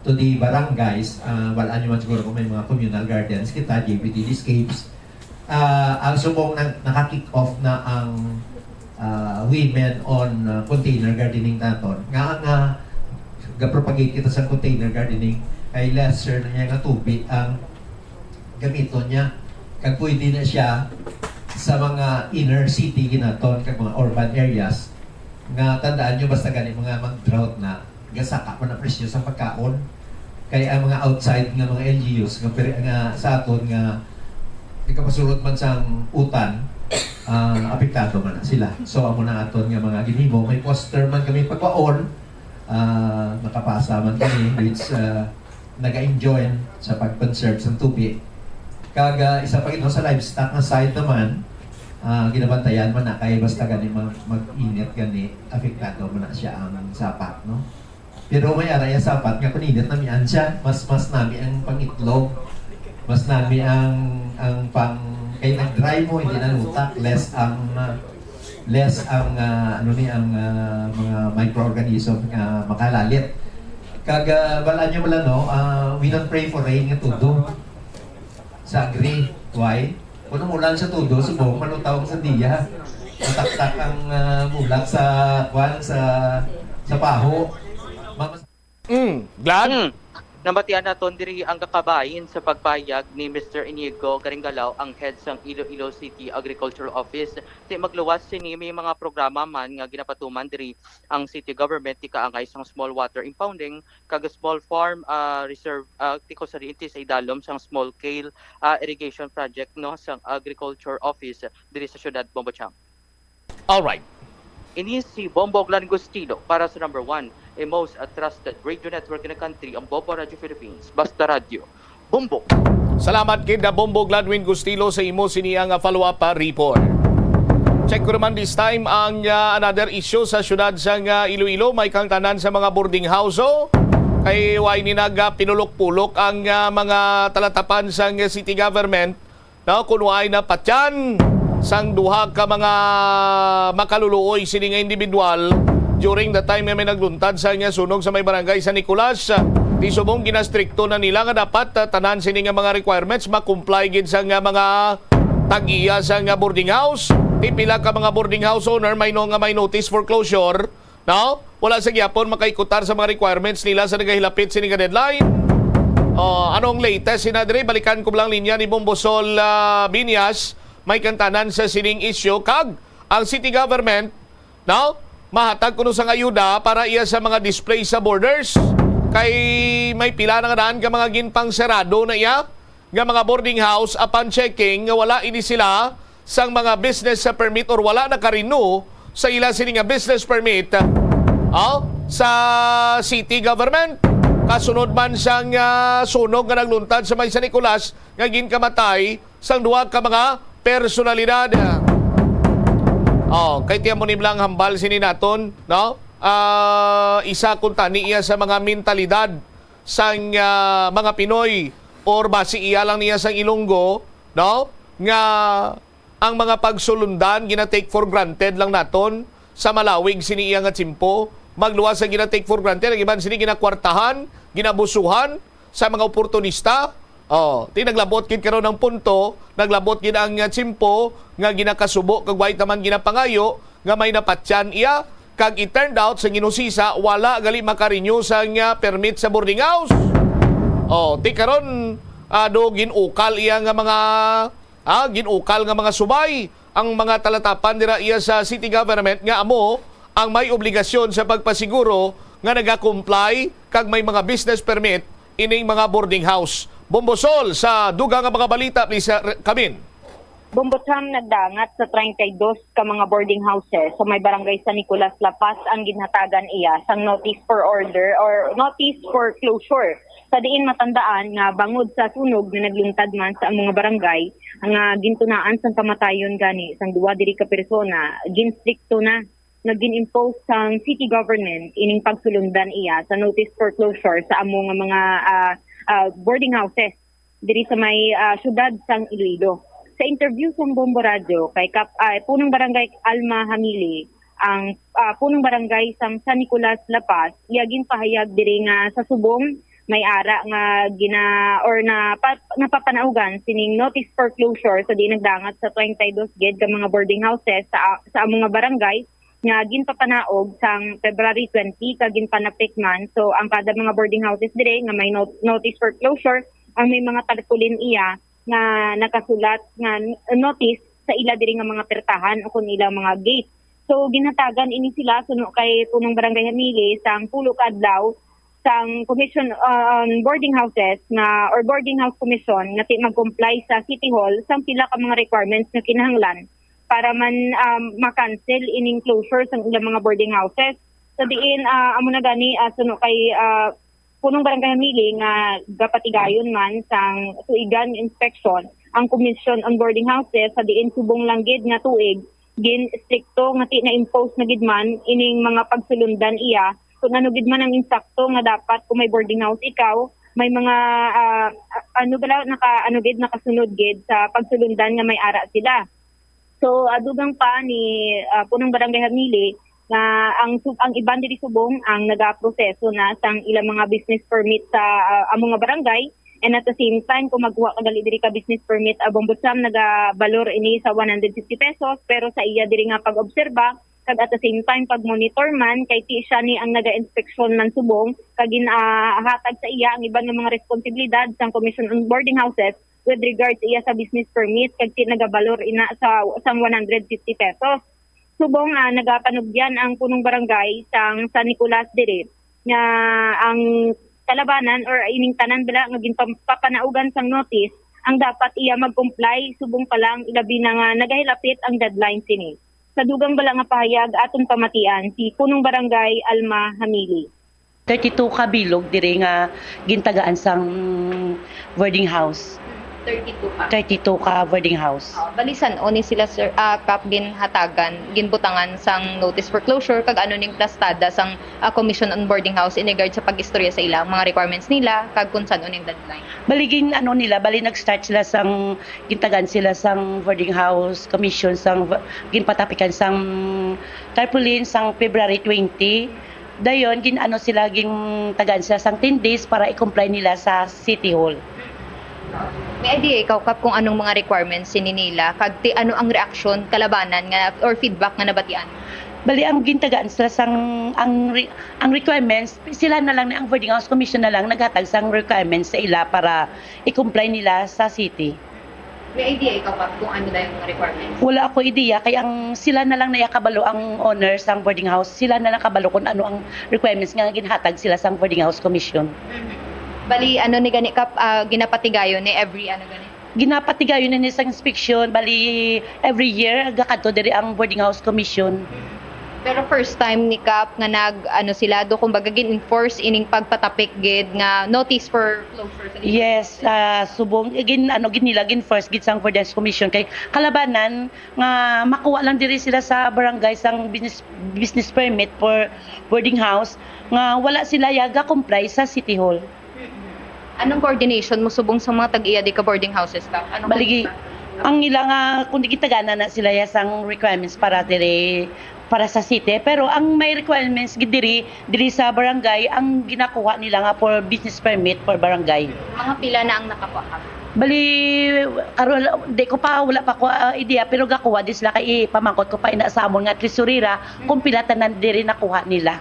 to the barangays, ah, wala nyo man siguro kung may mga communal gardens kita, J P T D scapes. Ah, ang subong na, naka-kick off na ang, ah, Women on, ah, Container Gardening naton. Nga ang, ah, ga-propagate kita sa container gardening, kay lesser na niya nga tubig ang gamiton niya. Kag pwede na siya sa mga inner city ginaton, kag mga urban areas, nga tandaan nyo, basta gani mga mag-drought na, gasaka man ang presyo sa pagkaon. Kay ang mga outside nga mga L G Us nga, pere- nga sa aton nga nagkapasulod man sang utan, ah, apektado man na sila. So, amo na aton nga mga ginhimo, may poster man kami pagwaon, ah, nakapasa man kami, which, ah, naga-enjoy sa pag-conserve sang tubig. Kag, ah, isa pa gid, no, sa livestock nga side naman, ah, ginabantayan man na kay basta gani mag, mag-init gani, apektado man na siya ang sapat, no? Pero may ara ya sapat nga paninit nami an siya, mas, mas nami ang pangitlog, mas nami ang, ang pang, kay nag-dry mo, hindi na utak, less ang, ah, less ang, ah, ano ni, ang, ah, mga microorganism nga makalalit. Kag, ah, bala nyo bala, no, ah, we don't pray for rain nga tudo sa agri. Why? Kung umulan sa tudo, subong malutaw ang sandiya. Mataktak ang, ah, bulak sa, kwan, sa, sa paho. Mamas- Mm, Glad? Hmm. Nabatian naton diri ang kakabahin sa pagpahayag ni Mister Inigo Garingalaw, ang head sang Iloilo City Agricultural Office. Ti magluwas sini, may mga programa man nga ginapatuman diri ang city government ti kaangay sang small water impounding kag small farm, ah, reserve, ah, ti kausalian ti sa idalom sang small scale, ah, irrigation project, no, sang Agriculture Office diri sa siyudad, Bombo Chang. Alright. Ini si Bombo Glenn Gustilo para sa number one, a most, ah, trusted radio network in the country, ang Bombo Radio Philippines. Basta Radyo, Bombo. Salamat gid na Bombo Gladwin Gustilo sa imo sini nga follow-up, ah, report. Check ko naman this time ang, ah, another issue sa siyudad sang, ah, Iloilo. May kangtanan sa mga boarding house, oh. Kay way ni nag, ah, pinulok-pulok ang, ah, mga talatapan sang city government. Now, kung way napatyan sang duha ka mga makaluluoy sini nga individual during the time nga may nagluntad sa nga sunog sa may barangay San Nicolas, ah, ti subong ginastrikto na nila nga dapat, ah, tanan sini nga mga requirements ma-comply gid sa nga mga tag-iya sa nga boarding house. Ti pila ka mga boarding house owner may no nga may notice for closure. No? Wala sa gyapon makaikutar sa mga requirements nila sa nagahilapit sini nga deadline. Oh, anong latest sina diri? Balikan ko lang linya ni Bombo Sol, ah, Binyas, may kangtanan sa sining issue kag ang city government, no? Mahatag kuno sang ayuda para iya sa mga displaced sa borders kay may pila na nga daan ka mga ginpangserado na iya nga mga boarding house apan checking nga wala ini sila sang mga business sa permit or wala naka-renew sa ila sini nga business permit, ah, sa city government. Kasunod man sang, ah, sunog nga nagluntad sa may San Nicolas nga ginkamatay sang duha ka mga personalidad. Oh, kay tiyan mo ni lang hambal sini naton, no? Ah, isa kuntani iya sa mga mentalidad sang, ah, mga Pinoy or basi iya lang niya sang Ilonggo, no? Nga ang mga pagsulundan gina-take for granted lang naton sa malawig sini iya nga tiyempo. Magluwas sa gina-take for granted, ang iban sini ginakwartahan, ginabusuhan sa mga oportunista. Oh, ti naglabot gid karon ang punto, naglabot gid ang, ah, tiyempo nga ginakasubo kag way taman ginapangayo nga may napatyan iya. Kag it turned out, sa ginusisa, wala gali maka-renew sang, ah, permit sa boarding house. Oh, ti karon, Ado gin-ukal iya nga mga, ah, gin-ukal nga mga subay ang mga talatapan dira iya sa city government nga amo ang may obligasyon sa pagpasiguro nga nagakomply kag may mga business permit ining mga boarding house. Bombosol sa dugang nga mga balita, please, uh, Kamin. Bombocham nagdangat sa treinta y dos ka mga boarding houses sa may barangay San Nicolas, La Paz ang ginhatagan iya sang notice for order or notice for closure, sa diin matandaan nga bangod sa sunog nga nagluntad man sa mga barangay nga gintunaan sang kamatayon gani sang duwa diri ka persona, ginstrikto na nga gin-impose sang city government ining pagsulundan iya sa notice for closure sa amo nga mga, ah, ah, boarding houses diri sa may, ah, siyudad sang Iloilo. Sa interview sang Bombo Radyo kay Kap-, ah, punong barangay Alma Hamili, ang, ah, punong barangay sang San Nicolas, La Paz, iya ginpahayag diri nga sa subong may ara nga gina-, or napa-, napapanaugan sining notice for closure sa di nagdangat sa treinta y dos gid ka mga boarding houses sa, sa among nga barangay nga ginpapanaog sang February twenty kag ginpanapikman. So, ang kada mga boarding houses dire nga may not-, notice for closure, ang may mga tarpaulin iya nga nakasulat nga n-, notice sa ila diri nga mga pertahan o kon ilang mga gate. So, ginhatagan ini sila suno kay punong barangay Hamili sang pulo ka adlaw sang Commission on Boarding Houses nga, or Boarding House Commission, nga ti mag-comply sa City Hall sang pila ka mga requirements nga kinahanglan para man, um, ma-cancel ining closure sang ilang mga boarding houses. Sa diin, ah, amo na gani, ah, suno kay, ah, punong barangay Hamili nga gapatigayon man sang tuigan nga inspeksyon ang Commission on Boarding Houses, sa diin subong lang gid nga tuig gin-estrikto nga ti na-impose na gid man ining mga pagsulundan iya kung ano gid man ang insakto nga dapat kung may boarding house ikaw, may mga, ah, a-, ano bala, naka, ano gid, nakasunod gid sa pagsulundan nga may ara sila. So, adugang pa ni, ah, punong barangay Hamili nga ang sub-, ang iban diri subong ang nagaproseso na sang ilang mga business permit sa, ah, amo nga barangay. And at the same time, kung magkuha ka gali diri ka business permit, ah, Bombocham, nagabalor ini sa one hundred fifty pesos, pero sa iya diri nga pag-obserba, kag at the same time, pag-monitor man, kay ti siya ni ang naga-inspeksyon man subong, kag gin-, ah, hatag sa iya ang iban nga mga responsibilidad sang Commission on Boarding Houses with regard sa iya sa business permit, kag ti nagabalor ina sa, sang one hundred fifty pesos. Subong, ah, nagapanugyan ang punong barangay sang San Nicolas diri nga ang kalabanan or ining tanan bala nga ginpapanaugan sang notice ang dapat iya mag-comply subong pa lang, ilabi na nga nagahilapit ang deadline sini. Sa dugang bala nga pahayag, aton pamatian si punong barangay Alma Hamili. Thirty-two ka bilog diri nga gintagaan sang boarding house. Thirty-two ka? Thirty-two ka boarding house. Oh, bali san-o ni sila, sir, ah, Kap, ginhatagan, ginbutangan sang notice for closure, kag ano ning plastada sang, ah, Commission on Boarding House in regard sa pag-istorya sa ila, mga requirements nila, kag kung san-o ning deadline? Bali, gin-, ano nila, bali, nag-start sila sang, gintagaan sila sang boarding house commission, sang, ginpatapikan sang tarpaulin sang February twenty. Dayon, gin-, ano sila, gintagaan sila sang ten days para i-comply nila sa City Hall. May idea ikaw, Kap, kung anong mga requirements sini nila, kag ti ano ang reaksyon, kalabanan nga, or feedback nga nabatian? Bali, ang gintagaan sila sang, ang re-, ang requirements, sila na lang, ang boarding house commission na lang naghatag sang requirements sa ila para i-comply nila sa city. May idea ikaw, Kap, kung ano na yung mga requirements? Wala ako idea, kay ang sila na lang naya kabalo, ang owner sang boarding house, sila na lang kabalo kung ano ang requirements nga ginhatag sila sang boarding house commission. Mhm. Bali, ano ni gani, Kap, ah, ginapatigayon ni every, ano gani? Ginapatigayon ni sa inspection, bali, every year, gakadto diri ang boarding house commission. Mhm. Pero first time ni Kap nga nag, ano, sila do, kumbaga, gin-enforce ining pagpatapik gid nga notice for closure sa Yes, ah, subong, eh, gin-, ano, gid nila, gin-force gid sang boarding house commission kay kalabanan nga makuha lang diri sila sa barangay sang business, business permit for boarding house nga wala sila yaga comply sa City Hall. Mm-mm. Anong coordination mo subong sa mga tag-iya di ka boarding houses, Kap? Anong Baligi, ang ila nga, kung di gitagana na sila ya sang requirements para dire, para sa city, pero ang may requirements gid diri, diri sa barangay, ang ginakuha nila nga for business permit for barangay. Mga pila na ang nakakuha, Kap? Bali, karon, di ko pa, wala pa ko, ah, idea, pero gakuha di sila kay ipamangkot ko pa ina sa amon nga tresurera kung pila tanan diri nakuha nila.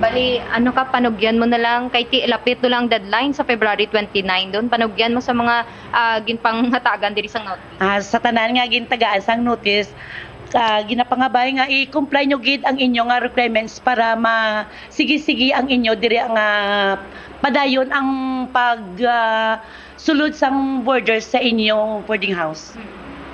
Bali, ano ka, panugyan mo na lang, kay ti-, lapit to lang deadline sa February twenty-nine doon. Panugyan mo sa mga, ah, ginpanghatagan diri sa notice. Ah, sa tanan nga gintagaan sang notice, ah, ginapangabay nga i-comply nyo gid ang inyo nga requirements para ma-, sige-sige ang inyo diri nga padayon ang pag, ah, sulod sang borders sa inyo boarding house.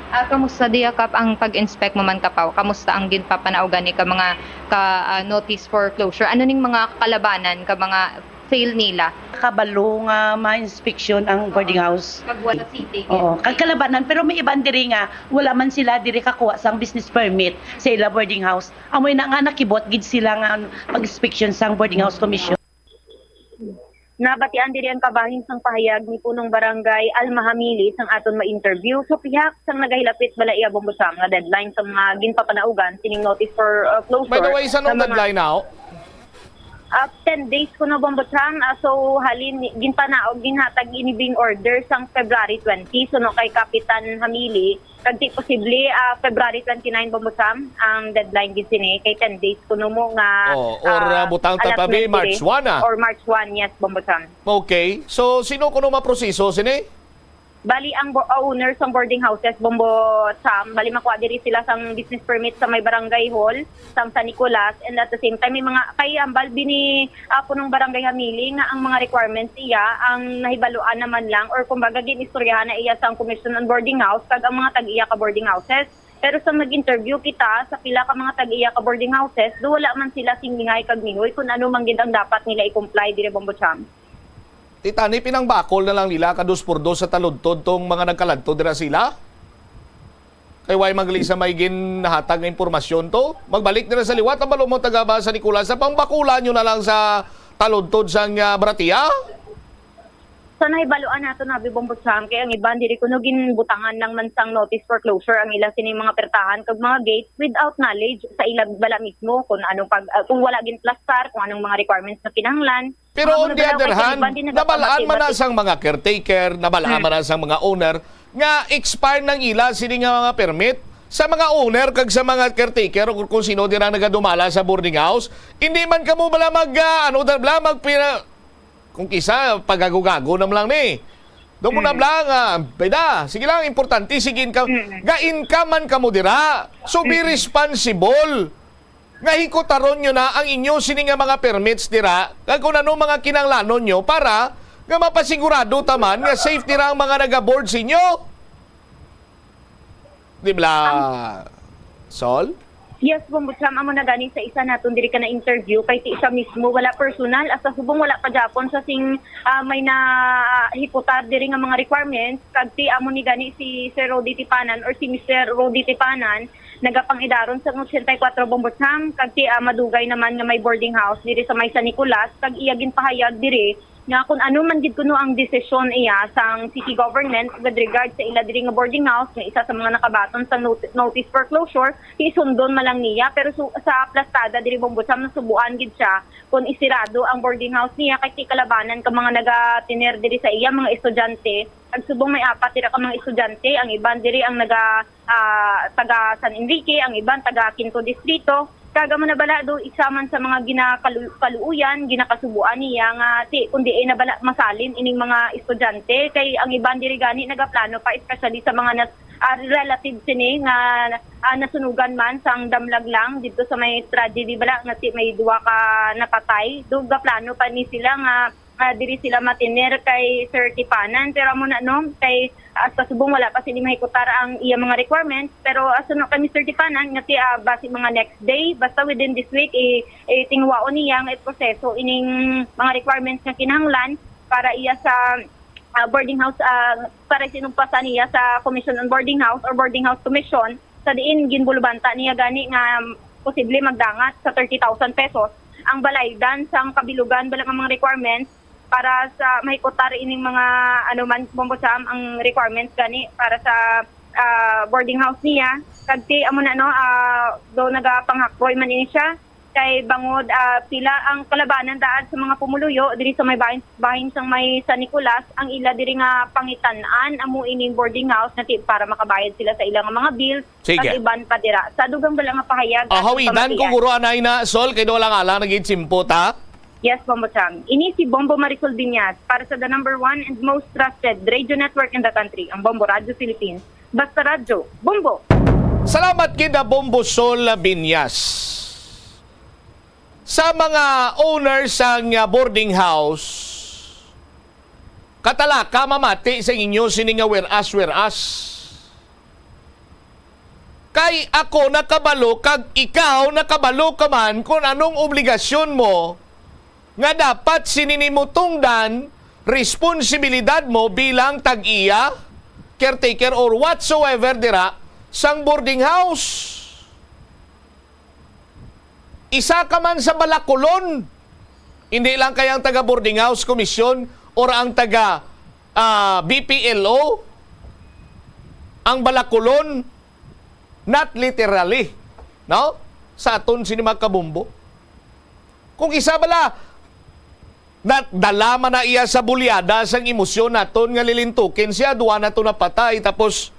Ah, kamusta diya, Kap, ang pag-inspect mo man, Kapaw? Kamusta ang ginpapanaugan ni ka mga ka, ah, notice for closure? Ano ning mga kalabanan ka mga fail nila? Kabalo nga ma-inspection ang boarding house. Kag wala city. Oo, kag kalabanan, pero may iban diri nga wala man sila diri kakuha sang business permit sa ila boarding house. Amoy na nga nakibot gid sila nga pag-inspection sang boarding house commission. Nabatian diri ang kabahin sang pahayag ni Punong Barangay Alma Hamili sang aton ma-interview sa pihak sang nagahilapit bala iya, Bombo Sam, nga deadline sa mga ginpapanaugan sining notice for, uh, closure. By the way, sa nga nung mga deadline now? Ah, ten days kuno, Bombo Sam. Ah, so, halin, ginpanaog, ginhatag ini being order sang February twenty. So, no, kay Kapitan Hamili, kag di posible, ah, February twenty-nine, Bombo Sam, ang deadline gid sini, kay ten days kuno mo nga, Oh, or, ah, ah, butang ta pa, allotment bi, March diri. One, ah. Or March one, yes, Bombo Sam. Okay. So, sino kuno maproseso sini? Bali, ang bo-, ah, owner sang boarding houses, Bombo Sam, bali, makuha diri sila sang business permit sa may barangay hall, sang San Nicolas, and at the same time, may mga, kay ambal bini, ah, punong barangay Hamili nga ang mga requirements iya ang nahibaluan naman lang, or kumbaga, ginistoryahan na iya sang Commission on Boarding House kag ang mga tag-iya ka boarding houses. Pero sa nag-interview kita sa pila ka mga tag-iya ka boarding houses, do wala man sila sing lingay kag mihoy kung ano man gid ang dapat nila i-comply diri, Bombo Cham. Ti tani pinangbakol na lang nila ka dos por dos sa taludtod tong mga nagkaladto dira sila. Kay way man gali sa may ginhatag nga impormasyon to. Magbalik dira sa liwat ang balumo taga ba sa Nicolas sa pangbakulan nyo na lang sa taludtod sang, ah, Baratia. Sa nahibaluan nato na, Bibong Butsam, kay ang iban diri kuno ginbutangan lang man sang notice for closure ang ila sining mga pertahan kag mga gate without knowledge sa ila bala mismo kung anong pag, ah, kung wala ginplastar, kung anong mga requirements na kinahanglan. Pero on the other hand, nabalaan man na sang mga caretaker, nabalaan man na sang mga owner nga expire nang ila sini nga mga permit. Sa mga owner kag sa mga caretaker o kung sino dira nagadumala sa boarding house, hindi man kamo bala mag, ah, ano, bala mag pira-, kung kisa pagago-gago na lang ni. Doon mo na bala nga, pwede, sige lang, importante, sige, income. Ga-income man kamo dira. So, be responsible. Nga hikutaron nyo na ang inyo sini nga mga permits dira, kag kung ano mga kinahanglanon nyo para nga mapasigurado ta man nga safe dira ang mga nagaboard sa inyo. Di bala, Sol? Yes, Bong Butsam, amo na gani sa isa naton diri ka na-interview, kay ti siya mismo wala personal, hasta subong wala pa gyapon sa sing, ah, may na hikutar diri nga mga requirements, kag ti amo ni gani si Sir Rody Tipanan or si Mister Rody Tipanan, nagapangidaron sa ochenta y kuatro, Bong Butsam, kag ti, ah, madugay naman nga may boarding house diri sa may San Nicolas, kag iya ginpahayag diri nga kung ano man gid kuno ang desisyon iya sang city government with regard sa ila diri nga boarding house, nga isa sa mga nakabaton sa not-, notice for closure, isundon man lang niya. Pero su-, sa plastada diri, Bong Butsam, nasubuan gid siya kung isirado ang boarding house niya kay ti kalabanan ka mga nagatiner diri sa iya, mga estudyante. Kag subong may apat dira ka mga estudyante, ang iban diri ang naga ah, taga San Enrique, ang iban taga Quinto Distrito. Kag amo na bala do, isa man sa mga ginakalu-, kaluuyan, ginakasubuan niya nga ti, kundi ay na bala masalin ining mga estudyante, kay ang iban diri gani nagaplano pa, especially sa mga nas-, ah, relative sini nga, ah, nasunugan man sang damlag lang dito sa may tragedy bala nga ti may duwa ka napatay. Do gaplano pa ni sila nga ah, diri sila matiner kay Sir Tipanan. Pero amo na, no, kay, ah, sa subong wala pa sila mahikutar ang iya mga requirements. Pero, ah, suno kay Mister Tipanan, nga ti, ah, basi mga next day, basta within this week, i-, itingwaon niya nga iproseso ining mga requirements nga kinahanglan para iya sa, ah, boarding house, ah, para sinugpasan niya sa Commission on Boarding House or Boarding House Commission, sa diin ginbulubanta niya gani nga posible magdangat sa thirty thousand pesos ang balaydan sang kabilugan bala nga mga requirements para sa mahikutar ining mga, ano man, Bong Butsam, ang requirements gani para sa, ah, boarding house niya. Kag ti amo na, no, ah, do nagapanghakboy man ini siya. Kay bangod, ah, pila ang kalabanan daan sa mga pumuluyo diri sa may bahin, bahin sang may San Nicolas, ang ila diri nga pangitan-an amo ining boarding house na ti-, para makabayad sila sa ilang mga bills, Sige. kag iban pa dira. Sa dugang bala nga pahayag, Ah, ato hawidan ko, pamatian. Guro, anay na, Sol, kay wala nga lang nagitsimpo, ta? Yes, Bombo Chang. Ini si Bombo Marisol Binyas para sa the number one and most trusted radio network in the country, ang Bombo Radio Philippines. Basta Radyo, Bombo! Salamat gid, ah, Bombo Sol Binyas. Sa mga owners sang, ah, boarding house, katalaka mamati sa inyo sini nga whereas, whereas. Kay ako nakabalo kag ikaw nakabalo ka man kon anong obligasyon mo nga dapat sini nimo tungdan, responsibilidad mo bilang tag-iya, caretaker or whatsoever dira sang boarding house. Isa ka man sa balakulon. Hindi lang kay ang taga boarding house commission or ang taga, ah, B P L O ang balakulon, not literally, no? Sa aton sini mga kabumbo. Kung isa bala, nadala man na iya sa bulyada sang emosyon naton nga lilintukin siya, duwa na to napatay, tapos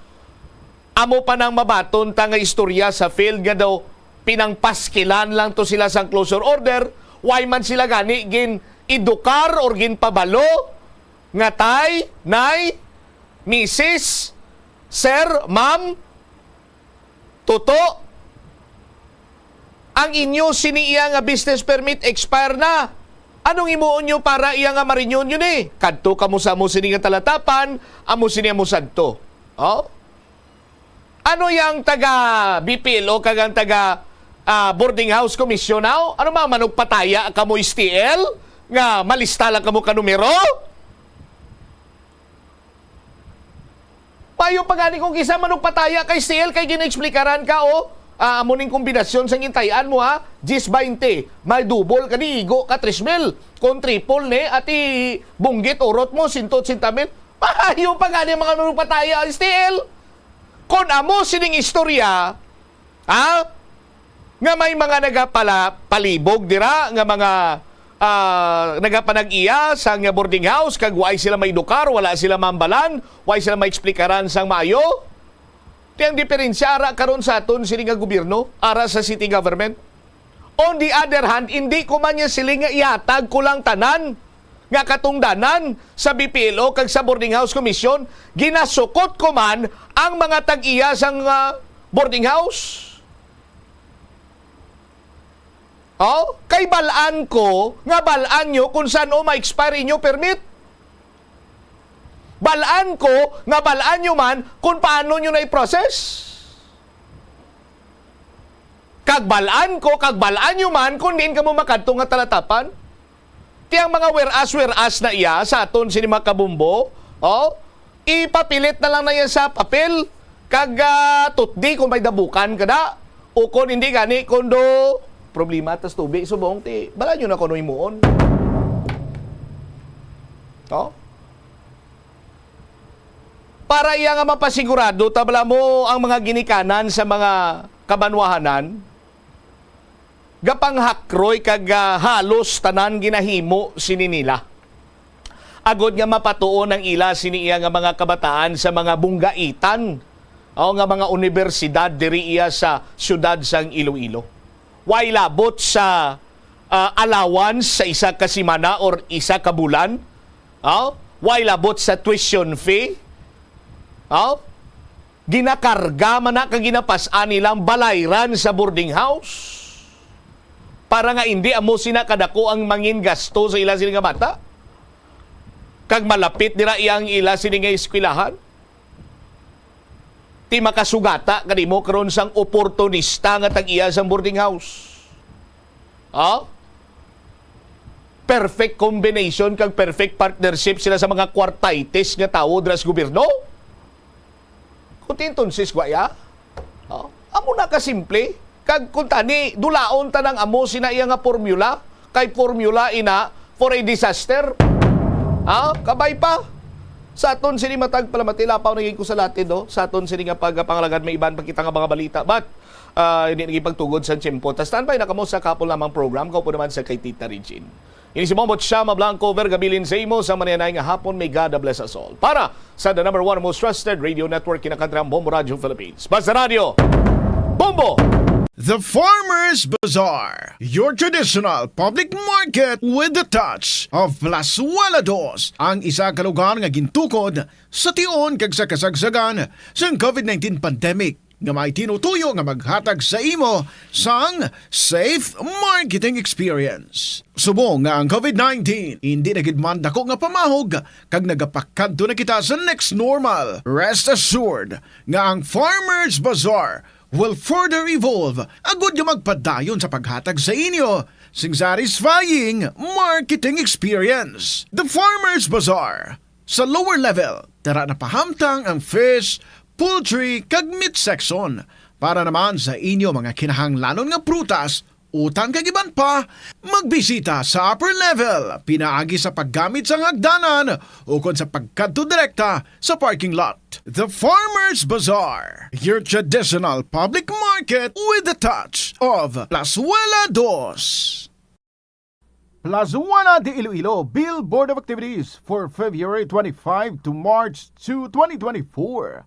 amo pa nang mabaton ta nga istorya sa field nga daw pinangpaskilan lang to sila sang closure order, why man sila gani gin-edukar or ginpabalo nga tay, nay, misis, sir, ma'am, tuto, ang inyo sini iya nga business permit expire na. Anong himuon nyo para iya nga ma-renew nyo ni? Kadto kamo sa amo sini nga talatapan, amo sini amo sadto. Oh? Ano yang taga B P L O kag ang taga, ah, boarding house commission now? Ano, mga manugpataya kamo, S T L, nga malista lang kamo ka numero? Payo pa gani kung kisa manugpataya kay S T L, kay ginaeksplikaran ka, oh. Ah, amo ning kombinasyon sang intay-an mo, ha. Diyes baynte, may double ka, di igo ka tres mil. Kung triple ni, ati bunggit, urot mo, sintot sinta mil. Payo pa gani ang mga manugpataya, S T L. Kon amo sining istorya, ha? Nga may mga nagapala-, palibog dira, nga mga, ah, nagapanag-iya sa nga boarding house, kag way sila maedukar, wala sila mambalan, way sila maexplikaran sang maayo. Ti ang diferensya ara karon sa aton sini nga gobyerno, ara sa city government. On the other hand, hindi ko man niya siling nga ihatag ko lang tanan nga katungdanan sa B P L O kag sa Boarding House Commission, ginasukot ko man ang mga tag-iya sang, ah, boarding house. Oh, kay bal-an ko nga bal-an nyo kung san-o ma-expire inyo permit. Bal-an ko nga bal-an nyo man kung paano nyo na i-process. Kag bal-an ko, kag bal-an nyo man kung diin kamo makadto nga talatapan. Ti ang mga whereas, whereas na iya sa aton sini mga kabumbo, oh, ipapilit na lang na iya sa papel, kag, ah, tutdi kung may dabukan ka na, o kung hindi gani, kung do problema tas tubig subong, ti, bala nyo na kuno himuon. Oh? Para iya nga mapasigurado, tabla mo ang mga ginikanan sa mga kabanwahanan, gapanghakroy kag, ah, halos tanan ginahimo sini nila. Agod nga mapatuon ang ila sini iya nga mga kabataan sa mga bunggaitan o nga mga unibersidad diri iya sa siyudad sang Iloilo. Way labot sa, ah, allowance sa isa ka semana or isa ka bulan. Oh? Way labot sa tuition fee. Oh? Ginakarga man na kag ginapas-an nilang balayran sa boarding house para nga indi amo sina kadako ang mangin gasto sa ila sila nga bata kag malapit dira iya ang ila sini nga eskwelahan. Ti makasugata ka nimo karon sang oportunista nga tag-iya sang boarding house. Ha? Perfect combination kag perfect partnership sila sa mga kwartaitis nga tawo dira sa gobyerno. Kunti entonces, wa ya? Oh, amo na ka simple. Kag kung tani, dulaon ta nang amo sina iya nga formula, kay formula ina for a disaster. Ha? Kabay pa. Sa aton sini matag palamati, lapaw na gid ko sa latid, no? Sa aton sini nga pagpangalagad, may iban pa kita nga mga balita. But, ah, hindi na gid pagtugod sa tiyempo. Ta standby na kamo sa Kapon Lamang program, kaupo naman sa kay Tita Regine. Ini si Bombo Chama Blanco, vergabilin sa imo sa maninay nga hapon. May God bless us all. Para sa the number one most trusted radio network, kinakantrang Bombo Radio Philippines. Basta Radio, Bombo! The Farmers Bazaar, your traditional public market with the touch of Plazuela Dos, ang isa ka lugar nga gintukod sa tion kag sa kasagsagan sang covid nineteen pandemic, nga may tinutuyo nga maghatag sa imo sang safe marketing experience. Subong nga ang covid nineteen hindi na gid man dako nga pamahog kag nagapakadto na kita sa next normal, rest assured nga ang Farmers Bazaar will further evolve agud nga magpadayon sa paghatag sa inyo sing satisfying marketing experience. The Farmers Bazaar, sa lower level, tara na pahamtang ang fish, poultry, kag meat section. Para naman sa inyo mga kinahanglanon nga prutas, utan kag iban pa, magbisita sa upper level, pinaagi sa paggamit sang hagdanan ukon sa pagkadto direkta sa parking lot. The Farmers Bazaar, your traditional public market with the touch of Plazuela Dos. Plazuela de Iloilo, Bill Board of Activities for February twenty-five to March two, twenty twenty-four.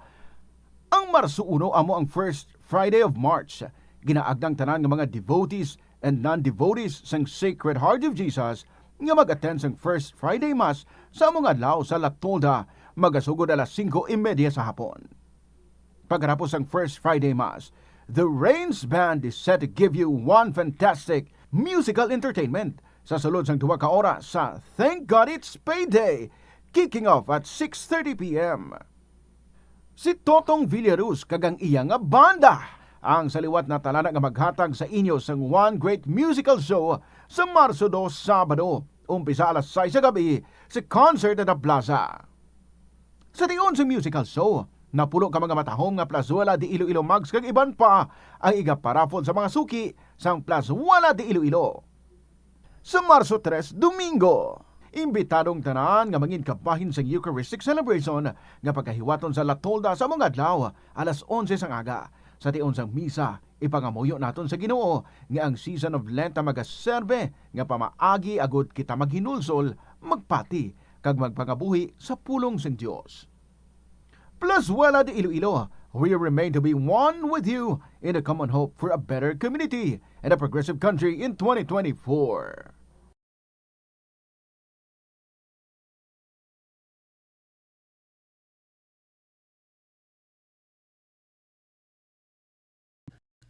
Ang Marso uno amo ang first Friday of March. Ginaagda ang tanan nga mga devotees and non-devotees sang Sacred Heart of Jesus nga mag-attend sang First Friday Mass sa among adlaw sa La Tolda, magasugod alas singko y media sa hapon. Pagkatapos sang First Friday Mass, the Rains Band is set to give you one fantastic musical entertainment sa sulod sang duha ka oras sa Thank God It's Payday, kicking off at six thirty p m. Si Totong Villaruz kag ang iya nga banda ang sa liwat na talana nga maghatag sa inyo sang one great musical show sa Marso dos, Sabado, umpisa alas sais sa gabi sa Concert at the Plaza. Sa tion sa musical show, napulo ka mga matahom nga Plazuela de Iloilo mugs kag iban pa ang igaparaffle sa mga suki sang Plazuela de Iloilo. Sa Marso tres, Domingo, imbitado ang tanan nga mangin kabahin sang Eucharistic celebration nga pagahiwaton sa La Tolda sa mga adlaw alas onse sang aga. Sa tion sang misa, ipangamuyo naton sa Ginoo nga ang season of Lent ang magaserbe nga pamaagi agud kita maghinulsol, magpati, kag magpangabuhi sa pulong sang Dios. Plazuela de Iloilo, we remain to be one with you in a common hope for a better community and a progressive country in twenty twenty-four.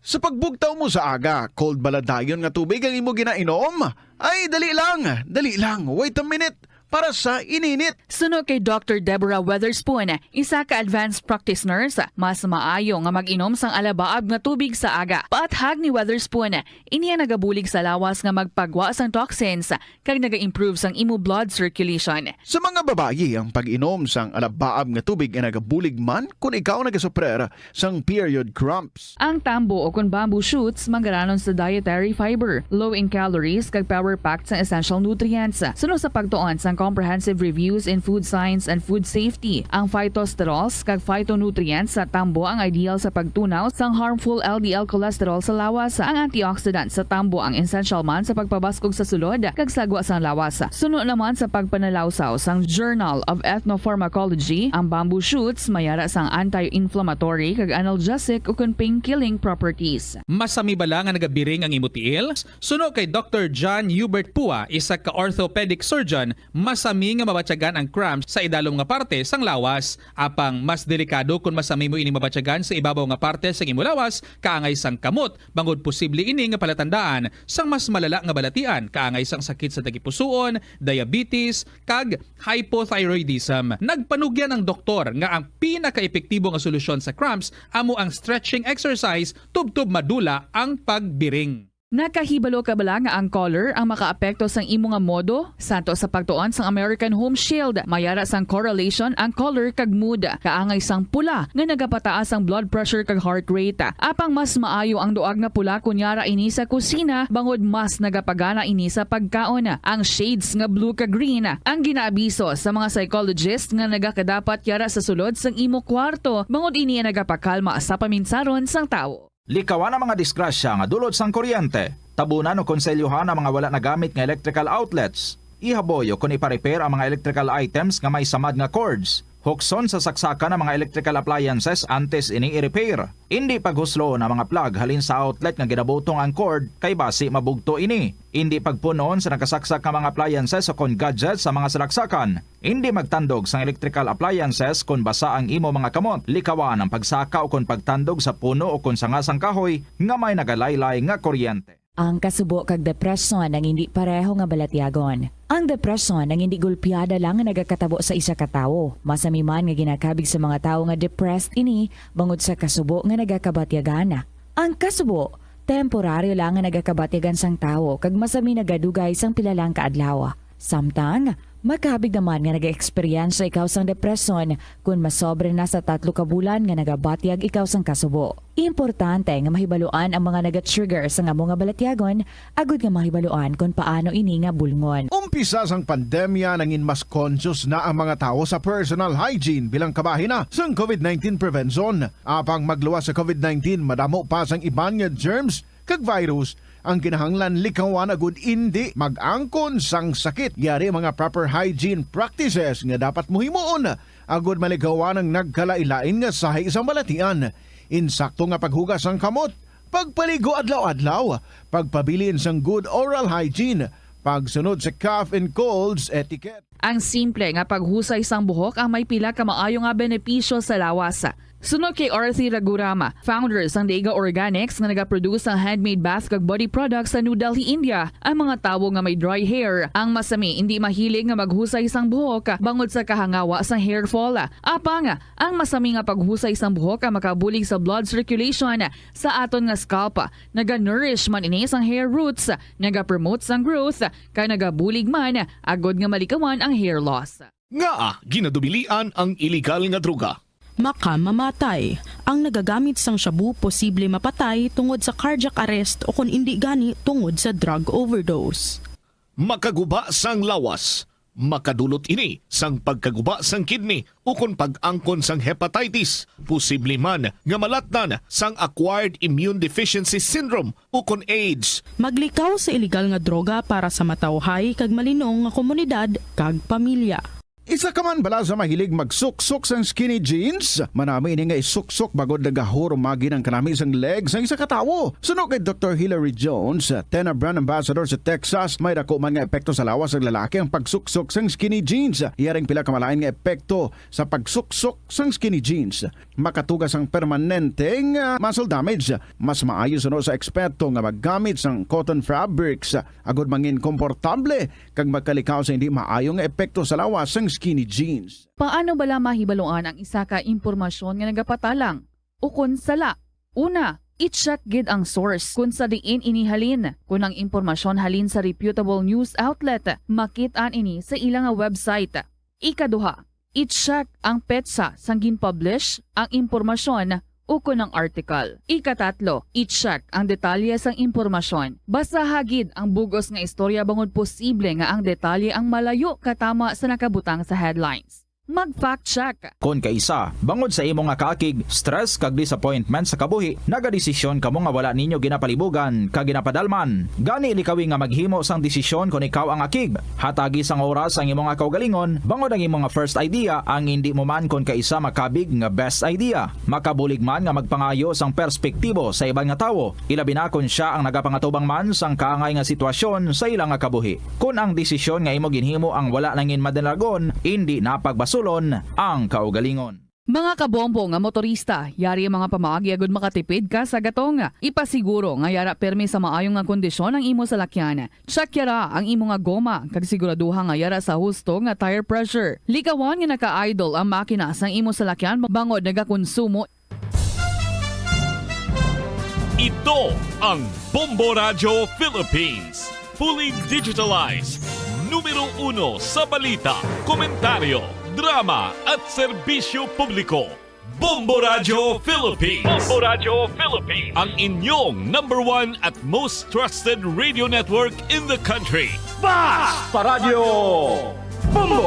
Sa pagbugtaw mo sa aga, cold bala dayon nga tubig ang imo ginainom? Ay, dali lang, dali lang, wait a minute, para sa ininit. Suno kay Doctor Deborah Weatherspoon, isa ka advanced practice nurse, mas maayo nga mag-inom sang alabaab nga tubig sa aga. Paathag ni Weatherspoon, ini ang nagabulig sa lawas nga magpagwa sang toxins kag naga-improve sang imo blood circulation. Sa mga babayi, ang pag-inom sang alabaab nga tubig ay nagabulig man kon ikaw nagasuprer sang period cramps. Ang tambo o kon bamboo shoots manggaranon sa dietary fiber, low in calories, kag power-packed sang essential nutrients. Suno sa pagtuon sang Comprehensive Reviews in Food Science and Food Safety, ang phytosterols kag phytonutrients sa tambo ang ideal sa pagtunaw sang harmful L D L cholesterol sa lawas. Ang antioxidant sa tambo ang essential man sa pagpabaskog sa sulod kag sagwa sang lawas. Suno naman sa pagpanalawsaw sang Journal of Ethnopharmacology, ang bamboo shoots may ara sang anti-inflammatory kag analgesic ukon pain-killing properties. Masami bala nga nagabiring ang imo tiil? Suno kay Doctor John Hubert Pua, isa ka orthopedic surgeon, masami nga mabatyagan ang cramps sa idalom nga parte sang lawas. Apang mas delikado kon masami mo ini mabatyagan sa ibabaw nga parte sang imo lawas, kaangay sang kamot, bangod posible ini nga palatandaan sang mas malala nga balatian, kaangay sang sakit sa tagipusoon, diabetes, kag hypothyroidism. Nagpanugyan ang doktor nga ang pinakaepektibo nga solusyon sa cramps amo ang stretching exercise tubtob madula ang pagbiring. Nakahibalo ka bala nga ang color ang makaapekto sang imo nga modo? Santo sa pagtuon sang American Home Shield, may ara sang correlation ang color kag mood. Kaangay sang pula nga nagapataas ang blood pressure kag heart rate. Apang mas maayo ang duag nga pula kon yara ini sa kusina, bangod mas nagapagana ini sa pagkaon. Ang shades nga blue kag green ang ginaabiso sa mga psychologist nga nagakadapat yara sa sulod sang imo kwarto, bangod ini ang nagapakalma sa paminsaron sang tawo. Likawan ang mga disgrasya nga dulot sang kuryente. Tabunan o konselyohan ang mga wala nagamit nga electrical outlets. Ihaboy o kon ipa-repair ang mga electrical items nga may samad nga cords. Hukson sa saksakan ang mga electrical appliances antes ini i-repair. Indi paghusloon ang mga plug halin sa outlet nga ginabutong ang cord, kay basi mabugto ini. Indi pagpun-on sa nakasaksak nga mga appliances o kon gadgets sa mga salaksakan. Indi magtandog sang electrical appliances kon basa ang imo mga kamot. Likawan ang pagsaka o kon pagtandog sa puno o kon sanga sang kahoy nga may nagalaylay nga kuryente. Ang kasubo kag depresyon ang indi pareho nga balatyagon. Ang depresyon ang indi gulpiada lang nga nagakatabo sa isa ka tawo. Masami man nga ginakabig sa mga tawo nga depressed ini bangod sa kasubo nga nagakabatyagan. Ang kasubo, temporaryo lang nga nagakabatyagan sang tawo kag masami nagadugay sang pila lang ka adlaw. Samtang, makabig naman nga nag-eksperyensya ikaw sang depresyon kon masobra na sa tatlo ka bulan nga nagabatyag ikaw sang kasubo. Importante nga mahibaluan ang mga naga-trigger sang amo nga balatyagon agud nga mahibaluan kon paano ini nga bulngon. Umpisa sang pandemya, nangin mas conscious na ang mga tawo sa personal hygiene bilang kabahin na sang covid nineteen prevention. Apang magluwas sa covid nineteen, madamo pa sang iban nga germs kag virus ang kinahanglan likawan agud indi mag-angkon sang sakit. Yari mga proper hygiene practices nga dapat mo himuon agud malikawan ang nagkalain-lain nga sahi sang balatian. Insakto nga paghugas sang kamot, pagpaligo adlaw-adlaw, pagpabilin sang good oral hygiene, pagsunod sa cough and colds etiquette. Ang simple nga paghusay sang buhok ang may pila ka maayo nga benepisyo sa lawas. Suno kay Arthi Raghuram, founder sang Dega Organics nga nagaproduce sang handmade bath kag body products sa New Delhi, India, ang mga tawo nga may dry hair ang masami indi mahilig nga maghusay sang buhok bangod sa kahangawa sang hair fall. Apang, ang masami nga paghusay sang buhok ang makabulig sa blood circulation sa aton nga scalp. Naga-nourish man ini sang hair roots, nagapromote sang growth, kag nagabulig man agud nga malikawan ang hair loss. Ngaa ginadubilian ang iligal nga droga? Makamamatay. Ang nagagamit sang shabu posible mapatay tungod sa cardiac arrest o kon indi gani tungod sa drug overdose. Makaguba sang lawas, makadulot ini sang pagkaguba sang kidney ukon pag-angkon sang hepatitis, posible man nga malatnan sang acquired immune deficiency syndrome ukon AIDS. Maglikaw sa iligal nga droga para sa matawhay kag malinong nga komunidad kag pamilya. Isa ka man bala sa mahilig magsuksok sang skinny jeans? Manami ini nga isuksok bangod nagahurumagi ang kanami sang leg sang isa ka tawo. Suno kay Doktor Hilary Jones, Tena brand ambassador sa Texas, may dako man nga epekto sa lawas sang lalaki ang pagsuksok sang skinny jeans. Iya ring pila ka malain nga epekto sa pagsuksok sang skinny jeans. Makatuga sang permanente nga muscle damage. Mas maayo suno sa eksperto nga maggamit sang cotton fabrics agud mangin komportable kag makalikaw sa hindi maayo nga epekto sa lawas sang skinny jeans. Paano bala mahibaluan ang isa ka impormasyon nga nagapatalang ukon sala? Una, i-check gid ang source kon sa diin ini halin. Kon ang impormasyon halin sa reputable news outlet, makit-an ini sa ila nga website. Ikaduha, i-check ang petsa sang gin-publish ang impormasyon ukon ang article. Ikatatlo, i-check ang detalye sang impormasyon. Basaha gid ang bug-os nga istorya bangod posible nga ang detalye ang malayo katama sa nakabutang sa headlines. Mag-fact check. Kon kaisa, bangod sa imo nga kaakig, stress kag disappointment sa kabuhi, nagadesisyon kamo nga wala ninyo ginapalibugan kag ginapadalman. Gani likawi nga maghimo sang desisyon kon ikaw ang akig. Hatagi sang oras ang imo nga kaugalingon, bangod ang imo nga first idea ang indi mo man kon kaisa makabig nga best idea. Makabulig man nga magpangayo sang perspektibo sa iban nga tawo, ilabi na kon sia ang nagapangatubang man sang kaangay nga sitwasyon sa ila nga kabuhi. Kon ang desisyon nga imo ginhimo ang wala nangin madalagon, indi na pagbasulon ang kaugalingon. Mga kabombo nga motorista, yari ang mga pamaagi agud makatipid ka sa gatong. Ipasiguro nga yara pirmi sa maayo nga kondisyon ang imo salakyan. Check yara ang imo nga goma kag siguraduha nga yara sa husto nga tire pressure. Likawan nga naka-idle ang makina sang imo salakyan bangod nagakonsumo. Ito ang Bombo Radyo Philippines. Fully digitalized. Numero uno sa balita, komentaryo, drama, at serbisyo publiko. Bombo Radyo Philippines. Bombo Radyo Philippines. Ang inyong number one at most trusted radio network in the country. Basta Radyo Bombo!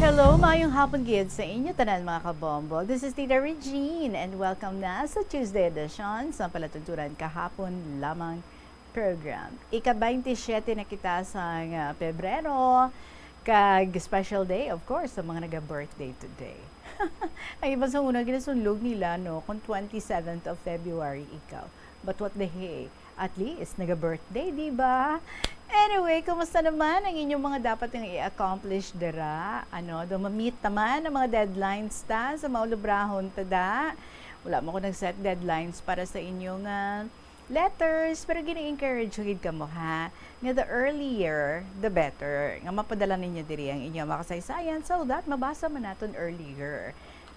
Hello, mayong hapon gid sa inyo tanan, mga kabombo. This is Tita Regine, and welcome na sa Tuesday edition sa Palatuntunan Kahapon Lamang program. Ika twenty-seven na kita sa, ah, Pebrero, kag special day, of course, sa mga naga-birthday today. Ang iban sa una, ginasunlog nila, no, kung twenty-seventh of February ikaw. But what the hey, at least, naga-birthday, di ba? Anyway, kumusta naman ang inyong mga dapat nga i-accomplish dira? Ano, do ma-meet naman ang mga deadlines ta sa maulubrahon ta da? Wala mo ko nag-set deadlines para sa inyong, ah, letters, pero gina-encourage ko gid kamo, ha, nga the earlier, the better, nga mapadala ninyo diri ang inyong mga kasaysayan so that mabasa man naton earlier.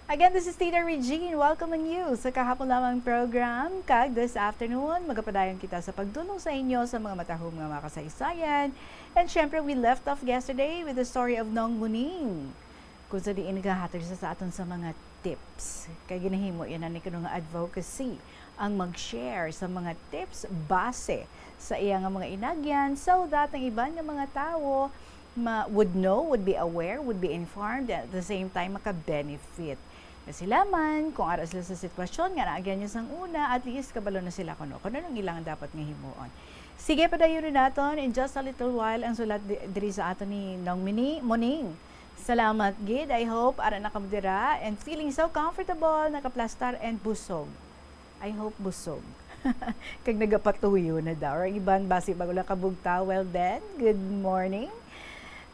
Again, this is Tita Regine, welcoming you sa Kahapon Lamang program. Kag this afternoon, magapadayon kita sa pagdulong sa inyo sa mga matahom nga mga kasaysayan. And syempre, we left off yesterday with the story of Nong Muning, kung sa diin nagahatag siya sa aton sa mga tips. Kay ginahimo yan ni kuno nga advocacy ang mag-share sa mga tips base sa iya nga mga inagyan, so that ang iban nga mga tawo ma-, would know, would be aware, would be informed, and at the same time, maka-benefit na sila man. Kung ara sila sa sitwasyon nga naagyan niya sang una, at least kabalo na sila kuno kung ano ang ilang dapat nga himuon. Sige, padayunon naton in just a little while ang sulat di-, diri sa aton ni Nong Mini-, Muning. Salamat gid. I hope ara na kamo dira and feeling so comfortable, nakaplastar and busog. I hope busog. Kag nagapatuyo na daw. Or ang iban, basi bag-o lang kabugtaw. Well then, good morning.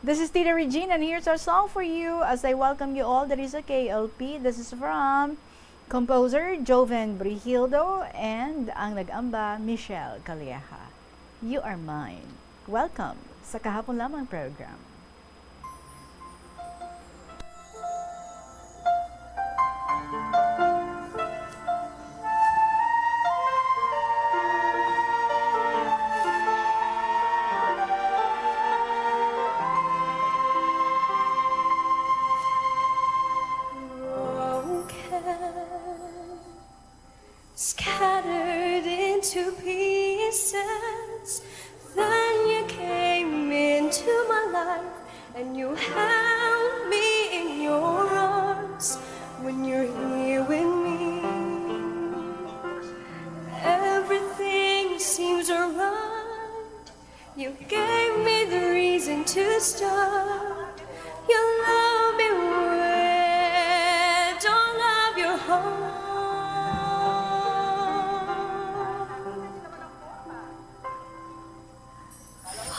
This is Tita Regina, and here's our song for you as I welcome you all diri sa K L P. This is from composer Joven Brigildo and ang nag-amba, Michelle Calleja. You Are Mine. Welcome sa Kahapon Lamang program. Broken, scattered into pieces. Then you came into my life and you held me in your arms when you're here with me. Everything seems right. You gave me the reason to start. You love me with all of your heart.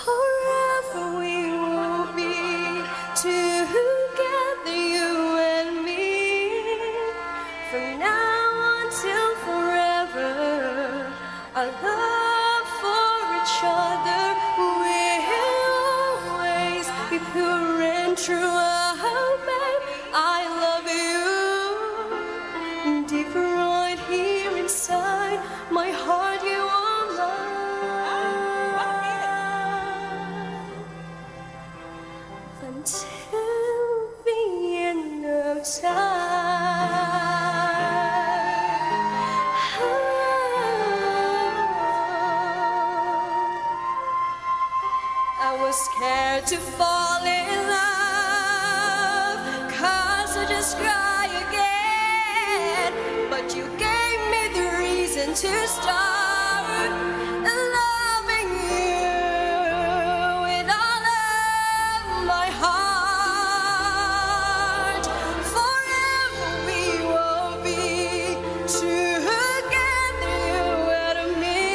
Forever we will be together, you and me. From now until forever, our love for each other will always be pure and true. Oh, babe, I love you. Deep right here inside my heart, you are mine. Until the end of time. I was scared to fall in love, 'cause I just cry again. But you gave me the reason to start loving you with all of my heart. Forever we will be together, you and me.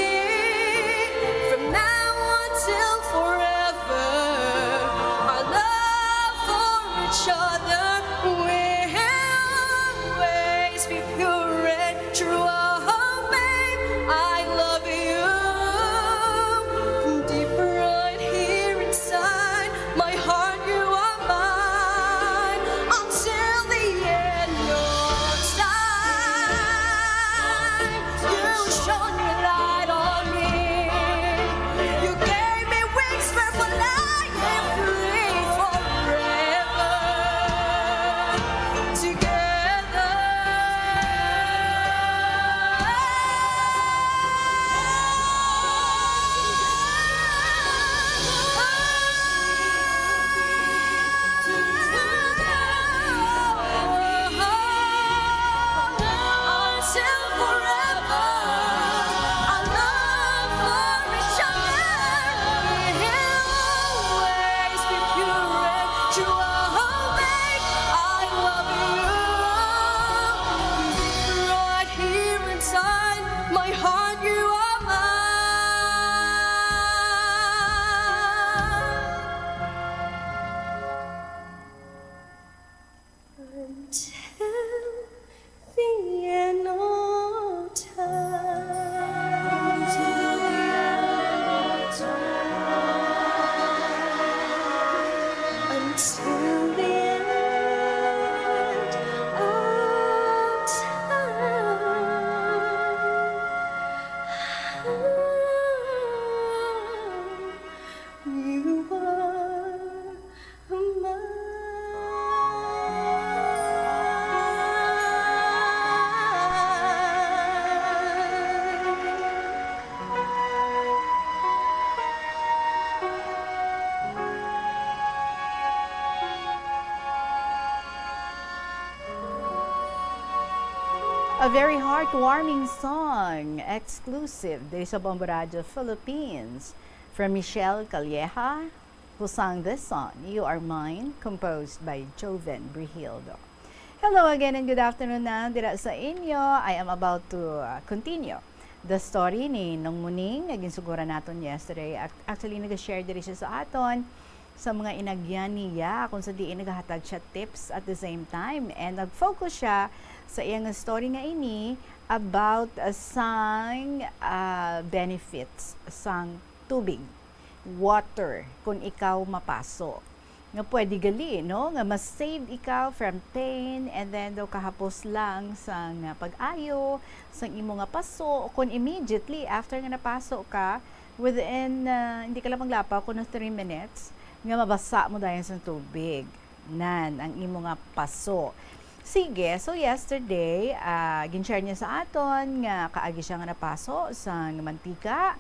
From now until forever, our love for each other will always be pure and true. Oh, babe, I love you. Until the end of time. Until the end of time. Until the end of time. You are A very heartwarming song, exclusive diri sa Bombo Radio Philippines, from Michelle Calleja, who sang this song, You Are Mine, composed by Joven Brigildo. Hello again and good afternoon na dira sa inyo. I am about to uh, continue the story ni Nong Muning nga ginsuguran naton yesterday. Ac- Actually, nag-share diri siya sa aton sa mga inagyan niya kung sa diin nagahatag siya tips at the same time. And nag-focus siya sa iyang story nga ini about uh, sang uh, benefits sang tubig, water, kung ikaw mapaso. Nga pwede gali, no? Nga mas save ikaw from pain and then daw kahapos lang sang uh, pag-ayo sang imo nga paso, o kung immediately after nga napaso ka, within, uh, hindi ka lang maglapaw, kuno three minutes, nga mabasa mo dayon sang tubig. Nan, ang imo nga paso. Sige, so yesterday, ah, gin-share niya sa aton nga kaagi siya nga napaso sang mantika.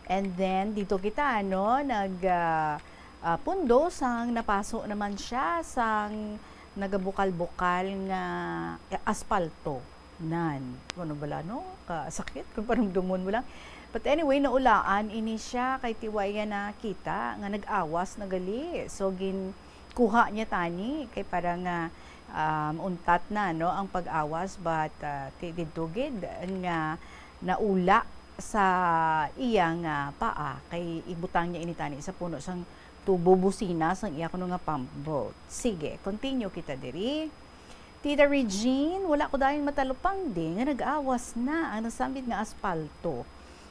And then, dito kita, no, nag, ah, ah, pundo sang napaso naman siya sang nagabukal-bukal nga aspalto. Nan, ano bala, no? Kasakit kung panumdumon mo lang. But anyway, naulaan ini siya kay tiwaya nakita nga nag-awas na gali. So, ginkuha niya tani kay para nga um, untat na, no, ang pag-awas, but ah, ti- didto gid nga naula sa iya nga paa kay ibutang niya ini tani sa puno sang tubo busina sang iya kuno nga pump boat. Sige, continue kita diri. Tita Regine, wala ko dayon matalupangdi nga nag-awas na ang nasambit nga aspalto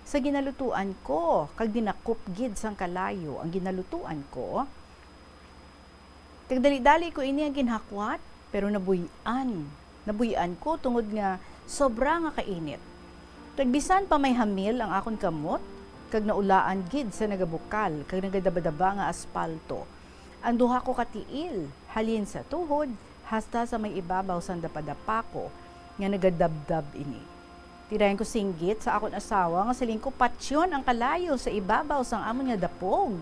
sa ginalutuan ko, kag dinakop gid sang kalayo ang ginalutuan ko. Kag dali-dali ko ini ang ginhakwat, pero nabuy-an. Nabuy-an ko tungod nga sobra nga kainit. Kag bisan pa may hamil ang akon kamot, kag naulaan gid sa nagabukal kag nagadabadaba nga aspalto ang duha ko ka tiil, halin sa tuhod hasta sa may ibabaw sang dapadapa ko nga nagadabdab ini. Ti dayon ko singgit sa akon asawa nga siling ko, "Patyon ang kalayo sa ibabaw sang amon nga dapog,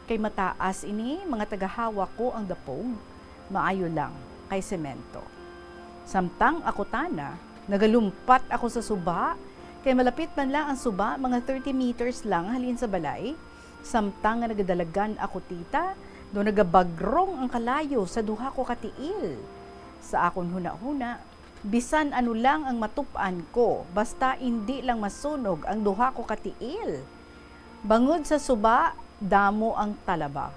kay mataas ini, mga tagahawa ko ang dapog, maayo lang kay semento." Samtang ako tana, nagalumpat ako sa suba, kay malapit man lang ang suba, mga thirty meters lang halin sa balay. Samtang nga nagadalagan ako, tita, do nagabagrong ang kalayo sa duha ko ka tiil. Sa akon hunahuna, bisan ano lang ang matup-an ko, basta indi lang masunog ang duha ko ka tiil. Bangod sa suba, damo ang talaba.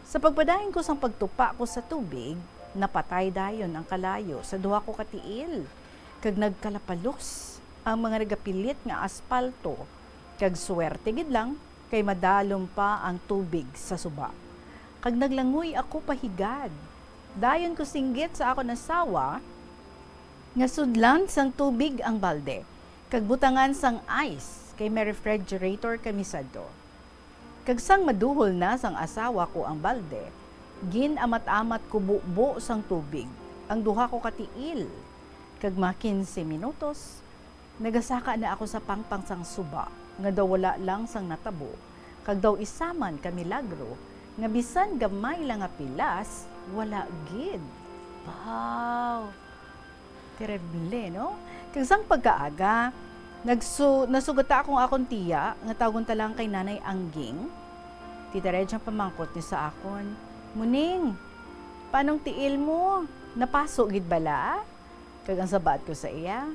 Sa pagpadayon ko sang pagtupa ko sa tubig, napatay dayon ang kalayo sa duha ko ka tiil, kag nagkalapalos ang mga nagapilit nga aspalto, kag swerte gid lang kay madalom pa ang tubig sa suba. Kag naglangoy ako pahigad. Dayon ko singgit sa akon asawa nga sudlan sang tubig ang balde, kag butangan sang ice, kay may refrigerator kami sadto. Kag sang maduhol na sang asawa ko ang balde, gin-amat-amat ko bubo sang tubig ang duha ko ka tiil, kag mga kinse minutos, nagasaka na ako sa pangpang sang suba nga daw wala lang sang natabo, kag daw isa man ka milagro nga bisan gamay lang nga pilas, wala gid. Wow! Terrible, no? Kag sang pagkaaga, nagsu-, nasugata akong akon tiya, nga tawgon ta lang kay Nanay Angging. Ti diretso ang pamangkot niya sa akon, "Muning, paanong tiil mo? Napaso gid bala?" Kag ang sabat ko sa iya,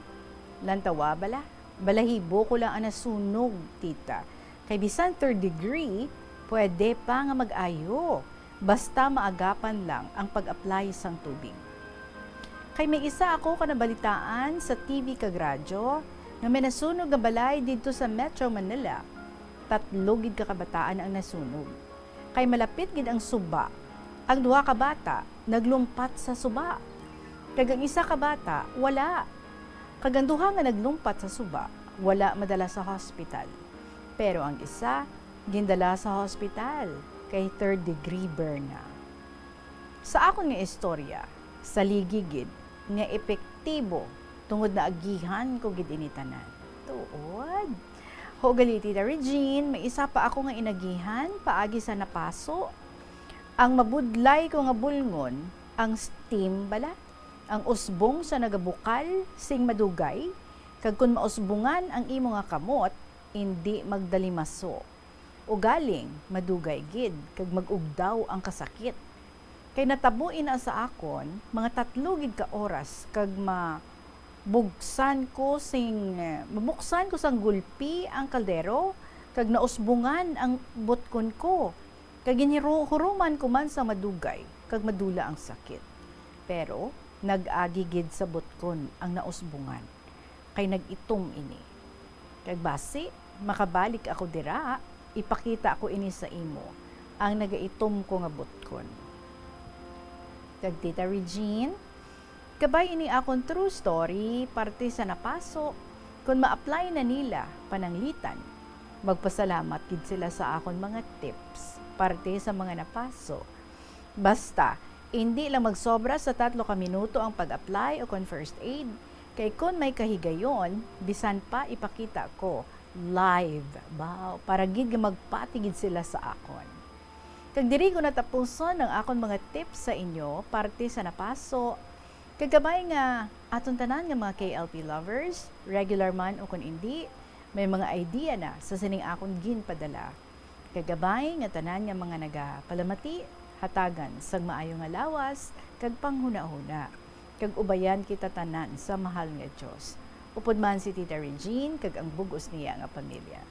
"Lantawa bala? Balahibo ko lang ang nasunog, tita. Kay bisan third degree, pwede pa nga mag-ayo, basta maagapan lang ang pag-apply sang tubig." Kay may isa ako ka nabalitaan sa T V kag radyo nga may nasunog nga balay didto sa Metro Manila. Tatlo gid ka kabataan ang nasunog. Kay malapit gid ang suba, ang duha ka bata naglumpat sa suba. Kag ang isa ka bata, wala. Kag ang duha nga naglumpat sa suba, wala madala sa hospital. Pero ang isa, gindala sa hospital kay third degree burn na. Sa akon nga istorya, saligi gid nga epektibo tungod naagihan ko gid ini tanan. Tuod. Ho gali, Tita Regine, may isa pa ako nga inagihan paagi sa napaso. Ang mabudlay ko nga bulngon, ang steam bala, ang usbong sa nagabukal sing madugay, kag kon mausbungan ang imo nga kamot, indi magdalimaso. Ugaling madugay gid kag mag-ugdaw ang kasakit. Kay natabo ina sa akon, mga tatlo gid ka oras kag mabuksan ko sing, mabuksan ko sang gulpi ang kaldero kag nausbungan ang butkon ko. Kag ginhiruhuruman ko man sa madugay kag madula ang sakit. Pero nag-agi gid sa butkon ang nausbungan, kay nag-itom ini. Kag basi, makabalik ako dira, ipakita ko ini sa imo, ang nagaitom ko nga butkon. Kag Tita Regine, kabay ini akon true story, parte sa napaso, kon ma-apply na nila pananglitan, magpasalamat gid sila sa akon mga tips, parte sa mga napaso. Basta, indi lang magsobra sa tatlo ka minuto ang pag-apply o kon first aid, kay kon may kahigayon, bisan pa ipakita ko live, baw, para gid nga magpati gid sila sa akon. Kag diri ko natapuson ang akon mga tips sa inyo, parte sa napaso. Kag kabay nga aton tanan nga mga K L P lovers, regular man o kon indi, may mga idea na sa sining akon ginpadala. Kag kabay nga tanan nga mga nagapalamati, hatagan sang maayo nga lawas kag panghunahuna. Kag ubayan kita tanan sa mahal nga Dios, upod man si Tita Regine kag ang bug-os niya nga pamilya.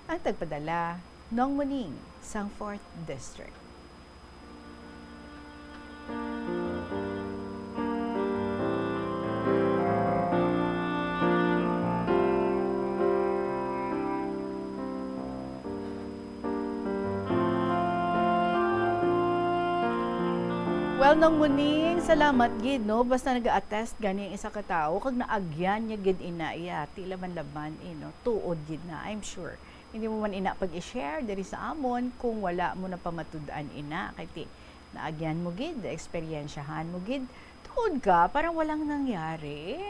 Ang tagpadala, Nong Muning, sang Fourth District. Well, Nong Muning, salamat gid, no? Basta nag-attest gani ang isa ka tawo, kag naagyan niya gid ina iya, ti laban-laban, eh, no? Tuod gid na, I'm sure. Hindi mo man ina pag i-share diri sa amon kung wala mo napamatud-an ina, kay ti naagyan mo gid, eksperyensyahan mo gid. Tuod ka, parang walang nangyari.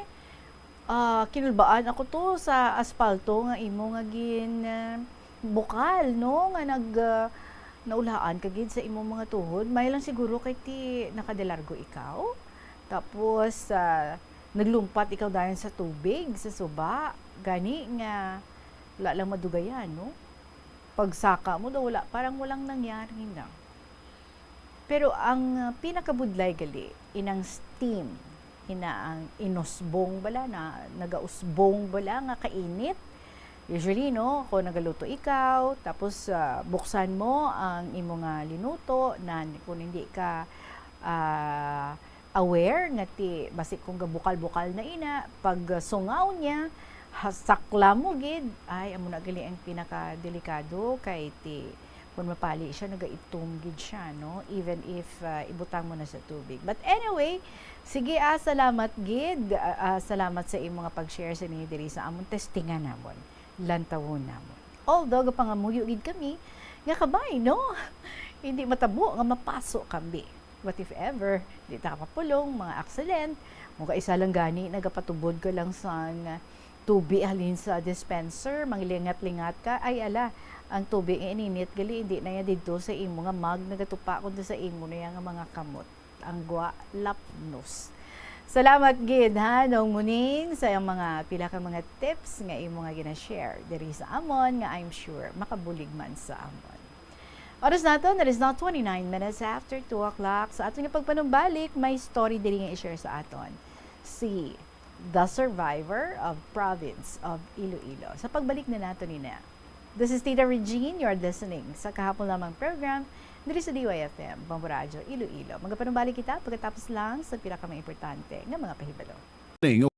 Ah, kinulbaan ako to sa aspalto nga imo nga gin, ah, bukal, no? Nga nag, ah, naulaan ka gid sa imong mga tuhod. May lang siguro kay ti nakadelargo ikaw. Tapos, ah, naglumpat ikaw dayon sa tubig, sa suba. Gani nga wala lang madugayan, no? Pagsaka mo daw, wala, parang walang nangyari na. Pero ang, ah, pinakabudlay gali, inang steam, ina ang inusbong bala, na, nagausbong bala nga kainit. Usually, no, kung nagaluto ikaw, tapos, ah, buksan mo ang imo nga linuto, na kung hindi ka, ah, aware nga ti, basi kung gabukal-bukal na ina, pag sungaw niya, ha-, sakla mo gid, ay, amo na gali ang pinakadelikado, kay ti, kung mapali siya, nagaitom gid siya, no? Even if, ah, ibutang mo na sa tubig. But anyway, sige, ah, salamat gid, ah, ah, salamat sa imo nga pag-share sa ninyo diri sa amon testingan namon, lantawon namon. Although, gapangamuyo gid kami, nga kabay, no? Hindi matabo nga mapaso kami. What if ever, di ta kapapulong, mga accident, mo ka isa lang gani, nagapatubod ka lang sang tubi halin sa dispenser, manglingat-lingat ka, ay ala, ang tubi nga ininit gali, hindi na yan didto sa imo nga mug, nagatupa kundi sa imo na yan nga mga kamot. Ang gwa, lapnos. Salamat gid, ha, Nong Muning, sa iyang mga pila ka mga tips nga imo nga gina-share diri sa amon, nga I'm sure makabulig man sa amon. Oras naton, it is now twenty-nine minutes after two o'clock. Sa aton nga pagpanumbalik, may story diri nga i-share sa aton si the survivor of province of Iloilo. Sa pagbalik na nato nina, This is Tita Regine. You're listening sa kahapon lamang program diri sa D Y F M, Bombo Radyo, Iloilo. Magapanumbalik kita pagkatapos lang sa pila ka mga importante nga mga pahibalo. Ning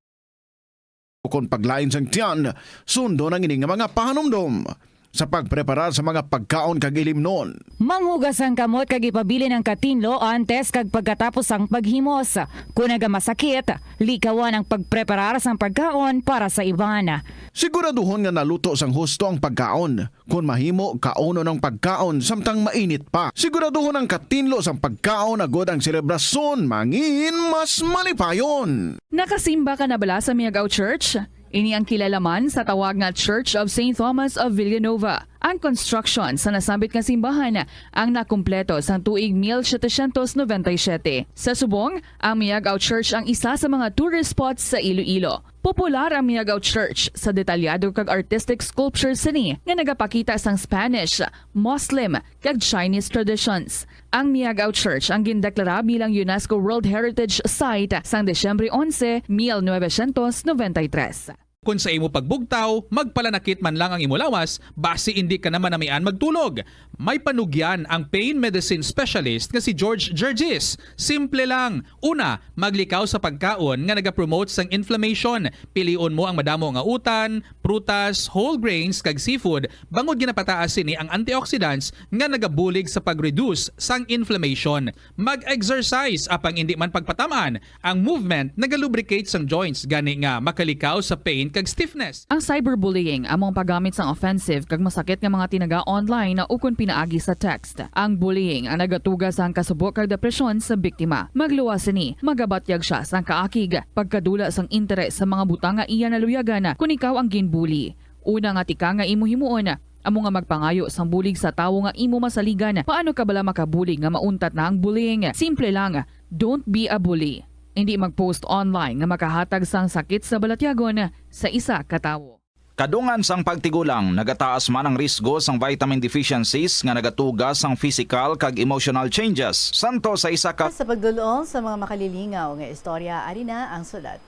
ukon paglain sang tiyan, sundon ang ini nga mga pahanumdom sa pagpreparar sa mga pagkaon kag ilimnon. Manghugas ang kamot kag ipabilin ang katinlo antes kag pagkatapos sang paghimos. Kon nagamasakit, likawan ang pagpreparar sang pagkaon para sa iban. Siguraduhon nga naluto sang husto ang pagkaon. Kon mahimo, kaunon ang pagkaon samtang mainit pa. Siguraduhon ang katinlo sang pagkaon agod ang selebrasyon mangin mas malipayon. Nakasimba ka na bala sa Miagao Church? Ini ang kilala man sa tawag nga Church of Saint Thomas of Villanova. Ang construction sa nasambit nga simbahan ang nakumpleto sang tuig mil setecientos noventa y siete. Sa subong, ang Miagao Church ang isa sa mga tourist spots sa Iloilo. Popular ang Miagao Church sa detalyado kag artistic sculpture sini nga nagapakita sang Spanish, Muslim, kag Chinese traditions. Ang Miagao Church ang gindeklara bilang UNESCO World Heritage Site sang Disyembre onse, mil novecientos noventa y tres. Kon sa imo pagbugtaw, magpalanakit man lang ang imo lawas, basi indi ka na manamian magtulog. May panugyan ang pain medicine specialist nga si George Gergis. Simple lang. Una, maglikaw sa pagkaon nga nagapromote sang inflammation. Pilion mo ang madamo nga utan, prutas, whole grains, kag seafood, bangod ginapataas sini ang antioxidants nga nagabulig sa pag-reduce sang inflammation. Mag-exercise, apang indi man pagpatam-an. Ang movement nagalubricate sang joints, gani nga makalikaw sa pain kag stiffness. Ang cyberbullying amo ang paggamit sang offensive kag masakit nga mga tinaga online ukon pinaagi sa text. Ang bullying ang nagatuga sang kasubo kag depresyon sa biktima. Magluwas sini, magabatyag sia sang kaakig, pagkadula sang interes sa mga butang nga iya naluyagan kon ikaw ang ginbully. Una nga tika nga imo himuon, amo nga magpangayo sang bulig sa tawo nga imo masaligan. Paano ka bala makabulig nga mauntat na ang bullying? Simple lang, don't be a bully. Indi mag-post online nga makahatag sang sakit sa balatyagon sa isa ka tawo. Kadungan sang pagtigulang, nagataas man ang risgo sang vitamin deficiencies nga nagatuga sang physical kag emotional changes. Santo sa isa ka Sa pagdul-ong sa mga makalilingaw nga istorya, ari na ang sulat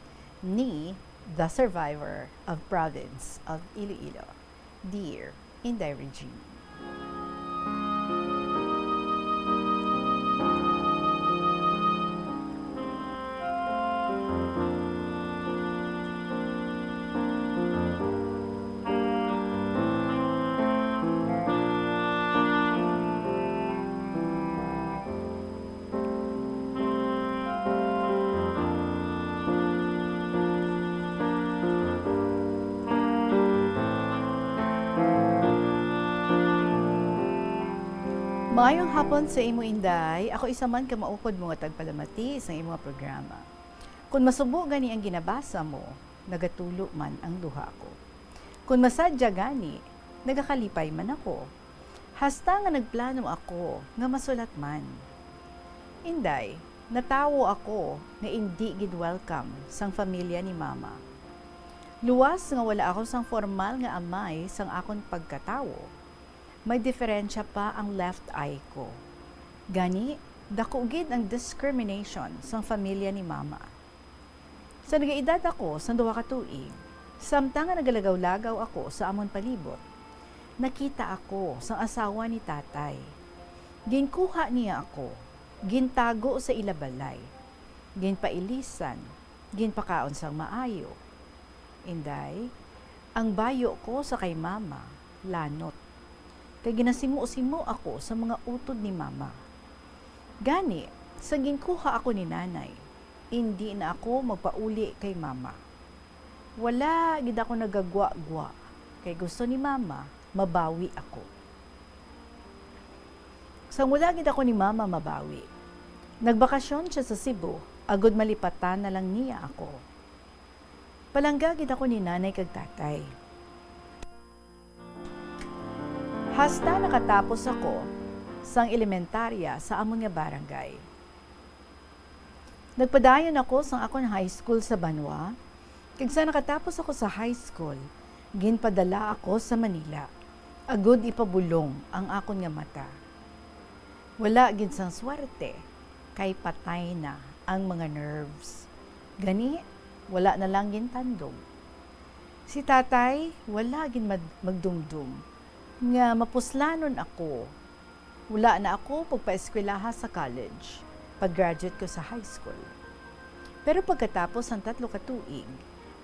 ni The Survivor of Province of Iloilo, Dear Inday Regine. Maayong hapon sa imo, Inday. Ako isa man ka maupod mo nga tagpalamati sa imo nga programa. Kon masubo gani ang ginabasa mo, nagatulo man ang duha ko. Kon masadya gani, nagakalipay man ako. Hasta nga nagplano ako nga masulat man. Inday, natawo ako nga indi gid welcome sang familya ni Mama. Luwas nga wala ako sang formal nga amay sang akon pagkatawo, may diferensya pa ang left eye ko. Gani, dako gid ang discrimination sang familya ni Mama. Sa nagaedad ako sang duha ka tuig, samtang nga nagalagaw-lagaw ako sa amon palibot, nakita ako sang asawa ni Tatay. Ginkuha niya ako, gintago sa ila balay, ginpailisan, ginpakaon sang maayo. Inday, ang bayo ko sa kay Mama, lanot. Kay ginasimo-simo ako sa mga utod ni Mama. Gani, sa ginkuha ako ni Nanay, indi na ako magpauli kay Mama. Wala gid ako nagagwa-gwa, kay gusto ni Mama mabawi ako. Sang wala gid ako ni Mama mabawi, nagbakasyon sia sa Cebu agod malipatan na lang niya ako. Palangga gid ako ni Nanay kag Tatay. Hasta nakatapos ako sang elementarya sa amon nga barangay. Nagpadayon ako sang akon high school sa banwa, kag sa nakatapos ako sa high school, ginpadala ako sa Manila, agud ipabulong ang akon nga mata. Wala gid sang swerte, kay patay na ang mga nerves. Gani, wala na lang gintandog. Si Tatay, wala gid mad-, magdumdum. nga mapuslanon ako. Wala na ako pagpaeskwelaha sa college, pag-graduate ko sa high school. Pero pagkatapos sang tatlo ka tuig,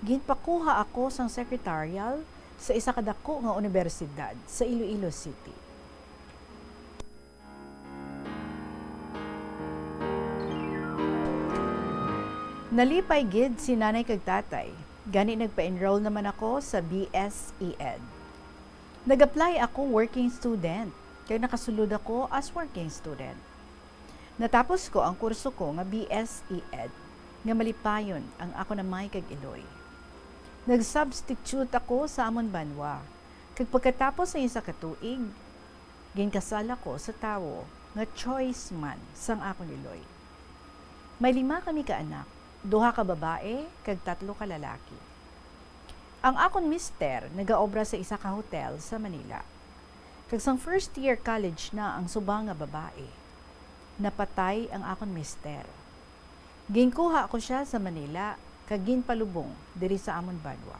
ginpakuha ako sang secretarial sa isa ka dako nga unibersidad sa Iloilo City. Nalipay gid si nanay kag tatay, gani nagpa-enroll naman ako sa B S E Ed. Nag-apply ako working student, kag nakasulod ako as working student. Natapos ko ang kurso ko nga B S E Ed, nga malipayon ang akon amay kag iloy. Nag-substitute ako sa amon banwa, kag pagkatapos sa isa ka tuig, ginkasal ako sa tawo nga choice man sang akon iloy. May lima kami ka anak, duha ka babae kag tatlo ka lalaki. Ang akon mister nagaobra sa isa ka hotel sa Manila. Kag sang first year college na ang subang nga babae, napatay ang akon mister. Ginkuha ko sia sa Manila kag ginpalubong diri sa amon banwa.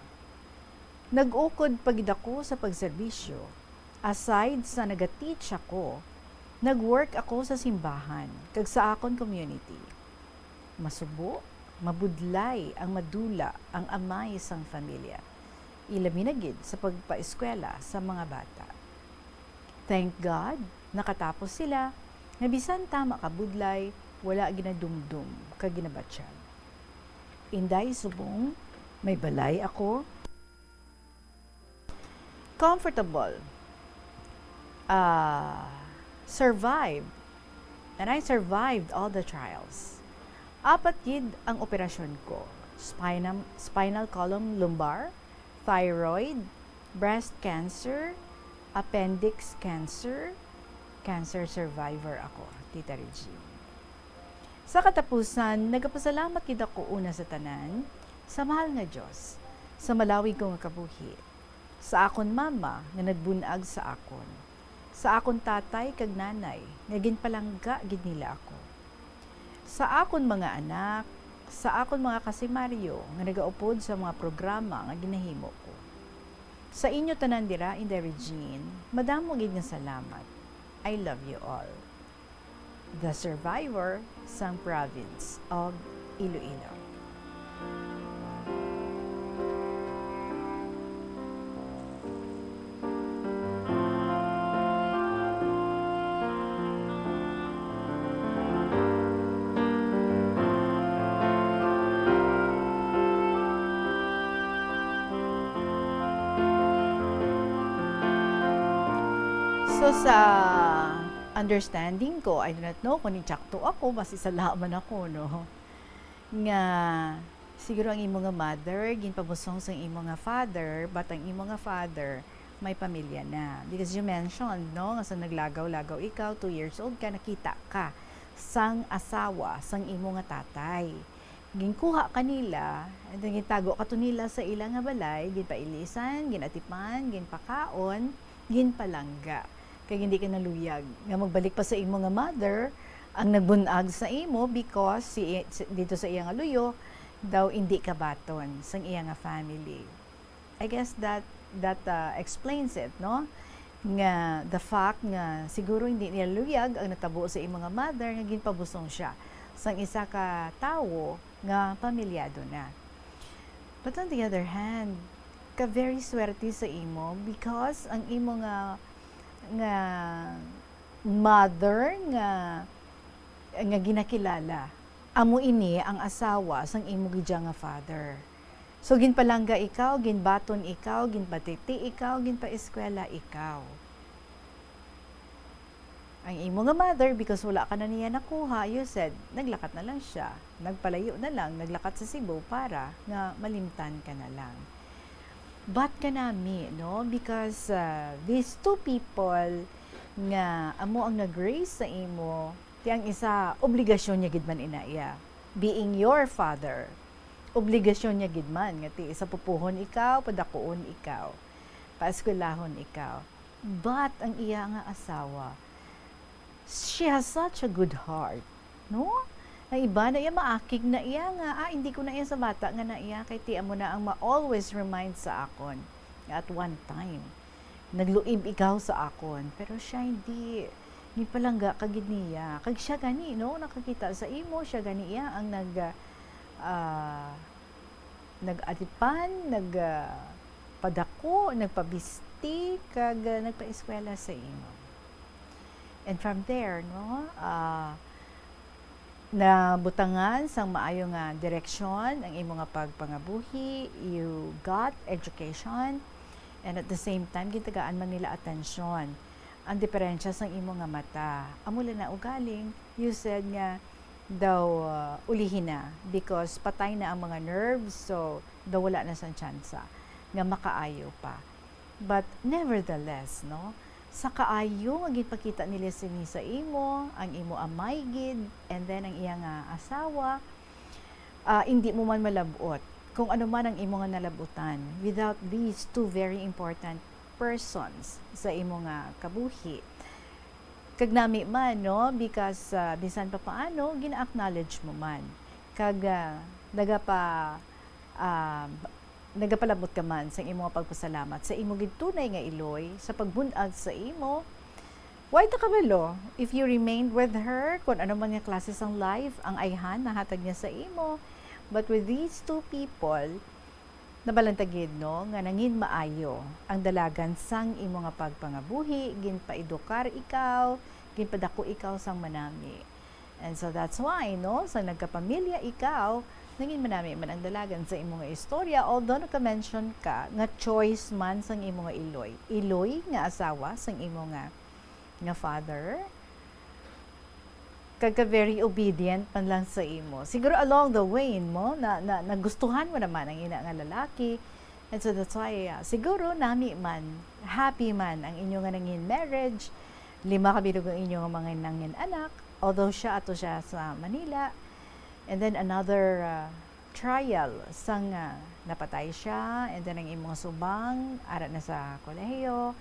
Nag-ukod pa gid ako sa pagserbisyo. Aside sa naga-teach ako, nag-work ako sa simbahan kag sa akon community. Masubo, mabudlay ang madula ang amay sang familya, ilabi na gid sa pagpaeskwela sa mga bata. Thank God, nakatapos sila, nga bisan tama ka budlay, wala ginadumdom kag ginabatyag. Inday subong, may balay ako. Comfortable. Ah, survive. And I survived all the trials. Apat gid ang operasyon ko. Spinal, spinal column lumbar, thyroid, breast cancer, appendix cancer, cancer survivor ako, Tita Regine. Sa katapusan, nagapasalamat gid ako una sa tanan, sa mahal nga Dios, sa malawig ko nga kabuhi, sa akon mama nga nagbun-ag sa akon, sa akon tatay kag nanay nga ginpalangga gid nila ako, sa akon mga anak, sa akon mga kasimaryo nga nagaupod sa mga programa nga ginahimo ko. Sa inyo tanan dira, Inday Regine, madamo gid nga salamat. I love you all. The survivor sang province of Iloilo. So, sa understanding ko, I do not know kung insakto ako, basi sala man ako, no? Nga siguro ang imo nga mother ginpabusong sang imo nga father, but ang imo nga father may pamilya na. Because you mentioned, no, nga sa naglagaw-lagaw ikaw, two years old ka, nakita ka sang asawa sang imo nga tatay. Ginkuha ka nila, and then gintago ka to nila sa ila nga balay, ginpailisan, ginatipan, ginpakaon, ginpalangga. Kag hindi ka naluyag nga magbalik pa sa imo nga mother ang nagbun-ag sa imo, because si, si, dito sa iya nga luyo daw hindi ka baton sang iya nga family. I guess that, that, uh, explains it, no? Nga the fact nga siguro hindi niya luyag ang natabo sa imo nga mother nga ginpabusong siya sang isa ka tawo nga pamilyado na. But on the other hand, ka very swerte sa imo because ang imo nga, nga mother nga, nga ginakilala, amo ini ang asawa sang imo gid nga father. So, ginpalangga ikaw, ginbaton ikaw, ginpatiti ikaw, ginpaeskwela ikaw. Ang imo nga mother, because wala ka na niya nakuha, you said, naglakat na lang siya. Nagpalayo na lang, naglakat sa Cebu para nga malimtan ka na lang. But kanami, no? Because, uh, these two people nga amo ang nag-raise sa imo, ti ang isa, obligasyon niya gid man ina iya. Being your father, obligasyon niya gid man nga ti isa pupuhon ikaw, padakuon ikaw, paeskwelahon ikaw. But ang iya nga asawa, she has such a good heart, no? Ang iba na iya maakig na iya nga, "Ah, hindi ko na iya sa bata nga na iya, kay ti amo na ang ma-always remind sa akon nga at one time, Nagluib ikaw sa akon, pero siya hindi. Ginpalangga ka gid niya. Kag siya gani, no, nakakita sa imo, siya gani iya ang nag, ah, nag-alipan, nag, ah, padako, nagpabisti, kag, ah, nagpaeskwela sa imo. And from there, no, ah, nabutangan sang maayo nga direksyon ang imo nga pagpangabuhi, you got education, and at the same time, gintagaan man nila atensyon. Ang diferensya sang imo nga mata, amo lang na ugaling, you said nga daw, uh, ulihi na because patay na ang mga nerves, so daw wala na sang tsansa nga makaayo pa. But nevertheless, no, sa kaayo nga ginpakita nila sini sa imo, ang imo amay gid, and then ang iya nga asawa, ah, indi mo man malab-ot kung ano man ang imo nga nalabutan without these two very important persons sa imo nga kabuhi. Kag nami man, no, because, ah, bisan pa paano, gina-acknowledge mo man. Kag, ah, nagapa-, ah, nagapalabot ka man sa imo nga pagpasalamat sa imo gid tunay nga iloy sa pagbun-ag sa imo. Why ta kabalo? If you remained with her, kung ano man nga klase sang life ang ayhan nahatag niya sa imo. But with these two people, nabalantagid, no, nga nangin maayo ang dalagan sang imo nga pagpangabuhi, ginpaedukar ikaw, ginpadako ikaw sang manami. And so that's why, no, sa nagkapamilya ikaw, nangin manami man ang dalagan sa imo nga istorya, although naka-mention ka nga choice man sang imo nga iloy. Iloy nga asawa sang imo nga, nga father. Kag ka very obedient man lang sa imo. Siguro along the way mo, na, na, nagustuhan mo naman ang ina nga lalaki. And so that's why, ah, siguro nami man, happy man ang inyo nga nangin marriage. Lima ka bilog ang inyo nga mga nangin anak. Although siya, ato siya sa Manila. And then another, ah, trial sang, ah, napatay siya, and then ang imong subang ara na sa kolehiyo,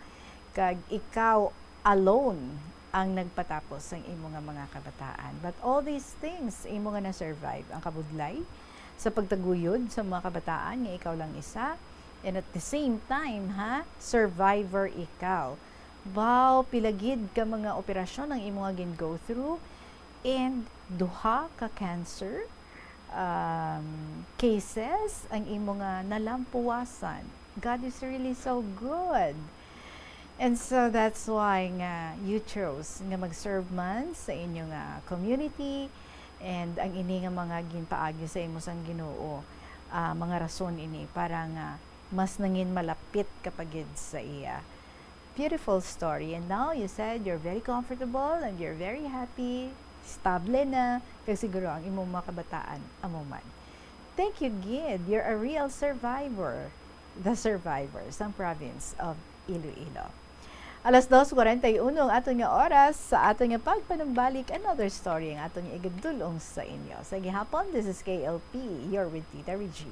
kag ikaw alone ang nagpatapos sang imo nga mga kabataan. But all these things, imo nga na-survive ang kabudlay sa pagtaguyod sa mga kabataan nga ikaw lang isa, and at the same time, ha, survivor ikaw. Wow, pila gid ka mga operasyon ang imo nga gin-go through, and duha ka cancer, um, cases ang imo nga nalampuwasan. God is really so good. And so that's why nga you chose nga mag-serve man sa inyo nga community, and ang ini nga mga ginpaagi sa imo sang Ginoo, ah, mga rason ini para nga mas nangin malapit ka pa gid sa iya. Beautiful story. And now you said you're very comfortable and you're very happy. Stable na. Kag siguro ang imong mga kabataan, amo man. Thank you gid. You're a real survivor. The survivor sang province of Iloilo. Alas dos cuarenta y uno ang aton nga oras sa aton nga pagpanumbalik. Another story ang aton nga igadulong sa inyo. Sa gihapon, this is K L P. You're with Tita Reggie.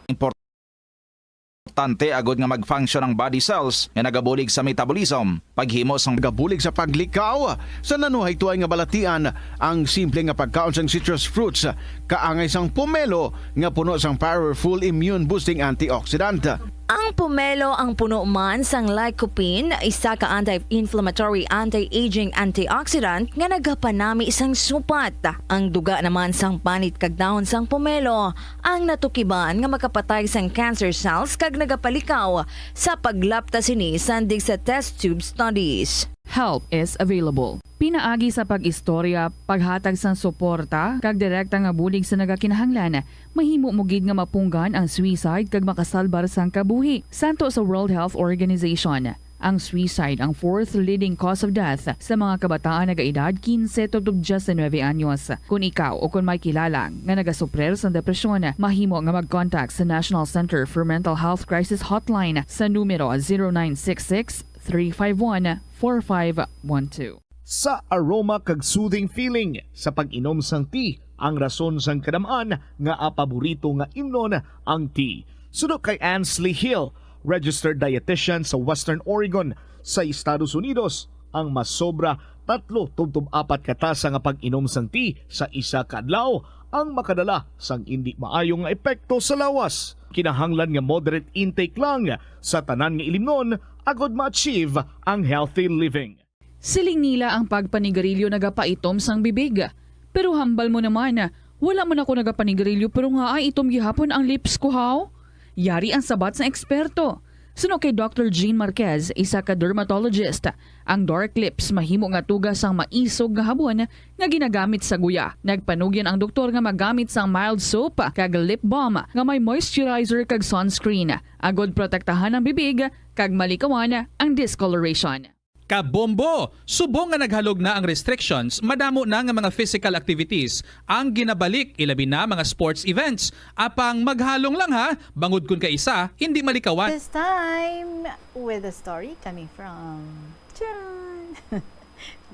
Importante agud nga mag-function ang body cells nga nagabulig sa metabolism, paghimo sang nagabulig sa paglikaw sa nanuhaytoy nga balatian. Ang simple nga pagkaon sang citrus fruits kaangay sang pomelo nga puno sang powerful immune-boosting antioxidant. Ang pomelo ang puno man sang lycopene, isa ka anti-inflammatory, anti-aging antioxidant nga nagapanami sang supat. Ang duga naman sang panit kag dahon sang pomelo ang natukiban nga makapatay sang cancer cells kag nagapalikaw sa paglapta sini sandig sa test tube studies. Help is available. Pinaagi sa pag-istorya, paghatag sang suporta, kag direkta nga bulig sa nagakinahanglan, mahimo mo gid nga mapunggan ang suicide kag makasalbar sang kabuhi. Santo sa World Health Organization, ang suicide ang fourth leading cause of death sa mga kabataan nagaedad quince tubtob diecinueve anyos. Kon ikaw o kon may kilala nga nagasuprir sang depresyon, mahimo nga mag-contact sa National Center for Mental Health Crisis Hotline sa numero zero nine six six, three five one, four five one two. Sa aroma kag soothing feeling sa pag-inom sang tea ang rason sang kadam-an nga paborito nga imnon ang tea. Suno kay Ansley Hill, registered dietitian sa Western Oregon sa Estados Unidos, ang masobra tatlo tubtob apat ka tasa nga pag-inom sang tea sa isa ka adlaw ang makadala sang indi maayo nga epekto sa lawas. Kinahanglan nga moderate intake lang sa tanan nga ilimnon agod ma-achieve ang healthy living. Siling nila ang pagpanigarilyo nagapaitom sang bibig. Pero hambal mo naman, wala man ako nagapanigarilyo pero nga ay itom gihapon ang lips ko, haw? Yari ang sabat sang eksperto. Suno kay Doctor Jean Marquez, isa ka dermatologist, ang dark lips mahimo nga tuga sang maisog nga habon nga ginagamit sa guya. Nagpanugyan ang doktor nga magamit sang mild soap kag lip balm nga may moisturizer kag sunscreen, agod protektahan ang bibig kag malikawan ang discoloration. Kabombo! Subong nga naghalog na ang restrictions, madamo na nga mga physical activities ang ginabalik, ilabi na mga sports events. Apang maghalong lang ha, bangod kun kaisa, hindi malikawan. This time, with a story coming from, Charan!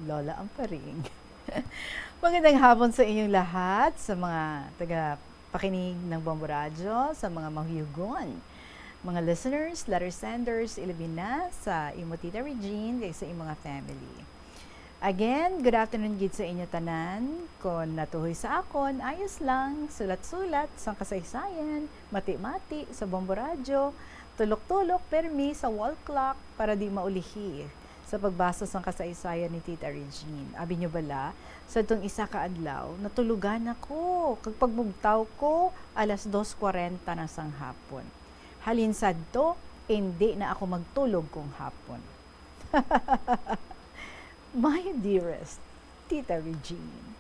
Lola Amparing. Magandang hapon sa inyong lahat, sa mga taga pakinig ng Bombo Radyo, sa mga mahuyugon, mga listeners, letter senders, ilabi na sa imo Tita Regine kag sa imo nga family. Again, good afternoon gid sa inyo tanan. Kon natuhoy sa akon, ayos lang, sulat-sulat sang kasaysayan, mati-mati sa Bombo Radyo, tulok-tulok permi sa wall clock para di maulihi sa pagbasa sang kasaysayan ni Tita Regine. Abi nyo bala, sadtong isa ka adlaw, natulogan ako, kag pagbugtaw ko, alas dos kwarenta na sang hapon. Halin sadto, indi na ako magtulog kung hapon. My dearest Tita Regine.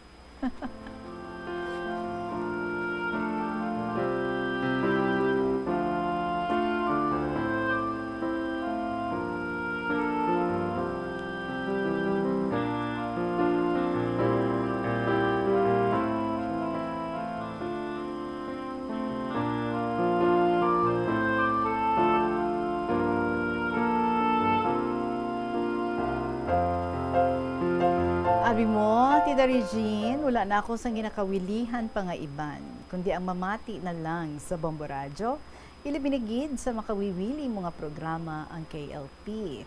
Abi mo, Tita Regine, wala na ako sang ginakawilihan pa nga iban, kundi ang mamati na lang sa Bombo Radyo, ilabi na gid sa makawiwili mo nga programa, ang K L P.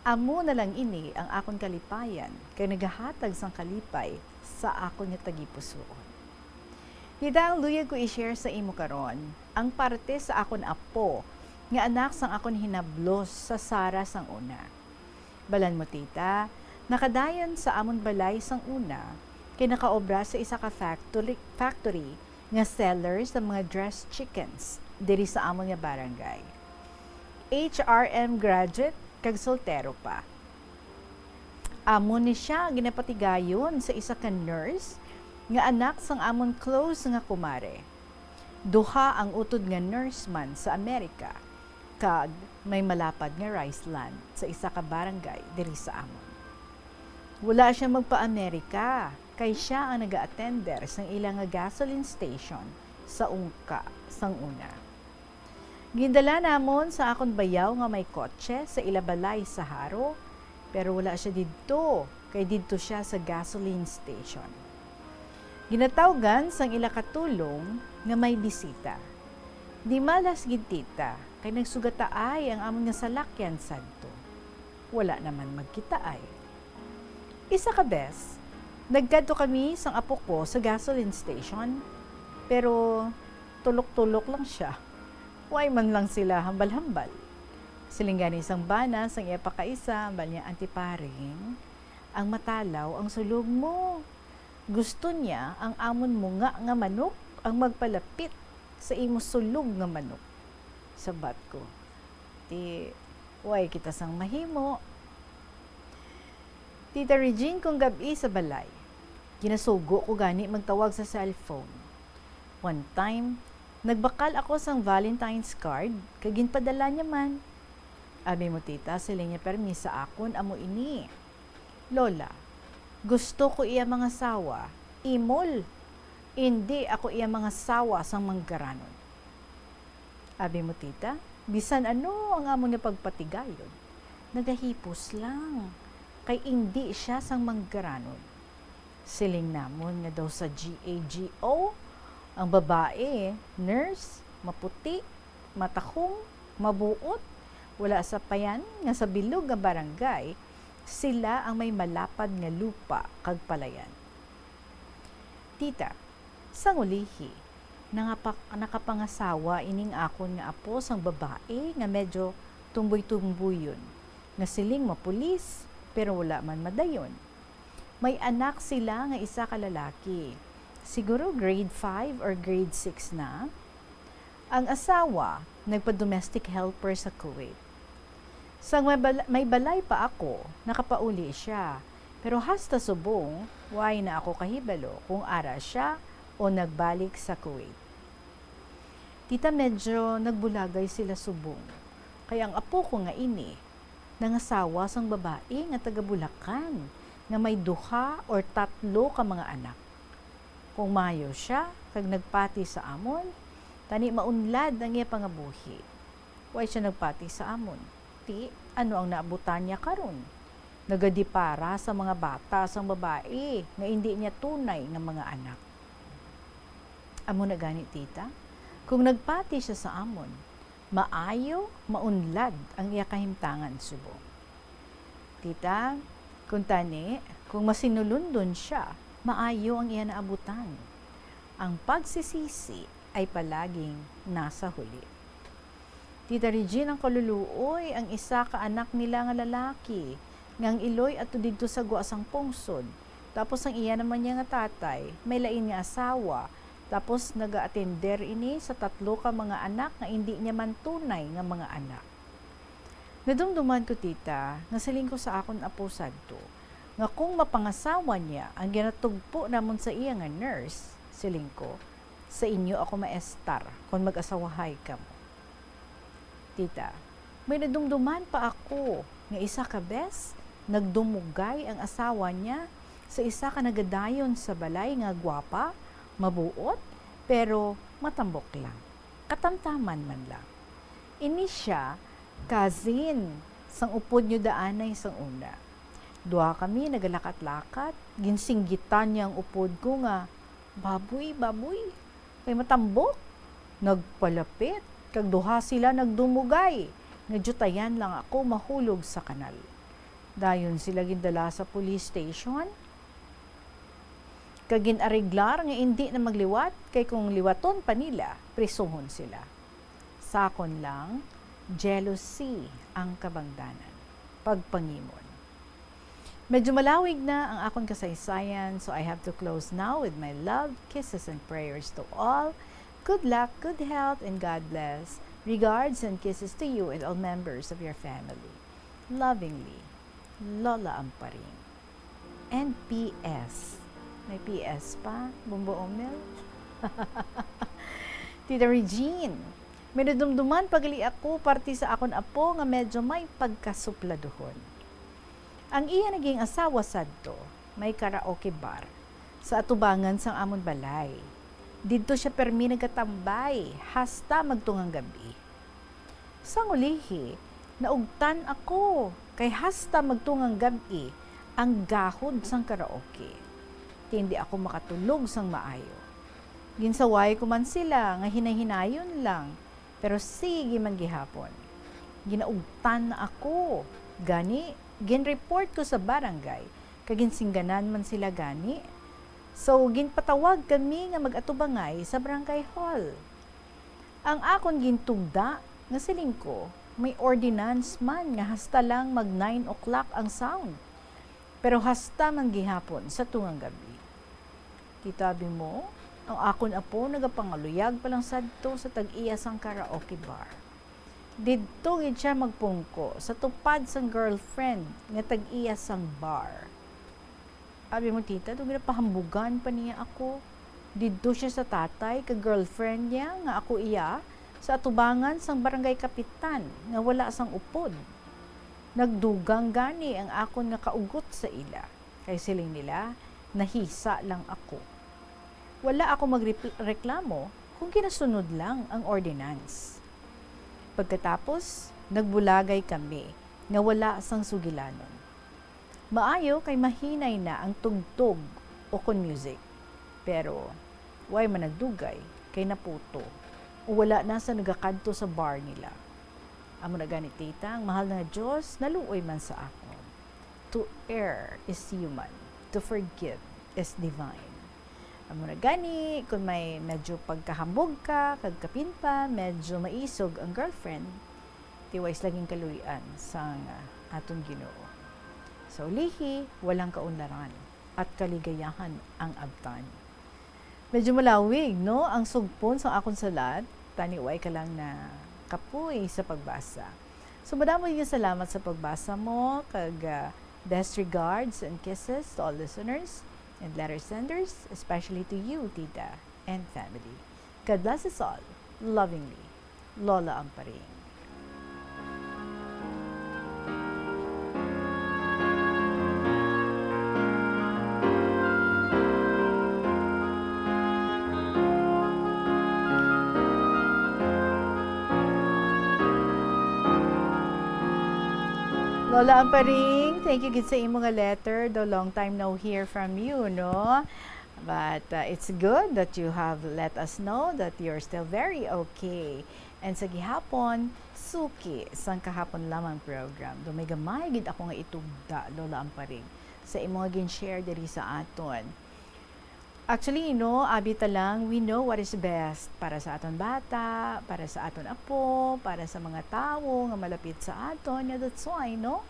Amo na lang ini ang akon kalipayan, kay nagahatag sang kalipay sa akon nga tagipusoon. Tita, ang luyag ko i-share sa imo karon, ang parte sa akon apo nga anak sang akon hinablos sa Sara sang una. Balan mo, Tita, nakadayon sa amon balay sang una, kay nakaobra sa isa ka factory, factory nga seller sa mga dressed chickens diri sa amon nga barangay. H R M graduate kag soltero pa. Amo ni siya ginapatigayon sa isa ka nurse nga anak sang amon close nga kumare. Duha ang utod nga nurse man sa Amerika, kag may malapad nga rice land sa isa ka barangay diri sa amon. Wala siya magpa-Amerika, kay siya ang naga-attender sang ila nga gasoline station sa Ungka sang una. Gindala namon sa akon bayaw nga may kotse sa ila balay sa Jaro, pero wala siya didto, kay didto siya sa gasoline station. Ginatawgan sang ila ka tulong nga may bisita. Di malas gid, Tita, kay nagsugataay ang amon nga salakyan sadto. Wala naman magkitaay. Isa ka bes, nagkadto kami sang apo ko sa gasoline station, pero tulok-tulok lang siya. Way man lang sila hambal-hambal. Siling gani sang bana sang iya pakaisa, hambal niya, "Auntie Paring, ang matalaw ang sulog mo. Gusto niya ang amon munga nga manok ang magpalapit sa imo sulog nga manok," sabat ko. Ti, way kita sang mahimo. Tita Regine, kung gab-i sa balay, ginasugo ko gani magtawag sa cellphone. One time, nagbakal ako sang Valentine's card kag ginpadala niya man. Abi mo, Tita, siling niya permi sa akon, amo ini. Lola, gusto ko iya mangasawa, imol. Indi ako iya mangasawa sang manggaranon. Abi mo, Tita, bisan ano ang amon nga pagpatigayon, nagahipos lang, kay indi sia sang manggaranon. Siling namon nga daw sa G A G O, ang babae, nurse, maputi, matahom, mabuot, wala sapayan nga sa bilog nga barangay, sila ang may malapad nga lupa kag palayan. Tita, sang ulihi, Nangapa-, nakapangasawa ining akon nga apo sang babae nga medyo tumboy-tumboyon, nga siling mapulis, pero wala man madayon. May anak sila nga isa ka lalaki. Siguro grade five or grade six na. Ang asawa, nagpa-domestic helper sa Kuwait. Sang may bal-, may balay pa ako, nakapauli siya. Pero hasta subong, way na ako kahibalo kung ara siya o nagbalik sa Kuwait. Tita, medyo nagbulagay sila subong. Kay ang apo ko nga ini, nangasawa sang babae nga taga Bulacan, nga may duha or tatlo ka mga anak. Kung maayo siya kag nagpati sa amon, tani maunlad ang iya pangabuhi. Way siya nagpati sa amon. Ti, ano ang naabutan niya karon? Nagadipara sa mga bata sang babae nga indi niya tunay nga mga anak. Amo na gani, tita, kung nagpati siya sa amon, maayo, maunlad ang iya kahimtangan subong. Tita, kung tani, kung masinulundon siya, maayo ang iya naabutan. Ang pagsisisi ay palaging nasa huli. Tita Regine, ang kaluluoy, ang isa ka anak nila nga lalaki, nga ang iloy ato didto sa gwa sang pungsod. Tapos ang iya naman niya nga tatay, may lain nga asawa. Tapos naga-atender ini sa tatlo ka mga anak nga indi niya man tunay nga mga anak. Nadumduman ko, tita, nga siling ko sa akon apo sadto, nga kung mapangasawa niya ang ginatugpo namon sa iya nga nurse, siling ko, sa inyo ako maestar kon mag-asawahay kamo. Tita, may nadumduman pa ako nga isa ka bes, nagdumugay ang asawa niya sa isa ka nagadayon sa balay nga gwapa, mabuot, pero matambok lang. Katamtaman man lang. Ini sia, cousin, sang upod niyo daanay sang una. Duha kami nagalakat-lakat, ginsinggitan niya ang upod ko nga, "Baboy, baboy, kay matambok." Nagpalapit, kag duha sila nagdumugay, nga diutayan lang ako mahulog sa kanal. Dayon sila gindala sa police station, kag gin-areglar nga indi na magliwat, kay kung liwaton pa nila, prisuhon sila. Sa akon lang, jealousy ang kabangdanan. Pagpangimon. Medyo malawig na ang akon kasaysayan, so I have to close now with my love, kisses, and prayers to all. Good luck, good health, and God bless. Regards and kisses to you and all members of your family. Lovingly, Lola Amparing. And P S. May P S pa, Bumbo Omel? Tita Regine, may nadumduman pa gali ako parte sa akon apo nga medyo may pagkasupladuhon. Ang iya naging asawa sadto, may karaoke bar sa atubangan sang amon balay. Didto sia permi nagatambay hasta magtungang gab-i. Sang ulihi, naugtan ako kay hasta magtungang gab-i ang gahod sang karaoke. Ti indi ako makatulog sang maayo. Ginsaway ko man sila nga hinay-hinayon lang, pero sige man gihapon. Ginaugtan na ako. Gani, ginreport ko sa barangay, kag ginsingganan man sila gani. So, ginpatawag kami nga mag-atubangay sa barangay hall. Ang akon gintugda nga siling ko, may ordinance man nga hasta lang mag nine o'clock ang sound, pero hasta man gihapon sa tungang gab-i. Kita, abi mo, ang akon apo nagapangaluyag pa lang sadto sa tag-iya sang karaoke bar. Didto gid sia magpungko sa tupad sang girlfriend nga tag-iya sang bar. Abi mo, tita, daw ginapahambugan pa niya ako. Didto sia sa tatay kag girlfriend niya nga ako iya sa atubangan sang barangay kapitan nga wala sang upod. Nagdugang gani ang akon nga kaugot sa ila, kay siling nila, nahisa lang ako. Wala ako magreklamo kung ginasunod lang ang ordinance. Pagkatapos, nagbulagay kami nga wala sang sugilanon. Maayo kay mahinay na ang tugtog o kon music. Pero way man nagdugay kay naputo o wala na sa nagakadto sa bar nila. Amo na gani, tita, ang mahal nga Dios naluoy man sa akon. To err is human, to forgive is divine. Amo na gani, kung may medyo pagkahambog ka, kag kapin pa, medyo maisog ang girlfriend, ti wala sila ginkaluy-an sang, ah, aton Ginoo. Sa ulihi, walang kaunlaran at kaligayahan ang abtan. Medyo malawig, no, ang sugpon sang akon salat, tani way ka lang na kapoy sa pagbasa. So, madamo nga salamat sa pagbasa mo, kag, ah, best regards and kisses to all listeners and letter senders, especially to you, Tita, and family. God bless us all. Lovingly, Lola Amparing. Lola Amparing, thank you gid sa imo nga letter. Though long time no hear from you, no? But, uh, it's good that you have let us know that you're still very okay. And sa gihapon, suki sang kahapon lamang program. Though may gamay gid ako nga itugda, Lola Amparing, sa imo nga gin-share diri sa aton. Actually, no, abi ta lang, we know what is best para sa aton bata, para sa aton apo, para sa mga tawo nga malapit sa aton. Nga that's why, no,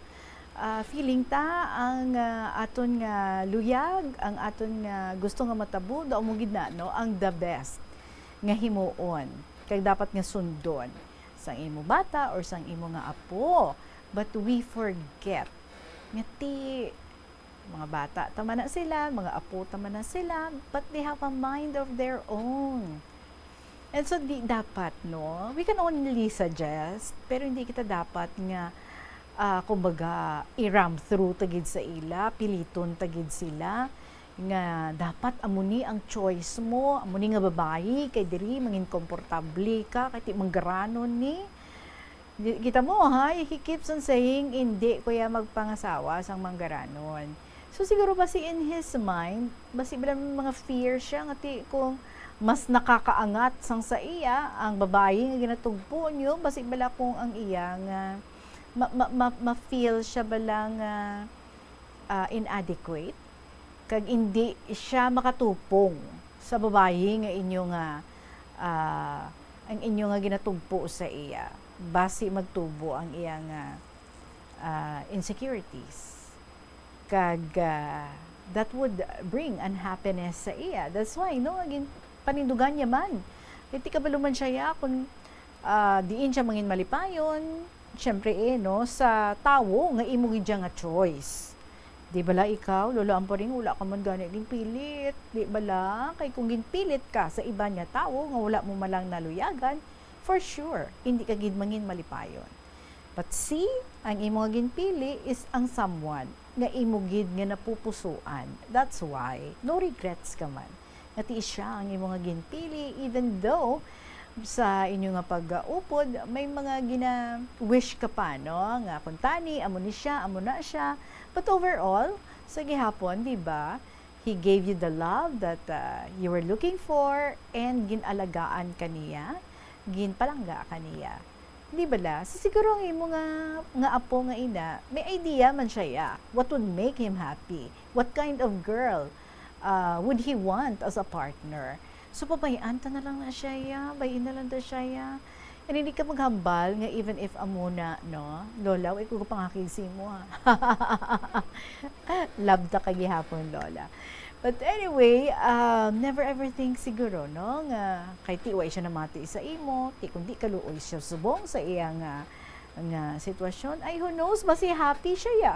ah, feeling ta ang, ah, aton nga luyag, ang aton nga gusto nga matabo, daw mo gid na, no, ang the best nga himuon, kag dapat nga sundon sang imo bata or sang imo nga apo. But we forget nga ti mga bata ta man na sila, mga apo ta man na sila, but they have a mind of their own. And so, di dapat, no? We can only suggest, pero hindi kita dapat nga, ah, kumbaga, i-ram through ta gid sa ila, piliton ta gid sila, nga dapat amo ni ang choice mo, amo ni nga babayi, kay diri mangin komportable ka, kay ti manggaranon ni. Di, kita mo, ha? He keeps on saying, "Hindi ko ya magpangasawa sang manggaranon." So, siguro basi in his mind, basi bala may mga fear siya nga ti kung mas nakakaangat sang sa iya ang babayi nga ginatugpo niyo, basi bala kung ang iya nga ma-, ma-, ma-, ma-feel siya bala nga, ah, inadequate, kag indi siya makatupong sa babayi nga inyo nga, ah, ang inyo nga ginatugpo sa iya, basi magtubo ang iya nga, ah, insecurities. Kag, ah, that would bring unhappiness sa iya. That's why, no, agin-, panindugan niya man. Kay ti kabalo man siya ya kung, ah, diin siya mangin malipayon, siyempre, eh, no, sa tawo nga imo gid siya nga choice. Di bala ikaw, Lolo Amparing, wala ka man gani ginpilit? Di bala? Kay kung ginpilit ka sa iban nga tawo nga wala mo man lang naluyagan, for sure, hindi ka gid mangin malipayon. But see, ang imo nga ginpili is ang someone nga imo gid nga napupusuan. That's why, no regrets ka man. Nga ti siya ang imo nga ginpili, even though sa inyo nga pag-upod, may mga gina-wish ka pa, no? Nga kung tani, amo ni siya, amo na siya. But overall, sa gihapon, di ba? He gave you the love that, uh, you were looking for, and gin-alagaan ka niya, ginpalangga ka niya. Di bala? So, siguro ang imo nga, nga apo nga ina, may idea man siya, ya. What would make him happy? What kind of girl, uh, would he want as a partner? So, pabay-an ta na lang na siya, ya. Bay-in na lang ta siya, ya. And hindi ka maghambal nga even if amo na, no? Lola, wa ko pangakig sa imo, ha. Love ta ka gihapon, Lola. But anyway, um, never ever think siguro, no, nga kay ti way siya namati sa imo, ti kung di kaluoy siya subong sa iya nga, nga sitwasyon, ay, who knows, basi happy siya, ya,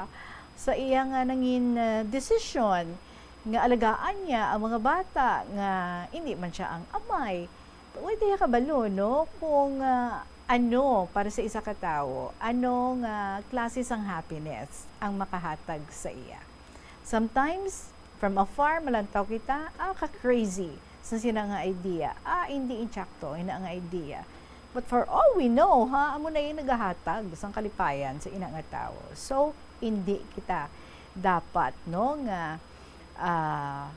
sa iya nga nangin, uh, desisyon nga alagaan niya ang mga bata nga hindi man siya ang amay. Way diya kabalo, no, kung, ah, ano para sa isa ka tawo, ano nga klase sang happiness ang makahatag sa iya. Sometimes, from afar, malantaw kita, ah, ka-crazy sa sina nga idea. Ah, hindi insakto ina nga idea. But for all we know, ha, amo na yung nagahatag sang kalipayan sa ina nga tawo. So, hindi kita dapat, no, nga, ah,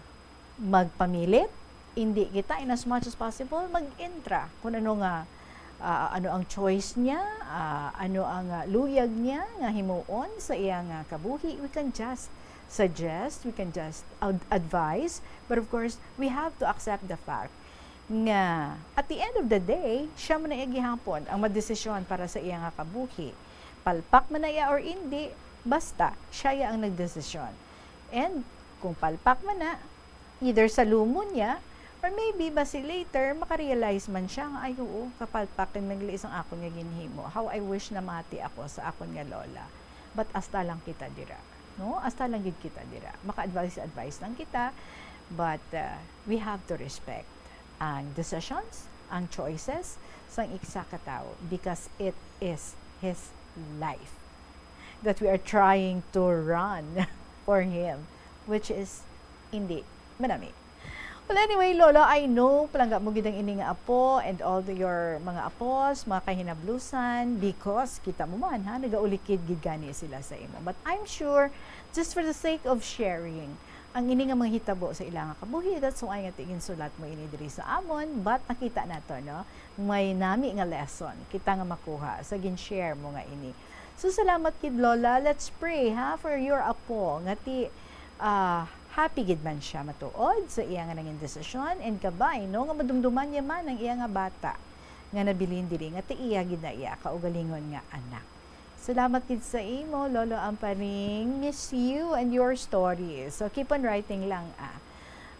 magpamilit, indi kita, in as much as possible, mag-intra kung ano nga, ah, ano ang choice niya, ah, ano ang, ah, luyag niya nga himuon sa iya nga kabuhi. We can just suggest, we can just ad- advise, but of course, we have to accept the fact nga at the end of the day, siya man na gihapon ang madesisyon para sa iya nga kabuhi. Palpak man na iya or hindi, basta siya ya ang nagdesisyon. And kung palpak man na, either salumon niya, or maybe basi later, makarealize man siya nga, "Ay, oo, kapalpak ang nagli sang akon nga ginhimo. How I wish namati ako sa akon nga lola." But hasta lang kita dira, no? Hasta lang gid kita dira. Maka-advise-advise lang kita, but, uh, we have to respect ang decisions, ang choices sang isa ka tawo, because it is his life that we are trying to run for him, which is hindi manami. Well, anyway, Lolo, I know, palangga mo gid ang ini nga apo and all the, your mga apos, mga kahinablusan, because kita mo man, ha, nagaulikid gid gani sila sa imo. But I'm sure, just for the sake of sharing, ang ini nga mga hitabo sa ila nga kabuhi, that's why nga ginsulat mo ini diri sa amon, but nakita nato, no? May nami nga lesson kita nga makuha sa gin-share mo nga ini. So, salamat gid, Lola. Let's pray, ha, for your apo, nga ti, ah, happy gid man siya matuod sa iya nga nangin desisyon, and kabay, no, nga madumduman niya man ang iya nga bata nga nabilin diri, nga ti iya gid na iya kaugalingon nga anak. Salamat gid sa imo, Lolo Amparing. Miss you and your stories. So, keep on writing lang, ah.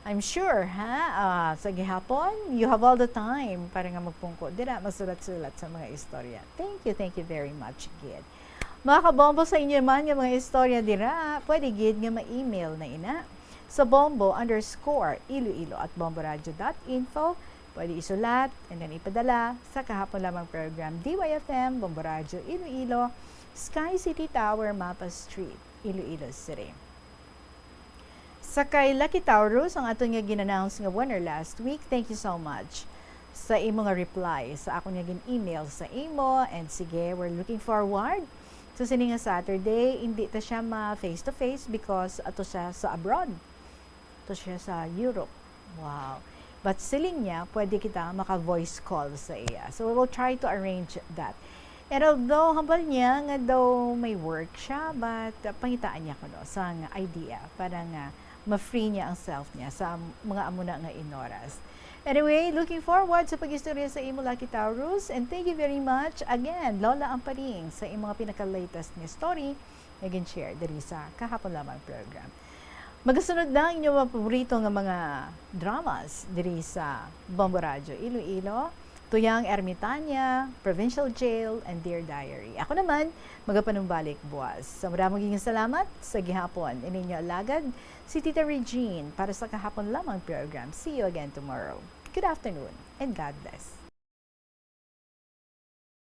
I'm sure, ha? Ah, sa gihapon, you have all the time para nga magpungko dira, magsulat-sulat sa mga istorya. Thank you, thank you very much, gid. Mga kabombo, sa inyo man nga mga istorya dira, pwede gid nga ma-email na ina sa bombo underscore iloilo at bomboradio dot info. Pwede isulat and then ipadala sa Kahapon Lamang Program, D Y F M, Bombo Radio Iloilo, Sky City Tower, Mapa Street, Iloilo City. Sa kay Lucky Taurus, ang aton nga gin-announce nga winner last week, thank you so much sa imo nga reply sa akon nga gin-email sa imo. And sige, we're looking forward sa sini nga Saturday. Hindi ta siya ma face to face because ato siya sa abroad. Ato siya sa Europe. Wow. But siling niya, pwede kita maka-voice call sa iya. So, we will try to arrange that. And although, hambal niya nga daw may work siya, but, uh, pangitaan niya kuno sang idea para nga ma-free niya ang self niya sa mga amo na nga inoras. Anyway, looking forward sa pag-istorya sa imo, Lucky Taurus, and thank you very much again, Lola Amparing, sa imo nga pinaka-latest nga story nga gin-share diri sa Kahapon Lamang Program. Magasunod na ang inyong mga paborito nga mga dramas diri sa Bombo Radyo Iloilo, Tuyang Ermitaña, Provincial Jail, and Dear Diary. Ako naman, magapanumbalik buwas. Sa madamo nga salamat, sa gihapon, ininyo alagad, si Tita Regine, para sa Kahapon Lamang Program. See you again tomorrow. Good afternoon, and God bless.